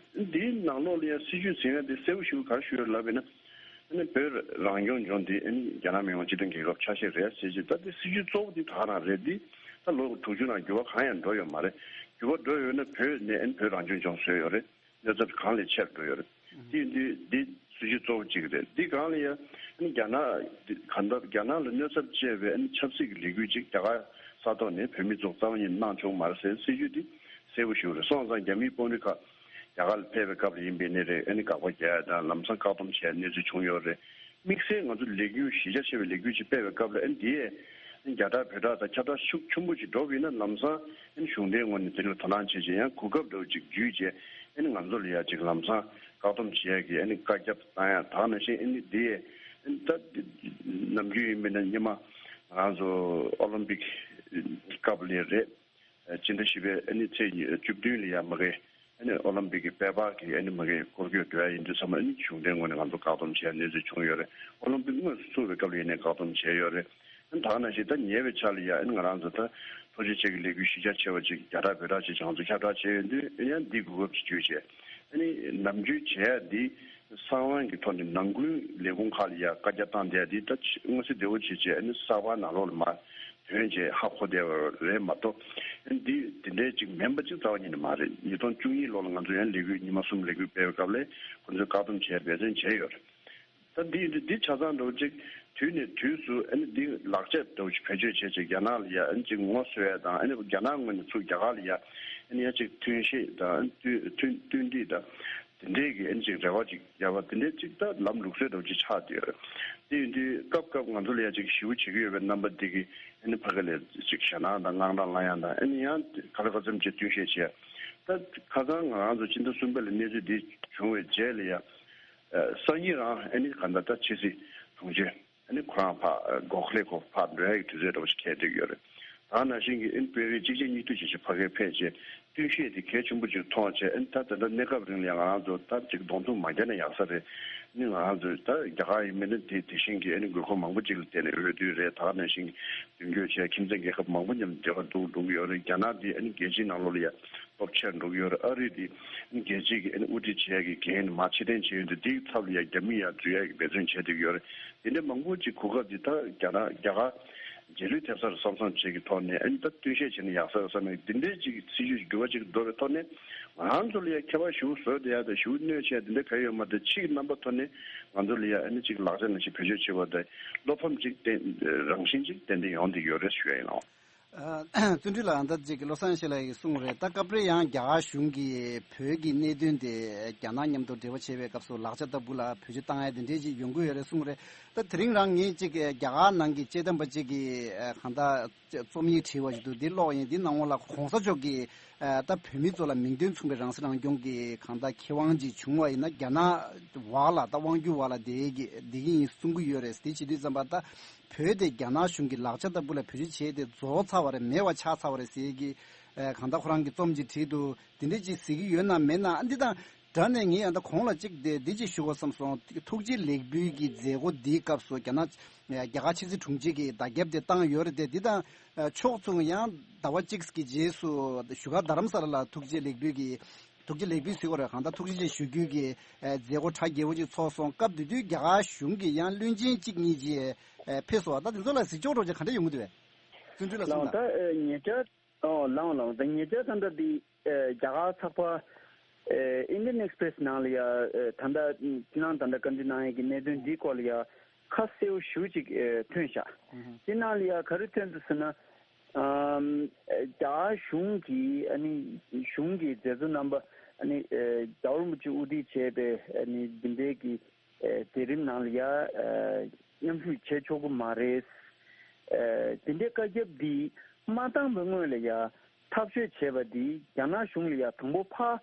འདིའི་ནང་ལོགས་ལ་ཡང་སྲིད་བྱུས་འཛིན་ཡ་འདི་གསལ་པོ་ཞིག་ག་རེ་ཞུ་ཡོད་ལབ་པ་ཡིན་ན། ཨ་ནི་བོད་རང་སྐྱོང་ལྗོངས་འདི་ཨ་ནི་རྒྱ་ནག་མི་དམངས་སྤྱི་མཐུན་རྒྱལ་ཁབ་ཆ་ཤས་རེད་ཟེར་བྱས། ད་འདི་སྲིད་བྱུས་གཙོ་བོ་འདི་ད་ག་རང་རེད། འདི་ད་ལོ་དྲུག་ཅུ་ནང་འགྱུར་བ་གང་ཡང་འགྲོ་ཡོད་མ་རེད། འགྱུར་བ་འགྲོ་ཡོད་ན་བོད་ནས་ཨ་ནི་བོད་རང་སྐྱོང་ལྗོངས་བཟོས་ཡོད་རེད། གནས་ཚབས་གང་ལས་ཆེར་འགྲོ་ཡོད་རེད། དེ་ཡིན་དུས་འདི་སྲིད་བྱུས་གཙོ་བོ་གཅིག་རེད། འདི་སྒང་ལ་ཡང་ཨ་ནི་རྒྱ་ནག་འདི་གང་ལྟར་རྒྱ་ནག་ལ་གནོད་ཚབས་སྐྱེལ་བའི་ཨ་ནི་ཆབ་སྲིད་ཀྱི་ལས་འགུལ་ཅིག་རྒྱ་གར་ ས་ཐོག་ནས་བོད་མི་ཚོ་རྩ་བ་ཉིད་གནང་ཆོག་མ་རེད་ཟེར་སྲིད་ཇུས་འདི་གསལ་པོ་ཞིག་རེད། སོང་ཙང་རྒྱ་མིའི་དཔོན་རིགས་ཁག་རྒྱ་གར་ལ་ཕེབས་པའི་སྐབས་ལ་ཡིན་པའི་ནི་རེད། ཨ་ནི་དགག་པ་རྒྱག་ཡ་དང་ལམ་སང་བཀག་སྡོམ་བྱས་གནས་ཚུལ་བྱུང་ཡོད་རེད། དམིགས་བསལ་ང་ཚོ་ལས་འགུལ་གཞི་རྒྱ་ཆེ་བའི་ལས་འགུལ་ཅིག་སྤེལ་བའི་སྐབས་ལ་ཨ་ནི་འདི་ཡས་ཨ་ནི་རྒྱ་གྲགས་བོད་གྲགས་དང་ཁྱབ་བསྒྲགས་ཤུགས་ཆེན་པོ་ཅིག་འགྲོ་བ་ཡིན་ན་ལམ་སང་ཨ་ནི་གཞུང་འབྲེལ་ངོས་ནས་དེ་ལ་དོ་སྣང་བྱེད་ཅིང་ཡང་གོ་སྐབས་འདྲ་བོ་ཅིག་བརྒྱུད་བྱས་ཨ་ནི་ང་ཚོ་ལ་ཡ་ཅིག་ལམ་སང་བཀག་སྡོམ་བྱེད་ཡ་གི་ཨ་ནི་བཀའ་ཁྱབ་བཏང་ཡ་དག་ནང་བཞིན་ཨ་ནི་འདི་ཡས་ཨ་ནི་ད་ནམ་རྒྱུན་ཡིན་པས་ན་སྔོན་མ་ང་རང་ཚོ་ཨོ་ལིམ་པིག་སྐབས་ལ་རེད། སྤྱི་ཟླ་བཞི་པའི་ཨ་ནི་ཚེས་བཅུ་བདུན་ལ་ཡ་མ་གི་ཨ་ནི་ཨོ་ལིམ་པིག་གི་དཔལ་འབར་གྱི་ཨ་ནི་མ་གི་སྐོར་སྐྱོད་འགྲོ་ཡ་ཡིན་དུས་ཚང་མ་ཨ་ནི་གཞུང་འབྲེལ་ངོས་ནས་ང་ཚོ་བཀག་སྡོམ་བྱས་གནས་ཚུལ་བྱུང་ཡོད་རེད། ཨོ་ལིམ་པིག་དངོས་སུ་ཚུགས་པའི་སྐབས་ལ་ཡིན་ནའི་བཀག་སྡོམ་བྱས་ཡོད་རེད། ཨ་ནི་ད་ག་ནང་བཞིན་ད་ཉེ་བའི་ཆར་ལ་ཡ་ཨ་ནི་ང་རང་ཚོ་ད་ཐུགས་རྗེ་ཆེ་གི་ལས་འགུལ་གཞི་རྒྱ་ཆེ་བ་ཅིག་རྒྱ་གྲགས་བོད་གྲགས་ཅིག་བྱང་ཚོ་ཁྱབ་བསྒྲགས་བྱས་ཡོད་དུས་ཨ་ནི་ཡང་འདི་གོ་སྐབས་ཅིག་བརྒྱུད་བྱས་ཨ་ནི་ནམ་རྒྱུན་བྱས་ཡ་འདི་གསང་བའི་གི་ཐོག་ནས་ནང་ཁུལ་ལས་ཁུངས་ཁག་ལ་ཡ་བཀའ་རྒྱ་བཏང་བསྡད་ཡ་འདི་ད་མངོན་གསལ་དོད་པོ་བྱས་བྱས་ཨ་ནི་གསར་པ་ནང་ལོགས་ལ་མ། དོན་བྱས་ཧ་གོ་བསྡད་པ་རེད་མ་གཏོགས། འདི་དེ་འདྲའི་ཅིག་མིན་པ་ཅིག་རྩ་བ་ཉིད་ནས་མ་རེད། ཉིས་སྟོང་བཅུ་གཉིས་ལོ་ལ་ང་ཚོ་ཡང་ལས་འགུལ་ཉི་མ་གསུམ་ལས་འགུལ་སྤེལ་བའི་སྐབས་ལ་ཁོ་ཚོས་བཀག་སྡོམ་བྱས་འབད་བརྩོན་བྱས་ཡོད་རེད། ད་འདི་འདི་འདི་ཆ་ཚང་འདྲ་བོ་ཅིག་དུས་ནས་དུས་སུ་ཨ་ནི་འདི་ལག་ཆ་འདྲ་བོ་ཅིག་བེད་སྤྱོད་བྱས་ཅིག་རྒྱ་ནག་ལ་ཡ་ཨ་ནི་ཅིག་ངོ་སོ་ཡ་དང་ཨ་ནི་རྒྱ་ནག་ངོས་ནས་ཚུར་རྒྱ་གར་ལ་ཡ་ཨ་ནི་ཡ་ཅིག་མཐུན་བཤད་དང་མཐུན་མཐུན་སྒྲིག་དང་། དེ་འདྲས་ཀྱི་ཨ་ནི་ཅིག་རེ་བ་ཅིག་བརྒྱབ་པ་དེ་འདྲས་ཅིག་ད་ལམ་ལུགས་སྲོལ་འདྲ་བོ་ཅིག་ཆགས་བསྡད་ཡོད་རེད། དེ་ཡིན་དུས་སྐབས་སྐབས་ང་ཚོ་ལ་ཡ་ཅིག་ཞེ་པོ་བྱེད་ཀྱི་ཡོད་པའི་རྣམ་པ་འདི་གི་ཨ་ནི་ཕ་གི་ལ་ཅིག་ཞེད་སྣང་དང་དངངས་སྐྲག་ལངས་ཡ་དང་ཨ་ནི་ཡང་ག་ལ་ག་ཚོད་ཅིག་བསྟུན་བཤད་བྱས། ད་ཁ་སང་ང་རང་ཚོ་སྤྱི་ཟླ་གསུམ་པ་ལ་གནས་ཚུལ་འདི་བྱུང་བའི་རྗེས་ལ་ཡ་སང་ཉིན་རང་ཨ་ནི་ག་འདྲ་ད་ཕྱི་སྲིད་དྲུང་ཆེ། ཨ་ནི་ཁོ་རང་ཕར་གོ་ཁ་ལེ་ཁོ་ཕར་འགྲོ་ཡ་གི་དུས་ཚོད་འདྲ་བོ་ཞིག་འཁེལ་བསྡད་ཡོད་རེད། ད་ནང་བཞིན་གྱི་ཨ་ནི་དཔོན་རིགས་གཅིག་རྗེས་གཉིས་མཐུད་བྱས་བྱས་ཕ་གིར་ཕེབས་བྱས་བསྟུན་བཤད་དེ་གལ་ཆེན་པོ་ཅིག་མཐོང་བྱས་ཨ་ནི་ད་ད་ལྟ་གནས་སྐབས་རིང་ལ་ཡང་ང་རང་ཚོ་ད་ཅིག་གདོང་ཐུག་མ་རྒྱག་ན་ཡག་ས་རེད། ཨ་ནི་ང་རང་ཚོ་ད་རྒྱ་གར་ཡིན་མིན་ན་དེ་དེ་བཞིན་གྱི་ཨ་ནི་དགོས་མཁོ་མང་པོ་ཅིག་ལ་བརྟེན་ནས་འོས་བསྡུ་རེད། ད་ནང་བཞིན་གྱི་མདུན་སྐྱོད་བྱས་ཁྱིམ་མཚེས་རྒྱལ་ཁབ་མང་པོ་མཉམ་འབྲེལ་བ་འདུག་འགྲོ་གི་ཡོད་རེད། རྒྱ་ནག་འདི་ཨ་ནི་རྒྱལ་སྤྱིའི་ནང་ལོགས་ལ་ཡང་སྟོབས་ཆེར་འགྲོ་གི་ཡོད་རེད། ཨ་རི་འདི་རྒྱལ་སྤྱི་གི་ཨ་ནི་དབུ་ཁྲིད་བྱེད་ཡ་གི་འགན་མར་ཕྱིར་འཐེན་བྱེད་ཡོད་འདུག་འདིའི་ཚབ་ལ་ཡ་རྒྱ་མི་ཡ་འཛུལ་ཡ་གི་འབད་བརྩོན་བྱེད་བསྡད་ཀྱི་ཡོད་རེད། དེ་འདྲའི་མང་པོ་ཅིག་གོ་སྐབས་འདི་ད་རྒྱ་ནག་རྒྱ་གར་རྗེས་ལུས་ཐེབས་ས་རེད་བསམ་བསམ་བྱེད་ཀྱི་ཐོག་ནས་ཨ་ནི་ད་བསྟུན་བཤད་བྱས་ན་ཡག་ས་རེད་བསམ་ནས་འདི་འདྲའི་ཅིག་སྲིད་ཇུས་འགྱུར་བ་ཅིག་འགྲོ་བའི་ཐོག་ནས་ང་རང་ཚོ་ལ་ཡ་ཁྱད་པར་ཞེ་པོ་བཟོས་བསྡད་ཡ་དང་ཞེ་པོ་གནོད་བྱས་ཡ་དེ་འདྲ་ག་ཡོད་མ་རེད། ཕྱི་གི་རྣམ་པ་ཐོག་ནས་ང་ཚོ་ལ་ཡ་ཨ་ནི་ཅིག་ལག་ཆ་ནང་བཞིན་བེད་སྤྱོད་བྱེད་པ་དང་བློ་ཕམ་ཅིག་ཏན་རང་བཞིན་ཅིག་ཏན་ཏན་ཡོང་བསྡད་ཡོད་རེད་ཞུ་ཡ་ཡིན་ནོ། ཨ། བརྩོན་འགྲུས་ལགས། ད་ཅིག་བློ་བཟང་ཡེ་ཤེས་ལགས་ཀྱིས་གསུངས་རེད། ད་སྐབས་རེ་ཡང་རྒྱ་གར་གཞུང་གིས་བོད་ཀྱི་གནད་དོན་དེ་རྒྱ་ནག་མཉམ་དུ་འབྲེལ་བ་བྱེད་པའི་སྐབས་སུ་ལག་ཆ་ལྟ་བུ་ལ་བེད་སྤྱོད་བཏང་ཡ་དེ་འདྲས་ཅིག་ཡོང་གི་ཡོད་རེད་གསུངས་རེད། ད་དེ་རིང་རང་ངས་ཅིག་རྒྱ་གར་ནང་གི་དཔྱད་གཏམ་པ་ཅིག་གིས་གང་ལྟར་རྩོམ་ཡིག་བྲིས་པ་ཞིག་འདུག་འདི་ཀློག་ཡིན། འདི་ནང་ལོགས་ལ་གོང་ས་མཆོག་གིས་ད་བོད་མི་ཚོ་ལ་མིང་དོན་མཚུངས་པའི་རང་སྲིད་རང་སྐྱོང་གི་གང་ལྟར་ཁེ་དབང་ཅིག་བྱུང་བ་ཡིན་ན་རྒྱ་ནག་འོག་ལ་ད་དབང་སྒྱུར་འོག་ལ་བསྡད་ཀྱི་བསྡད་ཀྱི་ཡིན་གསུང་གི་ཡོད་རེད། དེ་བྱེད་དུས་ཙམ་པ་ད། བོད་དེ་རྒྱ་ནག་གཞུང་གི་ལག་ཆ་ལྟ་བུ་ལ་བེད་སྤྱོད་བྱས་ཏེ་རྫོགས་ཚར་བ་རེད། མེད་པ་ཆགས་ཚར་བ་རེད་ཟེར་གི། ཨ། གང་ལྟར་ཁོ་རང་གི་རྩོམ་ཅིག་བྲིས་འདུག་དེ་འདྲས་ཅིག་གཟིགས་ཀྱི་ཡོད་ན་མེད་ན། ཨ། འདི་དང་སྦྲགས་ནས་ངས་ཡང་ད་གོང་ལ་ཅིག་དེ་འདི་ཅིག་ཞུ་དགོས་བསམ་སོང་། ཐུགས་རྗེ་ལེགས་འབུལ་གྱི་མཛད་སྒོ་འདིའི་སྐབས་སུ་རྒྱ་ནག་རྒྱ་གར་ཕྱི་སྲིད་དྲུང་ཆེ་གིས་བརྡ་ཁྱབ་དེ་བཏང་ཡོད་རེད་དེ། འདི་དང་ཕྱོགས་མཚུངས་ཡང་ཟླ་བ་གཅིག་གི་རྗེས་སུ་བཞུགས་སྒར་རྡ་རམ་ས་ལ་ལ་ཐུགས་རྗེ་ལེགས་འབུལ་གྱི། ཐུགས་རྗེ་ལེགས་འབུལ་ཟེར་དགོས་རེད། གང་ལྟར་ཐུགས་རྗེ་ཆེ་ཞུ་རྒྱུ་གི་ཨ་མཛད་སྒོ་གྲ་རྒྱས་པོ་ཅིག་ཚོགས་སོང་། སྐབས་དེ་དུས་རྒྱ་གར་གཞུང་གི་ཡང་བློན་ཆེན་གཅིག་གཉིས་ཅིག་ཨ་ཕེབས་སོང་བ། ད་དེ་ཚོ་ལ་གཟིགས་ཕྱོགས་འདྲ་བོ་ཅིག་ག་འདྲ་ཡོང་གི་འདུག་བས། བརྩོན་འགྲུས་ལགས་གསུངས་ལགས། ད་ཨ་ཉེ་ཆར། ཨོ་ལགས་ལགས། ད་ཉེ་ཆར་ད་ལྟ་འདི་ཨ་རྒྱ་གར་ཚགས་པར་ཨ་Indian Express ནང་ལ་ཡ་ཨ་ད་ལྟ་ཁྱེད་རང་ད་ལྟ་བཀའ་འདྲི་གནང་ཡས་ཀྱི་གནད་དོན་འདིའི་སྐོར་ལ་ཡ་ཁ་གསལ་པོ་ཞེ་པོ་ཅིག་ཨ་ཐོན་ཤག་ཨུ་ཧུ། དེ་ནང་ལ་ཡ་ག་རེ་ཐོན་འདུག་ཟེར་ན། ཨམ། རྒྱ་གཞུང་གིས་ཨ་ནི་གཞུང་གི་མཛད་གཙོ་རྣམ་པ་ཨ་ནི་ཨེ་རྒྱལ་བ་རིན་པོ་ཆེ་དབུ་ཁྲིད་བྱས་པའི་ཨ་ནི་འདི་འདྲའི་གི་ཨེ་མཛད་རིམ་ནང་ལ་ཡ་ཨེ་མཉམ་ཞུགས་བྱེད་ཆོག་གི་མ་རེད། ཨེ་འདི་འདྲའི་བཀའ་ཁྱབ་འདི་མ་བཏང་བའི་སྔོན་ལ་ཡ་ཐག་གཅོད་བྱས་པ་འདི་རྒྱ་ནག་གཞུང་ལ་ཡ་དང་པོ་ཕར་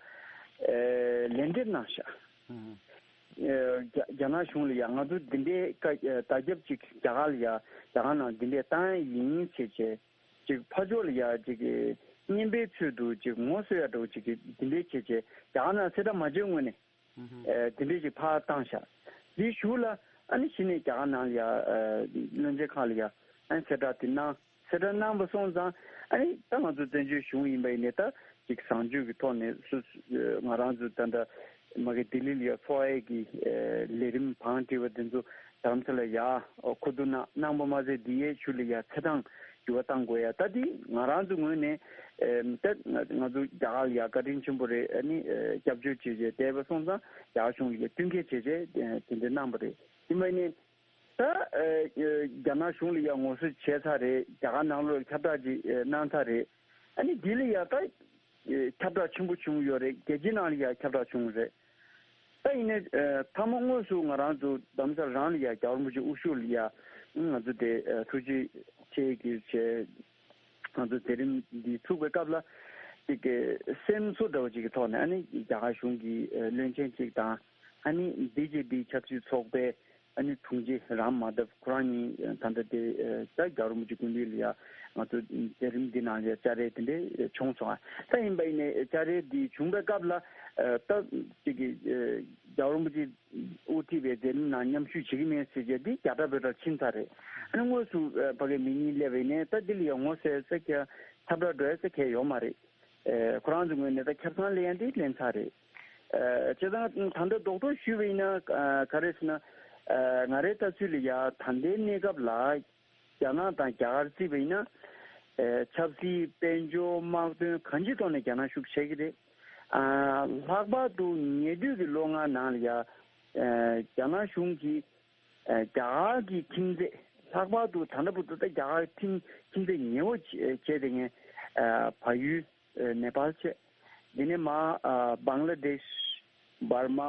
ཨེ་ལན་འདེབས་གནང་ཤག་ཨུ་ཧུ། ཨེ་རྒྱ་རྒྱ་ནག་གཞུང་ལ་ཡ་ང་ཚོ་འདི་འདྲའི་བཀའ་ཨེ་བརྡ་ཁྱབ་ཅིག་རྒྱ་གར་ལ་ཡ་རྒྱ་གར་ནང་འདི་འདྲའི་བཏང་ཡ་ཡིན་ཟེར་བྱས། ཅིག་ཕར་ཕྱོགས་ལ་ཡ་ཅིག་གི་རྔན་པའི་ཚུལ་དུ་ཅིག་ངོ་སོ་ཡ་འདྲ་བོ་ཅིག་གི་འདི་འདྲའི་བྱས་བྱས་རྒྱ་གར་ནང་གསལ་བསྒྲགས་མ་བྱས་སྔོན་ནས་ཨུ་ཧུ། ཨེ་དེ་འདྲའི་ཅིག་ཕར་བཏང་ཤག་དེའི་གཞུག་ལ་ཨ་ནི་གཞི་ནས་རྒྱ་གར་ནང་ལ་ཡ་ཨེ་བློན་ཆེན་ཁག་ལ་ཡ་ཨ་ནི་གསལ་བསྒྲགས་དེ་གནང་། གསལ་བསྒྲགས་གནང་བ་སོང་ཙང་ཨ་ནི་ད་ང་ཚོ་བཙན་བྱོལ་གཞུང་ཡིན་པ་ཡིན་ནའི་ད་ཅིག་བཟང་སྤྱོད་ཀྱི་ཐོག་ནས་སུ་ང་རང་ཚོ་ད་ལྟ་མ་གི་ལྡི་ལི་ལ་ཡ་འཚོགས་ཡས་ཀྱི་ཨེ་ལས་རིམ་བང་སྒྲིག་པ་དེ་ཚོ་རྡ་རམ་ས་ལ་ཡ་མཁོ་བསྡུ་གནང་གནང་པ་མ་ཟད་འདི་ཡའི་ཤུལ་ལ་ཡ་ཚེ་ཐང་འགྱུར་བ་གཏང་དགོས་ཡ། ད་འདི་ང་རང་ཚོ་ངོས་ནས་ཨེ་ད་ང་ང་ཚོ་རྒྱ་གར་ལ་ཡ་བཀའ་དྲིན་ཆེན་པོ་རེད། ཨ་ནི་ཨེ་སྐྱབས་བཅོལ་བྱས་བྱས་བསྡད་པ་སོང་ཙང་རྒྱ་གར་གཞུང་ལ་ཡ་བསྟུན་མཁས་བྱས་བྱས་ཨེ་དེ་འདྲ་གནང་བ་རེད། ཡིན་པ་ཡིན་ནའི་ ད་ཨ་རྒྱ་ནག་གཞུང་ལ་ཡ་ངོ་སོ་བྱས་ཚར་རེད། རྒྱ་གར་ནང་ལོགས་ལ་ཁྱབ་བསྒྲགས་ཅིག་གནང་ཚར་རེད། ཨ་ནི་འདི་ལ་ཡ་ད་ཁྱབ་བསྒྲགས་ཆེན་པོ་བྱུང་ཡོད་རེད། རྒྱལ་སྤྱིའི་ནང་ལ་ཡ་ཁྱབ་བསྒྲགས་བྱུང་རེད། ད་ཡིན་ནའི་ཨ་མཐའ་མ་དངོས་སུ་ང་རང་ཚོ་རྡ་རམ་ས་ལ་རང་ལ་ཡ་རྒྱལ་བ་རིན་པོ་ཆེ་དབུ་བཞུགས་ལ་ཡ་ང་ཚོ་དེ་ཨ་ཐུགས་རྗེ་ཆེ་གི་བྱས། ང་ཚོ་མཛད་རིམ་འདི་ཚུགས་པའི་སྐབས་ལ་ཅིག་གི་སེམས་གསོ་འདྲ་བོ་ཅིག་གི་ཐོག་ནས་ཨ་ནི་རྒྱ་གར་གཞུང་གི་ཨ་བློན་ཆེན་ཅིག་དང་ཨ་ནི་བི་ཇེ་པི་ཆབ་སྲིད་ཚོགས་པའི་ཨ་ནི་དྲུང་ཆེ་རམ་མ་དབ་ཁོ་རང་གཉིས་ད་ལྟ་དེ་ད་རྒྱལ་བ་རིན་པོ་ཆེ་སྐུ་མདུན་ལ་ཡ་ང་ཚོ་མཛད་རིམ་འདི་ནང་ལ་ཡ་བཅར་འདྲི་དེ་འདྲ་བྱུང་སོང་ཨ། ད་ཡིན་པ་ཡིན་ནའི་བཅར་འདྲི་འདི་བྱུང་པའི་སྐབས་ལ་ད་ཅིག་གི་རྒྱལ་བ་རིན་པོ་ཆེ་དབུ་ཁྲིད་པའི་མཛད་རིམ་ནང་མཉམ་ཞུགས་བྱེད་ཀྱི་མེད་ཟེར་བྱས་འདི་རྒྱ་གྲྭ་བོད་གྲྭ་ཕྱིན་ཚར་རེད། ཨ་ནི་དངོས་སུ་ཨ་ཕ་གི་མི་གཉིས་སླེབས་པ་ཡིན་ནའི་ད་འདི་ལ་ཡང་ངོ་ཟེར་ས་ཁྱབ་བསྒྲགས་འགྲོ་ཡ་ས་ཁྱད་ཡོད་མ་རེད། ཨེ་ཁོ་རང་ཚོའི་ངོས་ནས་ད་ཁྱབ་ཚང་ལེན་ཡ་འདི་ལེན་ཚར་རེད། ཨེ་བྱས་ཙང་ད་ལྟ་རྡོག་རྡོག་ཞུས་པ་ཡིན་ན་ཨ་ག་རེ་ཟེར་ན་ཨ་ང་རའི་ལྟ་ཚུལ་ལ་ཡ་ད་ལྟའི་གནས་སྐབས་ལ་རྒྱ་ནག་དང་རྒྱ་གར་བརྩིས་པ་ཡིན་ན། ཨེ་ཆབ་སྲིད་དཔལ་འབྱོར་དམག་དོན་གང་ཅིའི་ཐོག་ནས་རྒྱ་ནག་ཤུགས་ཆེ་གི་རེད། ཨ་ལྷག་པར་དུ་ཉེ་དུས་ཀྱི་ལོ་ལྔ་ནང་ལ་ཡ་ཨེ་རྒྱ་ནག་གཞུང་གིས་ཨེ་རྒྱ་གར་གྱི་ཁྱིམ་མཚེས་ལྷག་པར་དུ་ད་ལྟ་བར་དུ་ད་རྒྱ་གར་ཁྱིམ་ཁྱིམ་མཚེས་ཉེ་བོ་བྱས་བྱས་དེ་ངས་ཨེ་བལ་ཡུལ་ཨེ་ནེ་པཱལ་བྱས། དེ་ནས་མར་ཨ་བང་ལ་དེཤ། འབར་མ།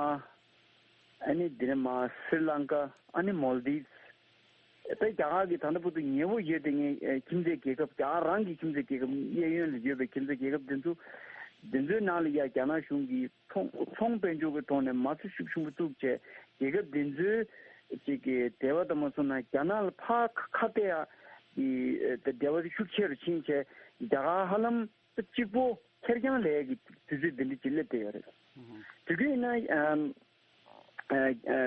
ཨ་ནི་དེ་ནས་མར་སི་རི་ལང་ཀ། ཨ་ནི་མོལ་དིབ། ད་རྒྱ་གར་གྱི་ད་ལྟ་བར་དུ་ཉེ་བོ་ཡོད་དེ་ངའི་ཨ་ཁྱིམ་མཚེས་རྒྱལ་ཁབ། རྒྱ་གར་རང་གི་ཁྱིམ་མཚེས་རྒྱལ་ཁབ། གཡས་གཡོན་ལ་ཡོད་པའི་ཁྱིམ་མཚེས་རྒྱལ་ཁབ་དེ་ཚོ་དེ་ཚོའི་ནང་ལ་ཡ་རྒྱ་ནག་གཞུང་གིས་ཚོང་ཚོང་དཔལ་འབྱོར་གྱི་ཐོག་ནས་མ་སུ་ཤུགས་ཆེན་པོ་བཙུགས་བྱས་རྒྱལ་ཁབ་དེ་ཚོའི་ཅིག་གི་འབྲེལ་བ་དང་མ་སོང་ན་རྒྱ་ནག་ལ་ཕར་ཁ་གཏད་ཡ་གི་འབྲེལ་བ་དེ་ཤུགས་ཆེ་རུ་ཕྱིན་བྱས་རྒྱ་གར་ཧ་ལམ་གཅིག་པོ་ཁེར་རྐྱང་ལས་ཀྱི་དུས་ཚོད་འདི་འདྲ་ཅིག་སླེབས་བསྡད་ཡོད་རེད། དེ་དུས་ཡིན་ན་ཨམ་ཨ་ཨ་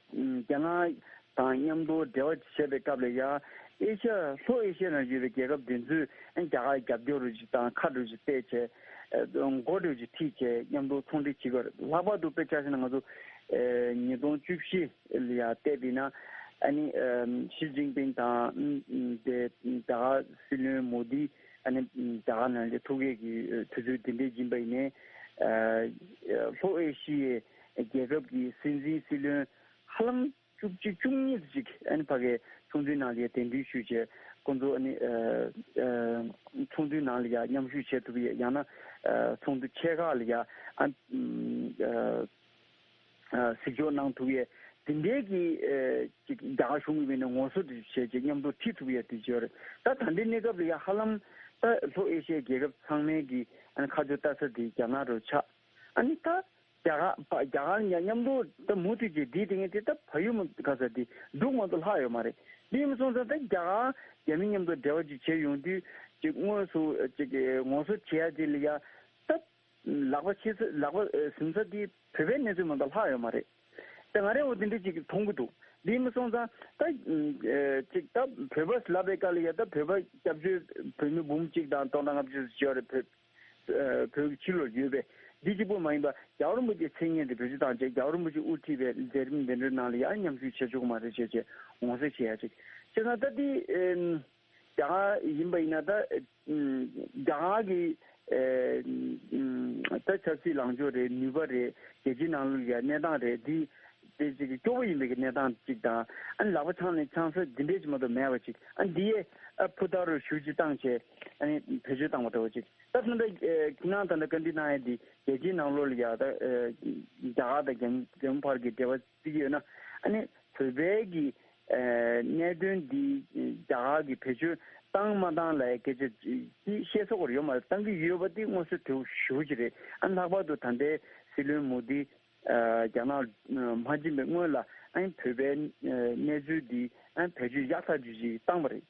རྒྱ་ནག་དང་མཉམ་དུ་འབྲེལ་བ་བྱེད་པའི་སྐབས་ལ་ཡ་ཨེ་ཤ་ཡ་ལྷོ་ཨེ་ཤ་ཡ་ནང་ཡོད་པའི་རྒྱལ་ཁབ་དེ་ཚོས་ཨ་རྒྱ་གར་རྒྱབ་སྐྱོར་རུ་ཅིག་དང་ཁ་རུ་ཅིག་གཏད་བྱས་ཨ་མགོ་རུ་ཅིག་ཁྲིད་བྱས་མཉམ་དུ་ཚོང་འབྲེལ་བྱེད་དགོས་རེད། ལྷག་པར་དུ་དཔེ་ཆ་བཞག་ན་ང་ཚོ་ཨེ་ཉིས་སྟོང་བཅུ་བཞི་ལ་ཡ་བལྟས་པ་ཡིན་ན་ཨ་ནི་ཨམ་ཞི་ཅིན་ཕིང་དང་ཨམ་དེ་རྒྱ་གར་སྲིད་བློན་མོ་དི། ཨ་ནི་རྒྱ་གར་ནང་ལ་ཐུག་ཡས་ཀྱི་དུས་ཚོད་འདི་འདྲའི་ཡིན་པ་ཡིན་ནའི། ལྷོ་ཨེ་ཤི་ཡའི་རྒྱལ་ཁབ་ཀྱི་སྲིད་འཛིན་སྲིད་བློན་ཧ་ལམ་བཅུ་གཅིག་བཅུ་གཉིས་ཅིག་ཨ་ནི་ཕ་གིའི་ཚོགས་འདུའི་ནང་ལ་ཡ་གདན་འདྲེན་ཞུས་བྱས་ཁོང་ཚོ་ཨ་ནི་ཚོགས་འདུའི་ནང་ལ་ཡ་མཉམ་ཞུགས་བྱེད་ཐུབ་ཡས་ཡང་ན་ཚོགས་འདུ་ཆེ་ཁག་ལ་ཡ་ཨ་གཟིགས་ཕྱོགས་གནང་ཐུབ་ཡས་དེ་འདྲའི་གི་ཅིག་རྒྱ་གར་གཞུང་གི་ངོས་ནས་ངོ་སོ་བྱས་བྱས་མཉམ་དུ་ཁྲིད་ཐུབ་ཡས་དེ་བྱས་རེད། ད་ད་ལྟའི་གནས་སྐབས་ལ་ཡ་ཧ་ལམ་ད་ལྷོ་ཨེ་ཤི་ཡའི་རྒྱལ་ཁབ་ཚང་མའི་གི་ཨ་ནི་ཁ་ཕྱོགས་ལྟ་ས་དེ་རྒྱ་ནག་རུ་ཆགས། ཨ་ནི་ད་རྒྱ་གར་རྒྱ་གར་མཉམ་དུ་ད་མུ་མཐུད་ཀྱིས་འདི་དེ་ངས་དེ་ད་བལ་ཡུལ་མ་ག་ས་དེ་འདུག་མ་གཏོགས་ལྷག་ཡོད་མ་རེད། འདི་མ་སོང་ཙང་ད་རྒྱ་གར་རྒྱ་མི་མཉམ་དུ་འབྲེལ་བ་ཅིག་བྱས་ཡོང་དུས་ཅིག་དངོས་སུ་ཅིག་ངོ་སོ་བྱེད་ཡ་དེ་ལ་ཡ་ད། ལག་པ་ཕྱི་ས་ལག་པ་ཟིན་ས་དེ་བོད་པའི་གནས་ཚུལ་མ་གཏོགས་ལྷག་ཡོད་མ་རེད། ད་ང་རའི་འོ་དེ་འདྲ་ཅིག་མཐོང་གི་འདུག་འདི་མ་སོང་ཙང་ད་ཅིག་ད་བོད་པ་ལབ་པའི་སྐབས་ལ་ཡ་ད་བོད་པ་སྐྱབས་བཅོལ་བོད་མི་འབུམ་གཅིག་དང་སྟོང་ཕྲག་ལྔ་བཅུ་ཙམ་ཡོད་རེད། བོད་བོད་ཀྱི་ཕྱི་ལོགས་ཡོད་པས་འདི་གཅིག་པུ་མ་ཡིན་པ་རྒྱལ་བ་རིན་པོ་ཆེའི་མཚན་སྙན་དེ་བེད་སྤྱོད་བཏང་བྱས་རྒྱལ་བ་རིན་པོ་ཆེ་དབུ་ཁྲིད་པའི་མཛད་རིམ་འདི་འདྲའི་ནང་ལ་ཡང་མཉམ་ཞུགས་བྱེད་ཆོག་གི་མ་རེད་ཅེས་བྱས་ངོ་སེ་བྱེད་ཡ་ཅིག་བྱས་ཙང་ད་འདི། རྒྱ་གར་ཡིན་པ་ཡིན་ན་ད་རྒྱ་གར་གྱི་ད་ཆབ་སྲིད་ལངས་ཕྱོགས་རེད། ནུས་པ་རེད། རྒྱལ་སྤྱིའི་ནང་ལོགས་ཀྱི་གནས་སྟངས་རེད། འདི་དེ་ཅིག་གི་སྐྱོ་བོ་ཡིན་པའི་གི་གནས་སྟངས་ཅིག་དང་ཨ་ནི་ལག་པ་འཆང་ནས་འཆང་ས་འདི་འདྲས་ཅིག་མ་གཏོགས་མེད་པ་ཅིག་ཨ་འདི་ཡས་ཨ་ཕུ་ཐག་རུ་ཞུ་ཅིག་བཏང་བྱས་ཨ་ནི་བེད་སྤྱོད་བཏང་བ་འདྲ་བོ་ཅིག་ད་ད་ལྟ་ཁྱེད་རང་ད་ལྟ་བཀའ་འདྲི་གནང་ཡས་འདི་རྒྱལ་སྤྱིའི་ནང་ལོགས་ལ་ཡ་ད་རྒྱ་གར་དང་རྒྱ་རྒྱ་མི་བར་གྱི་འབྲེལ་བ་བརྩི་གི་ཡོད་ན་ཨ་ནི་བོད་པའི་གི་གནད་དོན་འདི་རྒྱ་གར་གྱི་བེད་སྤྱོད་བཏང་མ་བཏང་ལ་སྐད་ཆ་འདི་བཤད་ས་སྐོར་ཡོད་མ་རེད། བཏང་གི་ཡོད་པ་འདི་དངོས་སུ་དེ་ཞུ་གི་རེད། ཨ་ནི་ལྷག་པར་དུ་ད་ལྟའི་སྲིད་བློན་མོ་དི་རྒྱ་ནག་མ་ཕྱིན་པའི་སྔོན་ལ་ཨ་ནི་བོད་པའི་གནས་ཚུལ་འདི་ཨ་ནི་བེད་སྤྱོད་ཡག་ཐག་ཆོད་ཅིག་བཏང་བ་རེད།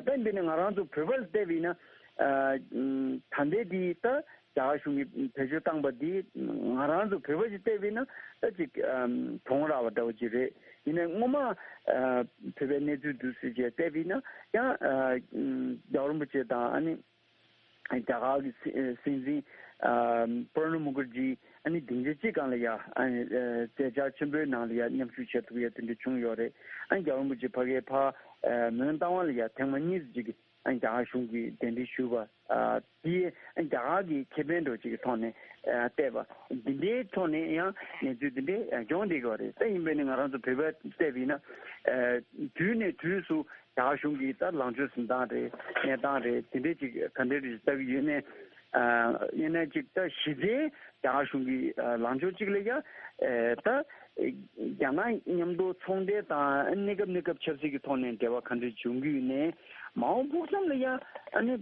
ད་འདི་ནི་ང་རང་ཚོ་བོད་པ་ལ་བལྟས་པ་ཡིན་ན་ད་ལྟའི་འདི་ད། རྒྱ་གར་གཞུང་གིས་བེད་སྤྱོད་བཏང་པ་འདི་ང་རང་ཚོ་བོད་པ་ཞིག་བལྟས་པས་ན་ད་ཅིག་གྱོང་རག་པ་འདྲ་བོ་ཅིག་རེད། ཡིན་ནའི་སྔོན་མ་བོད་པའི་གནས་ཚུལ་འདུག་ཟེར་བྱས་བལྟས་པས་ན་ཡང་རྒྱལ་བ་རིན་པོ་ཆེ་དང་ཨ་ནི་རྒྱ་གར་གྱི་སྲིད་སྲིད་འཛིན་པྲ་ནབ་མུ་ཁར་ཇི་ཨ་ནི་སྡིངས་ཆ་གཅིག་སྒང་ལ་ཡ་ཨ་ནི་མཛད་འཆར་ཆེན་པོའི་ནང་ལ་ཡ་མཉམ་ཞུགས་བྱེད་ཐུབ་ཡ་དེ་འདྲ་བྱུང་ཡོད་རེད། ཨ་ནི་རྒྱལ་བ་རིན་པོ་ཆེ་ཕ་གིར་ཕར་མོན་རྟ་དབང་ལ་ཡ་ཐེངས་མ་གཉིས་ཅིག་རྒྱ་གར་གཞུང་གིས་གདན་འདྲེན་ཞུས་པ། དེ་རྒྱ་གར་གྱི་ཁེ་ཕན་འདྲ་ཅིག་གི་ཐོག་ནས་བལྟས་པ། འདི་འདྲའི་ཐོག་ནས་ཡང་གནས་ཚུལ་འདི་འདྲའི་བྱུང་བསྡད་ཀྱི་ཡོད་རེད། ད་ཡིན་པས་ནི་ང་རང་ཚོ་བོད་པ་བལྟས་པ་ཡིན་ན། དུས་ནས་དུས་སུ་རྒྱ་གར་གཞུང་གིས་ད་ལངས་ཕྱོགས་འཛིན་སྟངས་རེད། གནས་སྟངས་རེད། དེ་འདྲའི་ཅིག་ག་འདྲའི་རིགས་ལྟ་གི་ཡོད་ནའི། ཡིན་ན་ཅིག་ད་གཞི་རྩའི་རྒྱ་གར་གཞུང་གི་ལངས་ཕྱོགས་གཅིག་ལ་ཡ། ད་རྒྱ་ནག་མཉམ་དུ་ཚོང་འབྲེལ་དང་གནས་སྐབས་གནས་སྐབས་ཆབ་སྲིད་ཀྱི་ཐོག་ནས་འབྲེལ་བ་ག་འདྲ་བྱུང་གི་ཡོད་ནའི། མ་འོངས་ཕུགས་བསམ་ལ་ཡ། ཨ་ནི་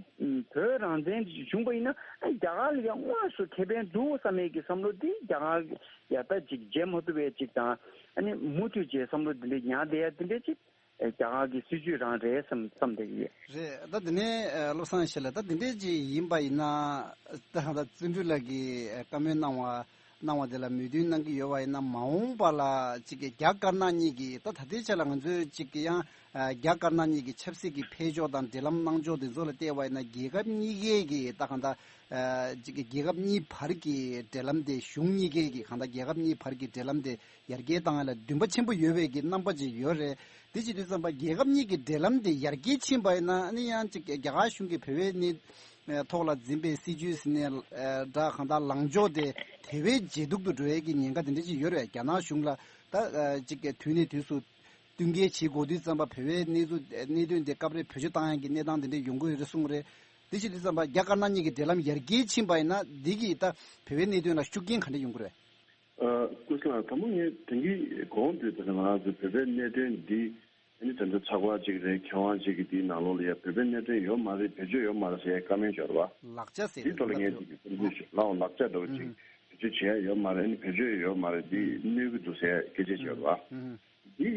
བོད་རང་བཙན་བྱུང་པ་ཡིན་ན། རྒྱ་གར་ལ་ཡ་དངོས་སུ་ཁེ་ཕན་འདུག་བསམ་མེད་ཀྱི་བསམ་བློ་དེ་རྒྱ་གར་ཡ་ད་ཅིག་བརྗེད་མ་ཐུབ་པའི་ཅིག་དང་། ཨ་ནི་མུ་མཐུད་བྱས་བསམ་བློ་དེ་འདྲ་ཉར་བསྡད་ཡ་དེ་འདྲ་ཅིག་རྒྱ་གར་གྱི་སྲིད་ཇུས་རང་རེད་བསམ་བསམ་བསྡད་ཀྱི་ཡོད། རེད། ད་དེ་ནས་ཨ་བློ་བཟང་ཡེ་ཤེས་ལགས། ད་དེ་འདྲས་ཅིག་ཡིན་པ་ཡིན་ན། ད་ད་བརྩོན་འགྲུས་ལགས་ཀྱིས་བཀའ་མོལ་གནང་བ་གནང་བ་དེ་ལ་མོས་མཐུན་གནང་གི་ཡོད་པ་ཡིན་ན། མ་འོངས་པ་ལ་ཅིག་གི་རྒྱ་དཀར་ནག་གཉིས་ཀྱི་ད་ད་ལྟའི་ཆ་ལ་ང་ཚོས་ཅིག་གི་ཡང་ཨ་རྒྱ་དཀར་ནག་གཉིས་ཀྱི་ཆབ་སྲིད་ཀྱི་འཕེལ་ཕྱོགས་དང་འབྲེལ་ལམ་གནང་ཕྱོགས་དེ་ཚོ་ལ་བལྟས་པ་ཡིན་ན། རྒྱལ་ཁབ་གཉིས་ཀའི་གི་ད་གང་ལྟར་ཨ་ཅིག་གི་རྒྱལ་ཁབ་གཉིས་བར་གྱི་འབྲེལ་ལམ་དེ། གཞུང་གཉིས་ཀའི་གི་གང་ལྟར་རྒྱལ་ཁབ་གཉིས་བར་གྱི་འབྲེལ་ལམ་དེ་ཡར་རྒྱས་བཏང་ཡ་ལ་འདུན་པ་ཆེན་པོ་ཡོད་པའི་གི་རྣམ་པ་ཅིག་ཡོད་རེད། དེ་བྱེད་དུས་ཙམ་པ་རྒྱལ་ཁབ་གཉིས་ཀྱི་འབྲེལ་ལམ་དེ་ཡར་རྒྱས་ཕྱིན་པ་ཡིན་ན། ཨ་ནི་ཡང་ཅིག་རྒྱ་གར་གཞུང་གིས་བོད་པའི་གནས་ཐོག་ལ་འཛིན་པའི་སྲིད་ཇུས་ཟེར་ནའི་འདྲ། གང་ལྟར་ལངས་ཕྱོགས་དེ་དེ་བས་ཇེ་སྡུག་ཏུ་འགྲོ་ཡས་ཀྱི་ཉེན་ཁ་དེ་འདྲ་ཅིག་ཡོད་རེད། རྒྱ་ནག་གཞུང་ལ་ད་ཅིག་དུས་ནས་དུས་སུ་བསྟུན་མཁས་བྱེད་དགོས་དུས་ཙམ་པ། བོད་པའི་གནས་ཚུལ་གནད་དོན་དེ་སྐབས་རེ་བེད་སྤྱོད་བཏང་ཡས་ཀྱི་གནས་སྟངས་དེ་འདྲ་ཡོང་གི་ཡོད་རེད་གསུངས་རེད། དེ་བྱེད་དུས་ཙམ་པ་རྒྱ་དཀར་ནག་གཉིས་ཀྱི་འབྲེལ་ལམ་ཡར་རྒྱས་ཕྱིན་པ་ཡིན་ན། འདི་གིས་ད་བོད་པའི་གནད་དོན་ལ་ཤུགས་རྐྱེན་ག་འདྲ་ཡོང་གི་རེད། ཨ། སྐུ་ཞབས་ལགས། དང་པོ་ངས་དེང་གི་གོང་དུ་དེ་ང་རང་ཚོ་བོད་པའི་གནད་དོན་འདི་ཨ་ནི་དེ་འདྲ་ཚགས་པར་ཅིག་རེད། མཁས་དབང་ཅིག་གིས་འདིའི་ནང་ལོགས་ལ་ཡ་བོད་པའི་གནད་དོན་ཡོད་མ་རེད། བེད་སྤྱོད་ཡོད་མ་རེད་ཟེར་ཡ་བཀའ་མོལ་འབྱོར་བ། ལག་ཆ་ཟེར་འདིའི་ཐོག་ལ་ངས་ཅིག་གི་བསམ་ཚུལ་ཞིག་ལའོ། ལག་ཆ་འདྲ་བོ་ཅིག་ཨུ་ཧུམ། བེད་སྤྱོད་བྱེད་ཡ་ཡོད་མ་རེད། ཨ་ནི་བེད་སྤྱོད་ཡོད་མ་རེད། འདི་ཨུ་ཧུམ། གནོད་ཀྱི་འདུག་ཟེར་ཡ་སྐད་ཆ་ཅིག་ཡོད་རེད་བ། ཨུ་ཧུམ། འདི་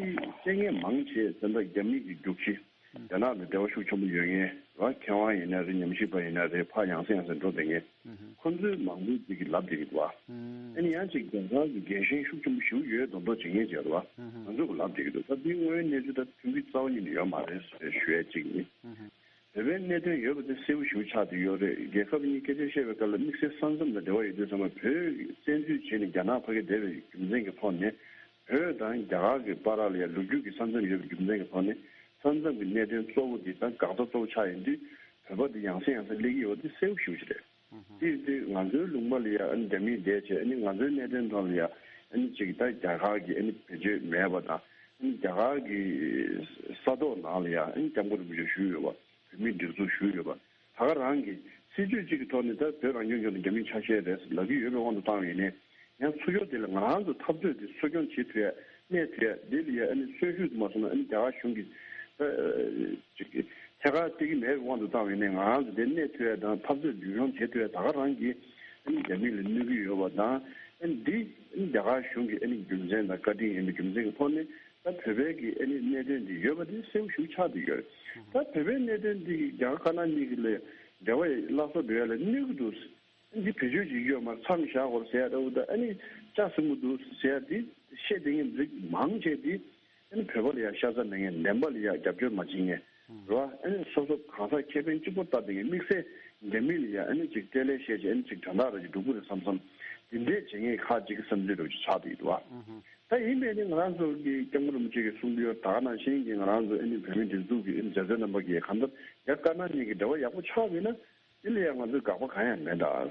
བཤད་མཁན་མང་ཆེ་ད་ལྟ་རྒྱ་མི་གི་རྒྱུག་ཁྱི། ཨུ་ཧུམ། རྒྱ་ནག་དང་འབྲེལ་བ་ཤུགས་ཆེན་པོ་ཡོད་མཁན་རེད་བ། མཁས་དབང་ཡིན་ན་རེད། ཉམས་ཞིབ་པ་ཡིན་ན་རེད། ཕར་ཡང་སེ་ཡང་སེ་འགྲོ་བསྡད་མཁན། ཨུ་ཧུམ། ཁོ་ཚོའི་མང་པོ་ཅིག་གིས་ལབ་བསྡད་ཀྱི་འདུག་བ། ཨུ་ཧུམ། ཨ་ནི་ཡང་ཅིག་རྒྱ་གར་གྱི་རྒྱལ་ཞེན་ཤུགས་ཆེན་པོ་ཞེ་པོ་ཡོད་མདོག་མདོག་བྱེད་མཁན་ཅིག་ཡོད་རེད་བ། ཨུ་ཧུམ། ང་ཚོ་གིས་ལབ་བསྡད་ཀྱི་འདུག་ད་འདི་དངོས་ཡོད་གནས་ཚུལ་ད་མཐུན་གྱི་རྩ་བ་ཉིད་ནས་ཡོད་མ་རེད་ཞུ་ཡ་གཅིག་ཡིན། ཨུ་ཧུམ། བོད་པའི་གནད་དོན་ཡོད་པ་དེ་གསལ་པོ་ཞེ་པོ་ཆགས་བསྡད་ཡོད་རེད། རྒྱལ་ཁབ་གཉིས་སྐད་ཆ་བཤད་པའི་སྐབས་ལ་དམིགས་བསལ་ས་མཚམས་དང་འབྲེལ་བ་ཡོད་དུས་ཙམ་པ། བོད་ཀྱི་བཙན་འཛུལ་བྱས་ནས་རྒྱ་ནག་ཕ་གིར་བསྡད་པའི་རྒྱུ་མཚན་གྱི་ཐོག་ནས། བོད་དང་རྒྱ་གར་གྱི་བར་ལ་ཡང་ལོ་རྒྱུས་ཀྱི་ས་མཚམས་ཡོད་པའི་རྒྱུ་མཚན་གྱི་ཐོག་ནས། ས་མཚམས་ཀྱི་གནད་དོན་གཙོ་བོ་འདི་དང་འགག་རྩ་གཙོ་བོ་ཆགས་ཡོང་དུས། བོད་པ་འདི་ཡང་སེ་ཡང་སེ་སླེབས་ཀྱི་ཡོད་པ་འདི་གསལ་པོ་ཞེ་པོ་ཅིག་རེད། དེ་ཡིན་དུས་ང་ཚོའི་ལུང་པ་ལ་ཡ་ཨ་ནི་རྒྱ་མིས་བསྡད་བྱས། ཨ་ནི་ང་ཚོའི་གནད་དོན་ཐོག་ལ་ཡ་ཨ་ནི་ཅིག་ད་རྒྱ་གར་གྱིས་ཨ་ནི་བེད་སྤྱོད་མེད་པ་དང་། ཨ་ནི་རྒྱ་གར་གྱི་ས་ཐོག་ནང་ལ་ཡ་ཨ་ནི་སྐྱབས་མགོན་རིན་པོ་ཆེ་བཞུགས་ཡོད་པ། བོད་མིའི་སྒྲིག་འཛུགས་བཞུགས་ཡོད་པ། ད་ག་རང་གི་སྲིད་ཇུས་གཅིག་གི་ཐོག་ནས་ད་བོད་རང་སྐྱོང་ལྗོངས་དེ་རྒྱ་མིའི་ཆ་ཤས་རེད་ལབ་ཀྱི་ཡོད་པའི་དབང་དུ་བཏང་བ་ཡིན་ནའི། ཡང་ཚུར་ཕྱོགས་དེ་ལ་ང་རང་ཚོ་འཐབ་རྩོད་དེ་གསོ་སྐྱོང་བྱེད་ཐུབ་ཡ། གནས་ཐུབ་ཡ། དེ་ལ་ཡ་ཨ་ནི་གསོན་ཤུགས་དེ་མ་སོང་ན། ཨ་ནི་རྒྱ་གར་གཞུང་གིས་ད་ཅིག་ཐད་ཀར་སྟེར་གྱི་མེད་པའི་དབང་དུ་བཏང་བ་ཡིན་ནའི། ང་རང་ཚོ་དེ་གནས་ཐུབ་ཡ་དང་འཐབ་རྩོད་རྒྱུན་འཁྱོངས་བྱེད་ཐུབ་ཡ། ད་ག་རང་གིས་ཨ་ནི་རྒྱ་མི་ལ་གནོད་ཀྱི་ཡོད་པ་དང་། ཨ་ནི་འདི་ཨ་ནི་རྒྱ་གར་གཞུང་གི་ཨ་ནི་རྒྱུ་མཚན་དང་བཀའ་དྲིན་ཡིན་པའི་རྒྱུ་མཚན་གྱི་ཐོག་ནས། ད་བོད་པའི་གི་ཨ་ནི་གནད་དོན་འདི་ཡོད་པ་དེ་གསལ་པོ་ཞེ་པོ་ཆགས་བསྡད་ཡོད་རེད། ད་བོད་པའི་གནད་དོན་འདི་རྒྱ་གར་དཀར་ནག་གཉིས་ཀྱི་ལ་འབྲེལ་བ་སླར་གསོ་འགྲོ་ཡ་ལ་གནོད་ཀྱི་འདུག་འདི་བེད་སྤྱོད་བྱེད་ཀྱི་ཡོད་མ་རེད། མཚམས་བཞག་དགོས་རེད་ཟེར་ཡ་འདྲ་བོ་དང་། ཨ་ནི་ལྕགས་སྲིན་མོ་འདུག་ཟེར་ཡ་འདི་བཤད་བསྡད་མཁན་འདི་མང་ཆེ་འདི་ཨ་ནི་བོད་པ་ལ་ཡ་ཤ་ཚ་མེད་མཁན། བདེན་པ་ལ་ཡ་རྒྱབ་སྐྱོར་མ་བྱེད་མཁན་རེད་བ། ཨ་ནི་སོ་སོ་གང་ཟག་ཁེ་ཕན་གཅིག་པོ་ལྟ་བསྡད་མཁན། དམིགས་བསལ་རྒྱ་མི་ལ་ཡ་ཨ་ནི་ཅིག་སྤྲེལ་ལད་བཤད་བྱས། ཨ་ནི་ཅིག་དོན་དག་རེ་ཅིག་སྒྲུབ་ཀྱི་རེད་བསམ་བསམ་འདི་འདྲས་བྱེད་མཁན་ཁག་ཅིག་གི་བསམ་ཚུལ་འདྲ་བོ་ཅིག་ཆགས་བསྡད་ཀྱི་འདུག་བ། ད་ཡིན་པས་ནི་ང་རང་ཚོ་གི་སྐྱབས་མགོན་རིན་པོ་ཆེ་གིས་གསུང་གི་ཡོད། ད་ག་ནང་བཞིན་གྱི་ང་རང་ཚོ་ཨ་ནི་བོད་མིའི་སྒྲིག་འཛུགས་ཀྱི་ཨ་ནི་མཛད་གཙོ་རྣམ་པ་གིས་གང་ལྟར་རྒྱ་དཀར་ནག་གཉིས་ཀྱི་འབྲེལ་བ་ཡག་པོ་ཆགས་པ་ཡིན་ན། དེ་ལ་ཡང་ང་ཚོས་དགག་པ་གང་ཡང་མེད་ད། ཨ་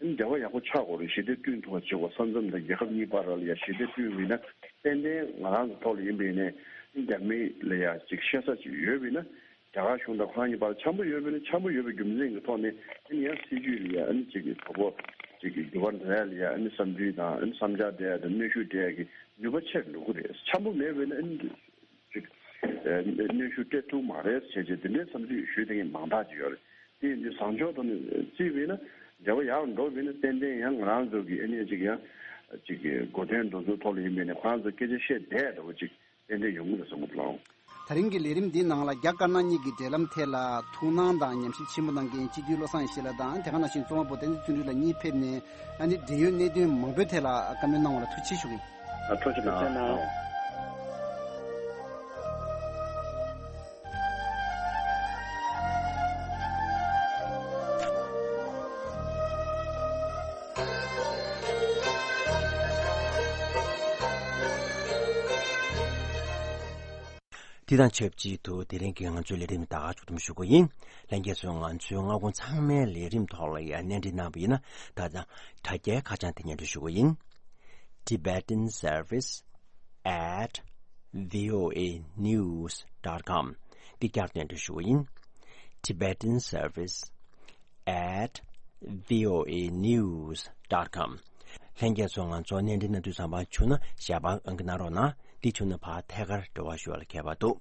ནི་འབྲེལ་བ་ཡག་པོ་ཆགས་དགོས་རེད། ཞི་བདེ་བསྐྲུན་ཐུབ་པ་བྱེད་དགོས། ས་མཚམས་དང་རྒྱལ་ཁབ་གཉིས་བར་ལ་ཡང་ཞི་བདེ་བསྐྲུན་དགོས་ན། ཏན་ཏན་ང་རང་ཚོ་ཐོག་ལ་ཡིན་པ་ཡིན་ནའི་རྒྱ་མི་ལ་ཡང་ཅིག་བཤད་ས་ཅིག་ཡོད་པ་ཡིན་ན། རྒྱ་གར་གཞུང་དང་ཁོ་རང་གཉིས་བར་འཆམ་པོ་ཡོད་པ་ཡིན་ན། འཆམ་པོ་ཡོད་པའི་རྒྱུ་མཚན་གྱི་ཐོག་ནས་ཨ་ནི་ཡང་སྲིད་ཇུས་ལ་ཡང་ཨ་ནི་ཅིག་གི་དོ་ཕོག་ཅིག་གི་འགྱུར་བ་འགྲོ་ཡ་ལ་ཡང་ཨ་ནི་བསམ་ཚུལ་དང་ཨ་ནི་བསམ་འཆར་སྤྲད་ཡ་དང་གནོན་ཤུགས་སྤྲད་ཡ་གི་ནུས་པ་ཆེར་འགྲོ་གི་རེད། འཆམ་པོ་མེད་པ་ཡིན་ན་ཨ་ནི་ཅིག་ཨ་གནོན་ཤུགས་སྤྲད་ཐུབ་མ་རེད་ཟེར་བྱས་དེ་འདྲའི་བསམ་ཚུལ་ཞུས་བསྡད་མཁན་མང་དག་ཅིག་ཡོད་རེད། དེ་ཡིན་དུས་བཟང་ཕྱོགས་ཐོག་ནས་བརྩིས་པ་ཡིན་ན། འབྲེལ་བ་ཡག་འགྲོ་བ་ཡིན་ན། ཏན་ཏན་ཡང་ང་རང་ཚོ་གི་ཨ་ནི་ཅིག་ཡང་ཅིག་གི་གོ་དོན་འདི་ཚོའི་ཐོག་ལ་ཡིན་པ་ཡིན་ན་ཁོ་རང་ཚོ་སྐད་ཆ་བཤད་བསྡད་འདྲ་བོ་ཅིག་ཏན་ཏན་ཡོང་གི་རེད་བསམ་གྱི་འདུག་ལགས། དེ་རིང་གི་ལས་རིམ་འདིའི་ནང་ལ་རྒྱ་དཀར་ནག་གཉིས་ཀྱི་འབྲེལ་ལམ་ཐད་ལ་ཐུགས་སྣང་དང་ཉམས་ཞིབ་ཆེན་པོ་གནང་མཁན་སྤྱི་འཐུས་བློ་བཟང་ཡེ་ཤེས་ལགས་དང་། དེ་ག་ནང་བཞིན་རྩོམ་པ་པོ་བསྟན་འཛིན་བརྩོན་འགྲུས་ལགས་གཉིས་ཕེབས་ནས། ཨ་ནི་འབྲེལ་ཡོད་གནད་དོན་མང་པོའི་ཐད་ལ་བཀའ་མོལ་གནང་བ་ལ་ཐུགས་རྗེ་ཆེ་ཞུ་གི་ཡིན། ཨ། ཐུགས་རྗེ་གནང་། ཐུགས་རྗེ་གནང་། དེ་དང་ཆབས་ཅིག་ཏུ་དེ་རིང་གི་ང་ཚོའི་ལས་རིམ་ད་ག་མཇུག་བསྡོམས་ཞུ་གི་ཡིན། ལྷན་རྒྱས་ཚོས་ང་ཚོའི་སྔ་དགོང་ཚང་མའི་ལས་རིམ་ཐོག་ལ་ཡང་གནས་འདྲི་གནང་བ་ཡིན་ན། ད་ལྟ་དྲ་རྒྱའི་ཁ་བྱང་དེ་སྙན་སྒྲོན་ཞུ་གི་ཡིན། Tibetan Service at voanews dot com འདི་བསྐྱར་སྙན་སྒྲོན་ཞུ་གི་ཡིན། Tibetan Service at voanews dot com ལྷན་རྒྱས་ཚོ་ང་ཚོ་གནས་འདྲི་གནང་དུས་ཙམ་པ་བྱུང་ན་ཞལ་པར་ཨང་ཀི་གནང་རོགས་གནང་། འདི་བྱུང་ན་ཕར་ཐད་ཀར་འབྲེལ་བ་ཞུ་བ་ལ་མཁས་པ་འདུག་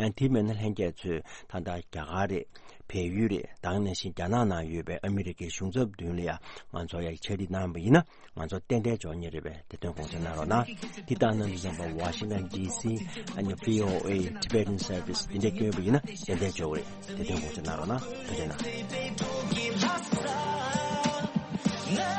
ཡང་དེ་མེད་ན་ལྷན་རྒྱས་ཚོས་ད་ལྟ་རྒྱ་གར་རེད། བལ་ཡུལ་རེད། ད་ག་ནང་བཞིན་རྒྱ་ནག་ནང་ཡོད་པའི་ཨ་མི་རི་ཀའི་གཞུང་ཚབ་མདུན་ལ་ཡང་ང་ཚོ་ཡང་ཕྱག་བྲིས་གནང་བ་ཡིན་ན། ང་ཚོ་ཏན་ཏན་འབྱོར་ཉེ་རེད་པས། དེ་དོན་དགོངས་འཇགས་གནང་རོགས་གནང་། འདི་ལྟར་གནང་དུས་ཙམ་པ་Washington D C ཨ་ནི་V O A Tibetan Service འདི་འདྲ་བསྐྱོན་པ་ཡིན་ན་ཏན་ཏན་འབྱོར་གི་རེད། དེ་དོན་དགོངས་འཇགས་གནང་རོགས་གནང་། ཐུགས་རྗེ་གནང་།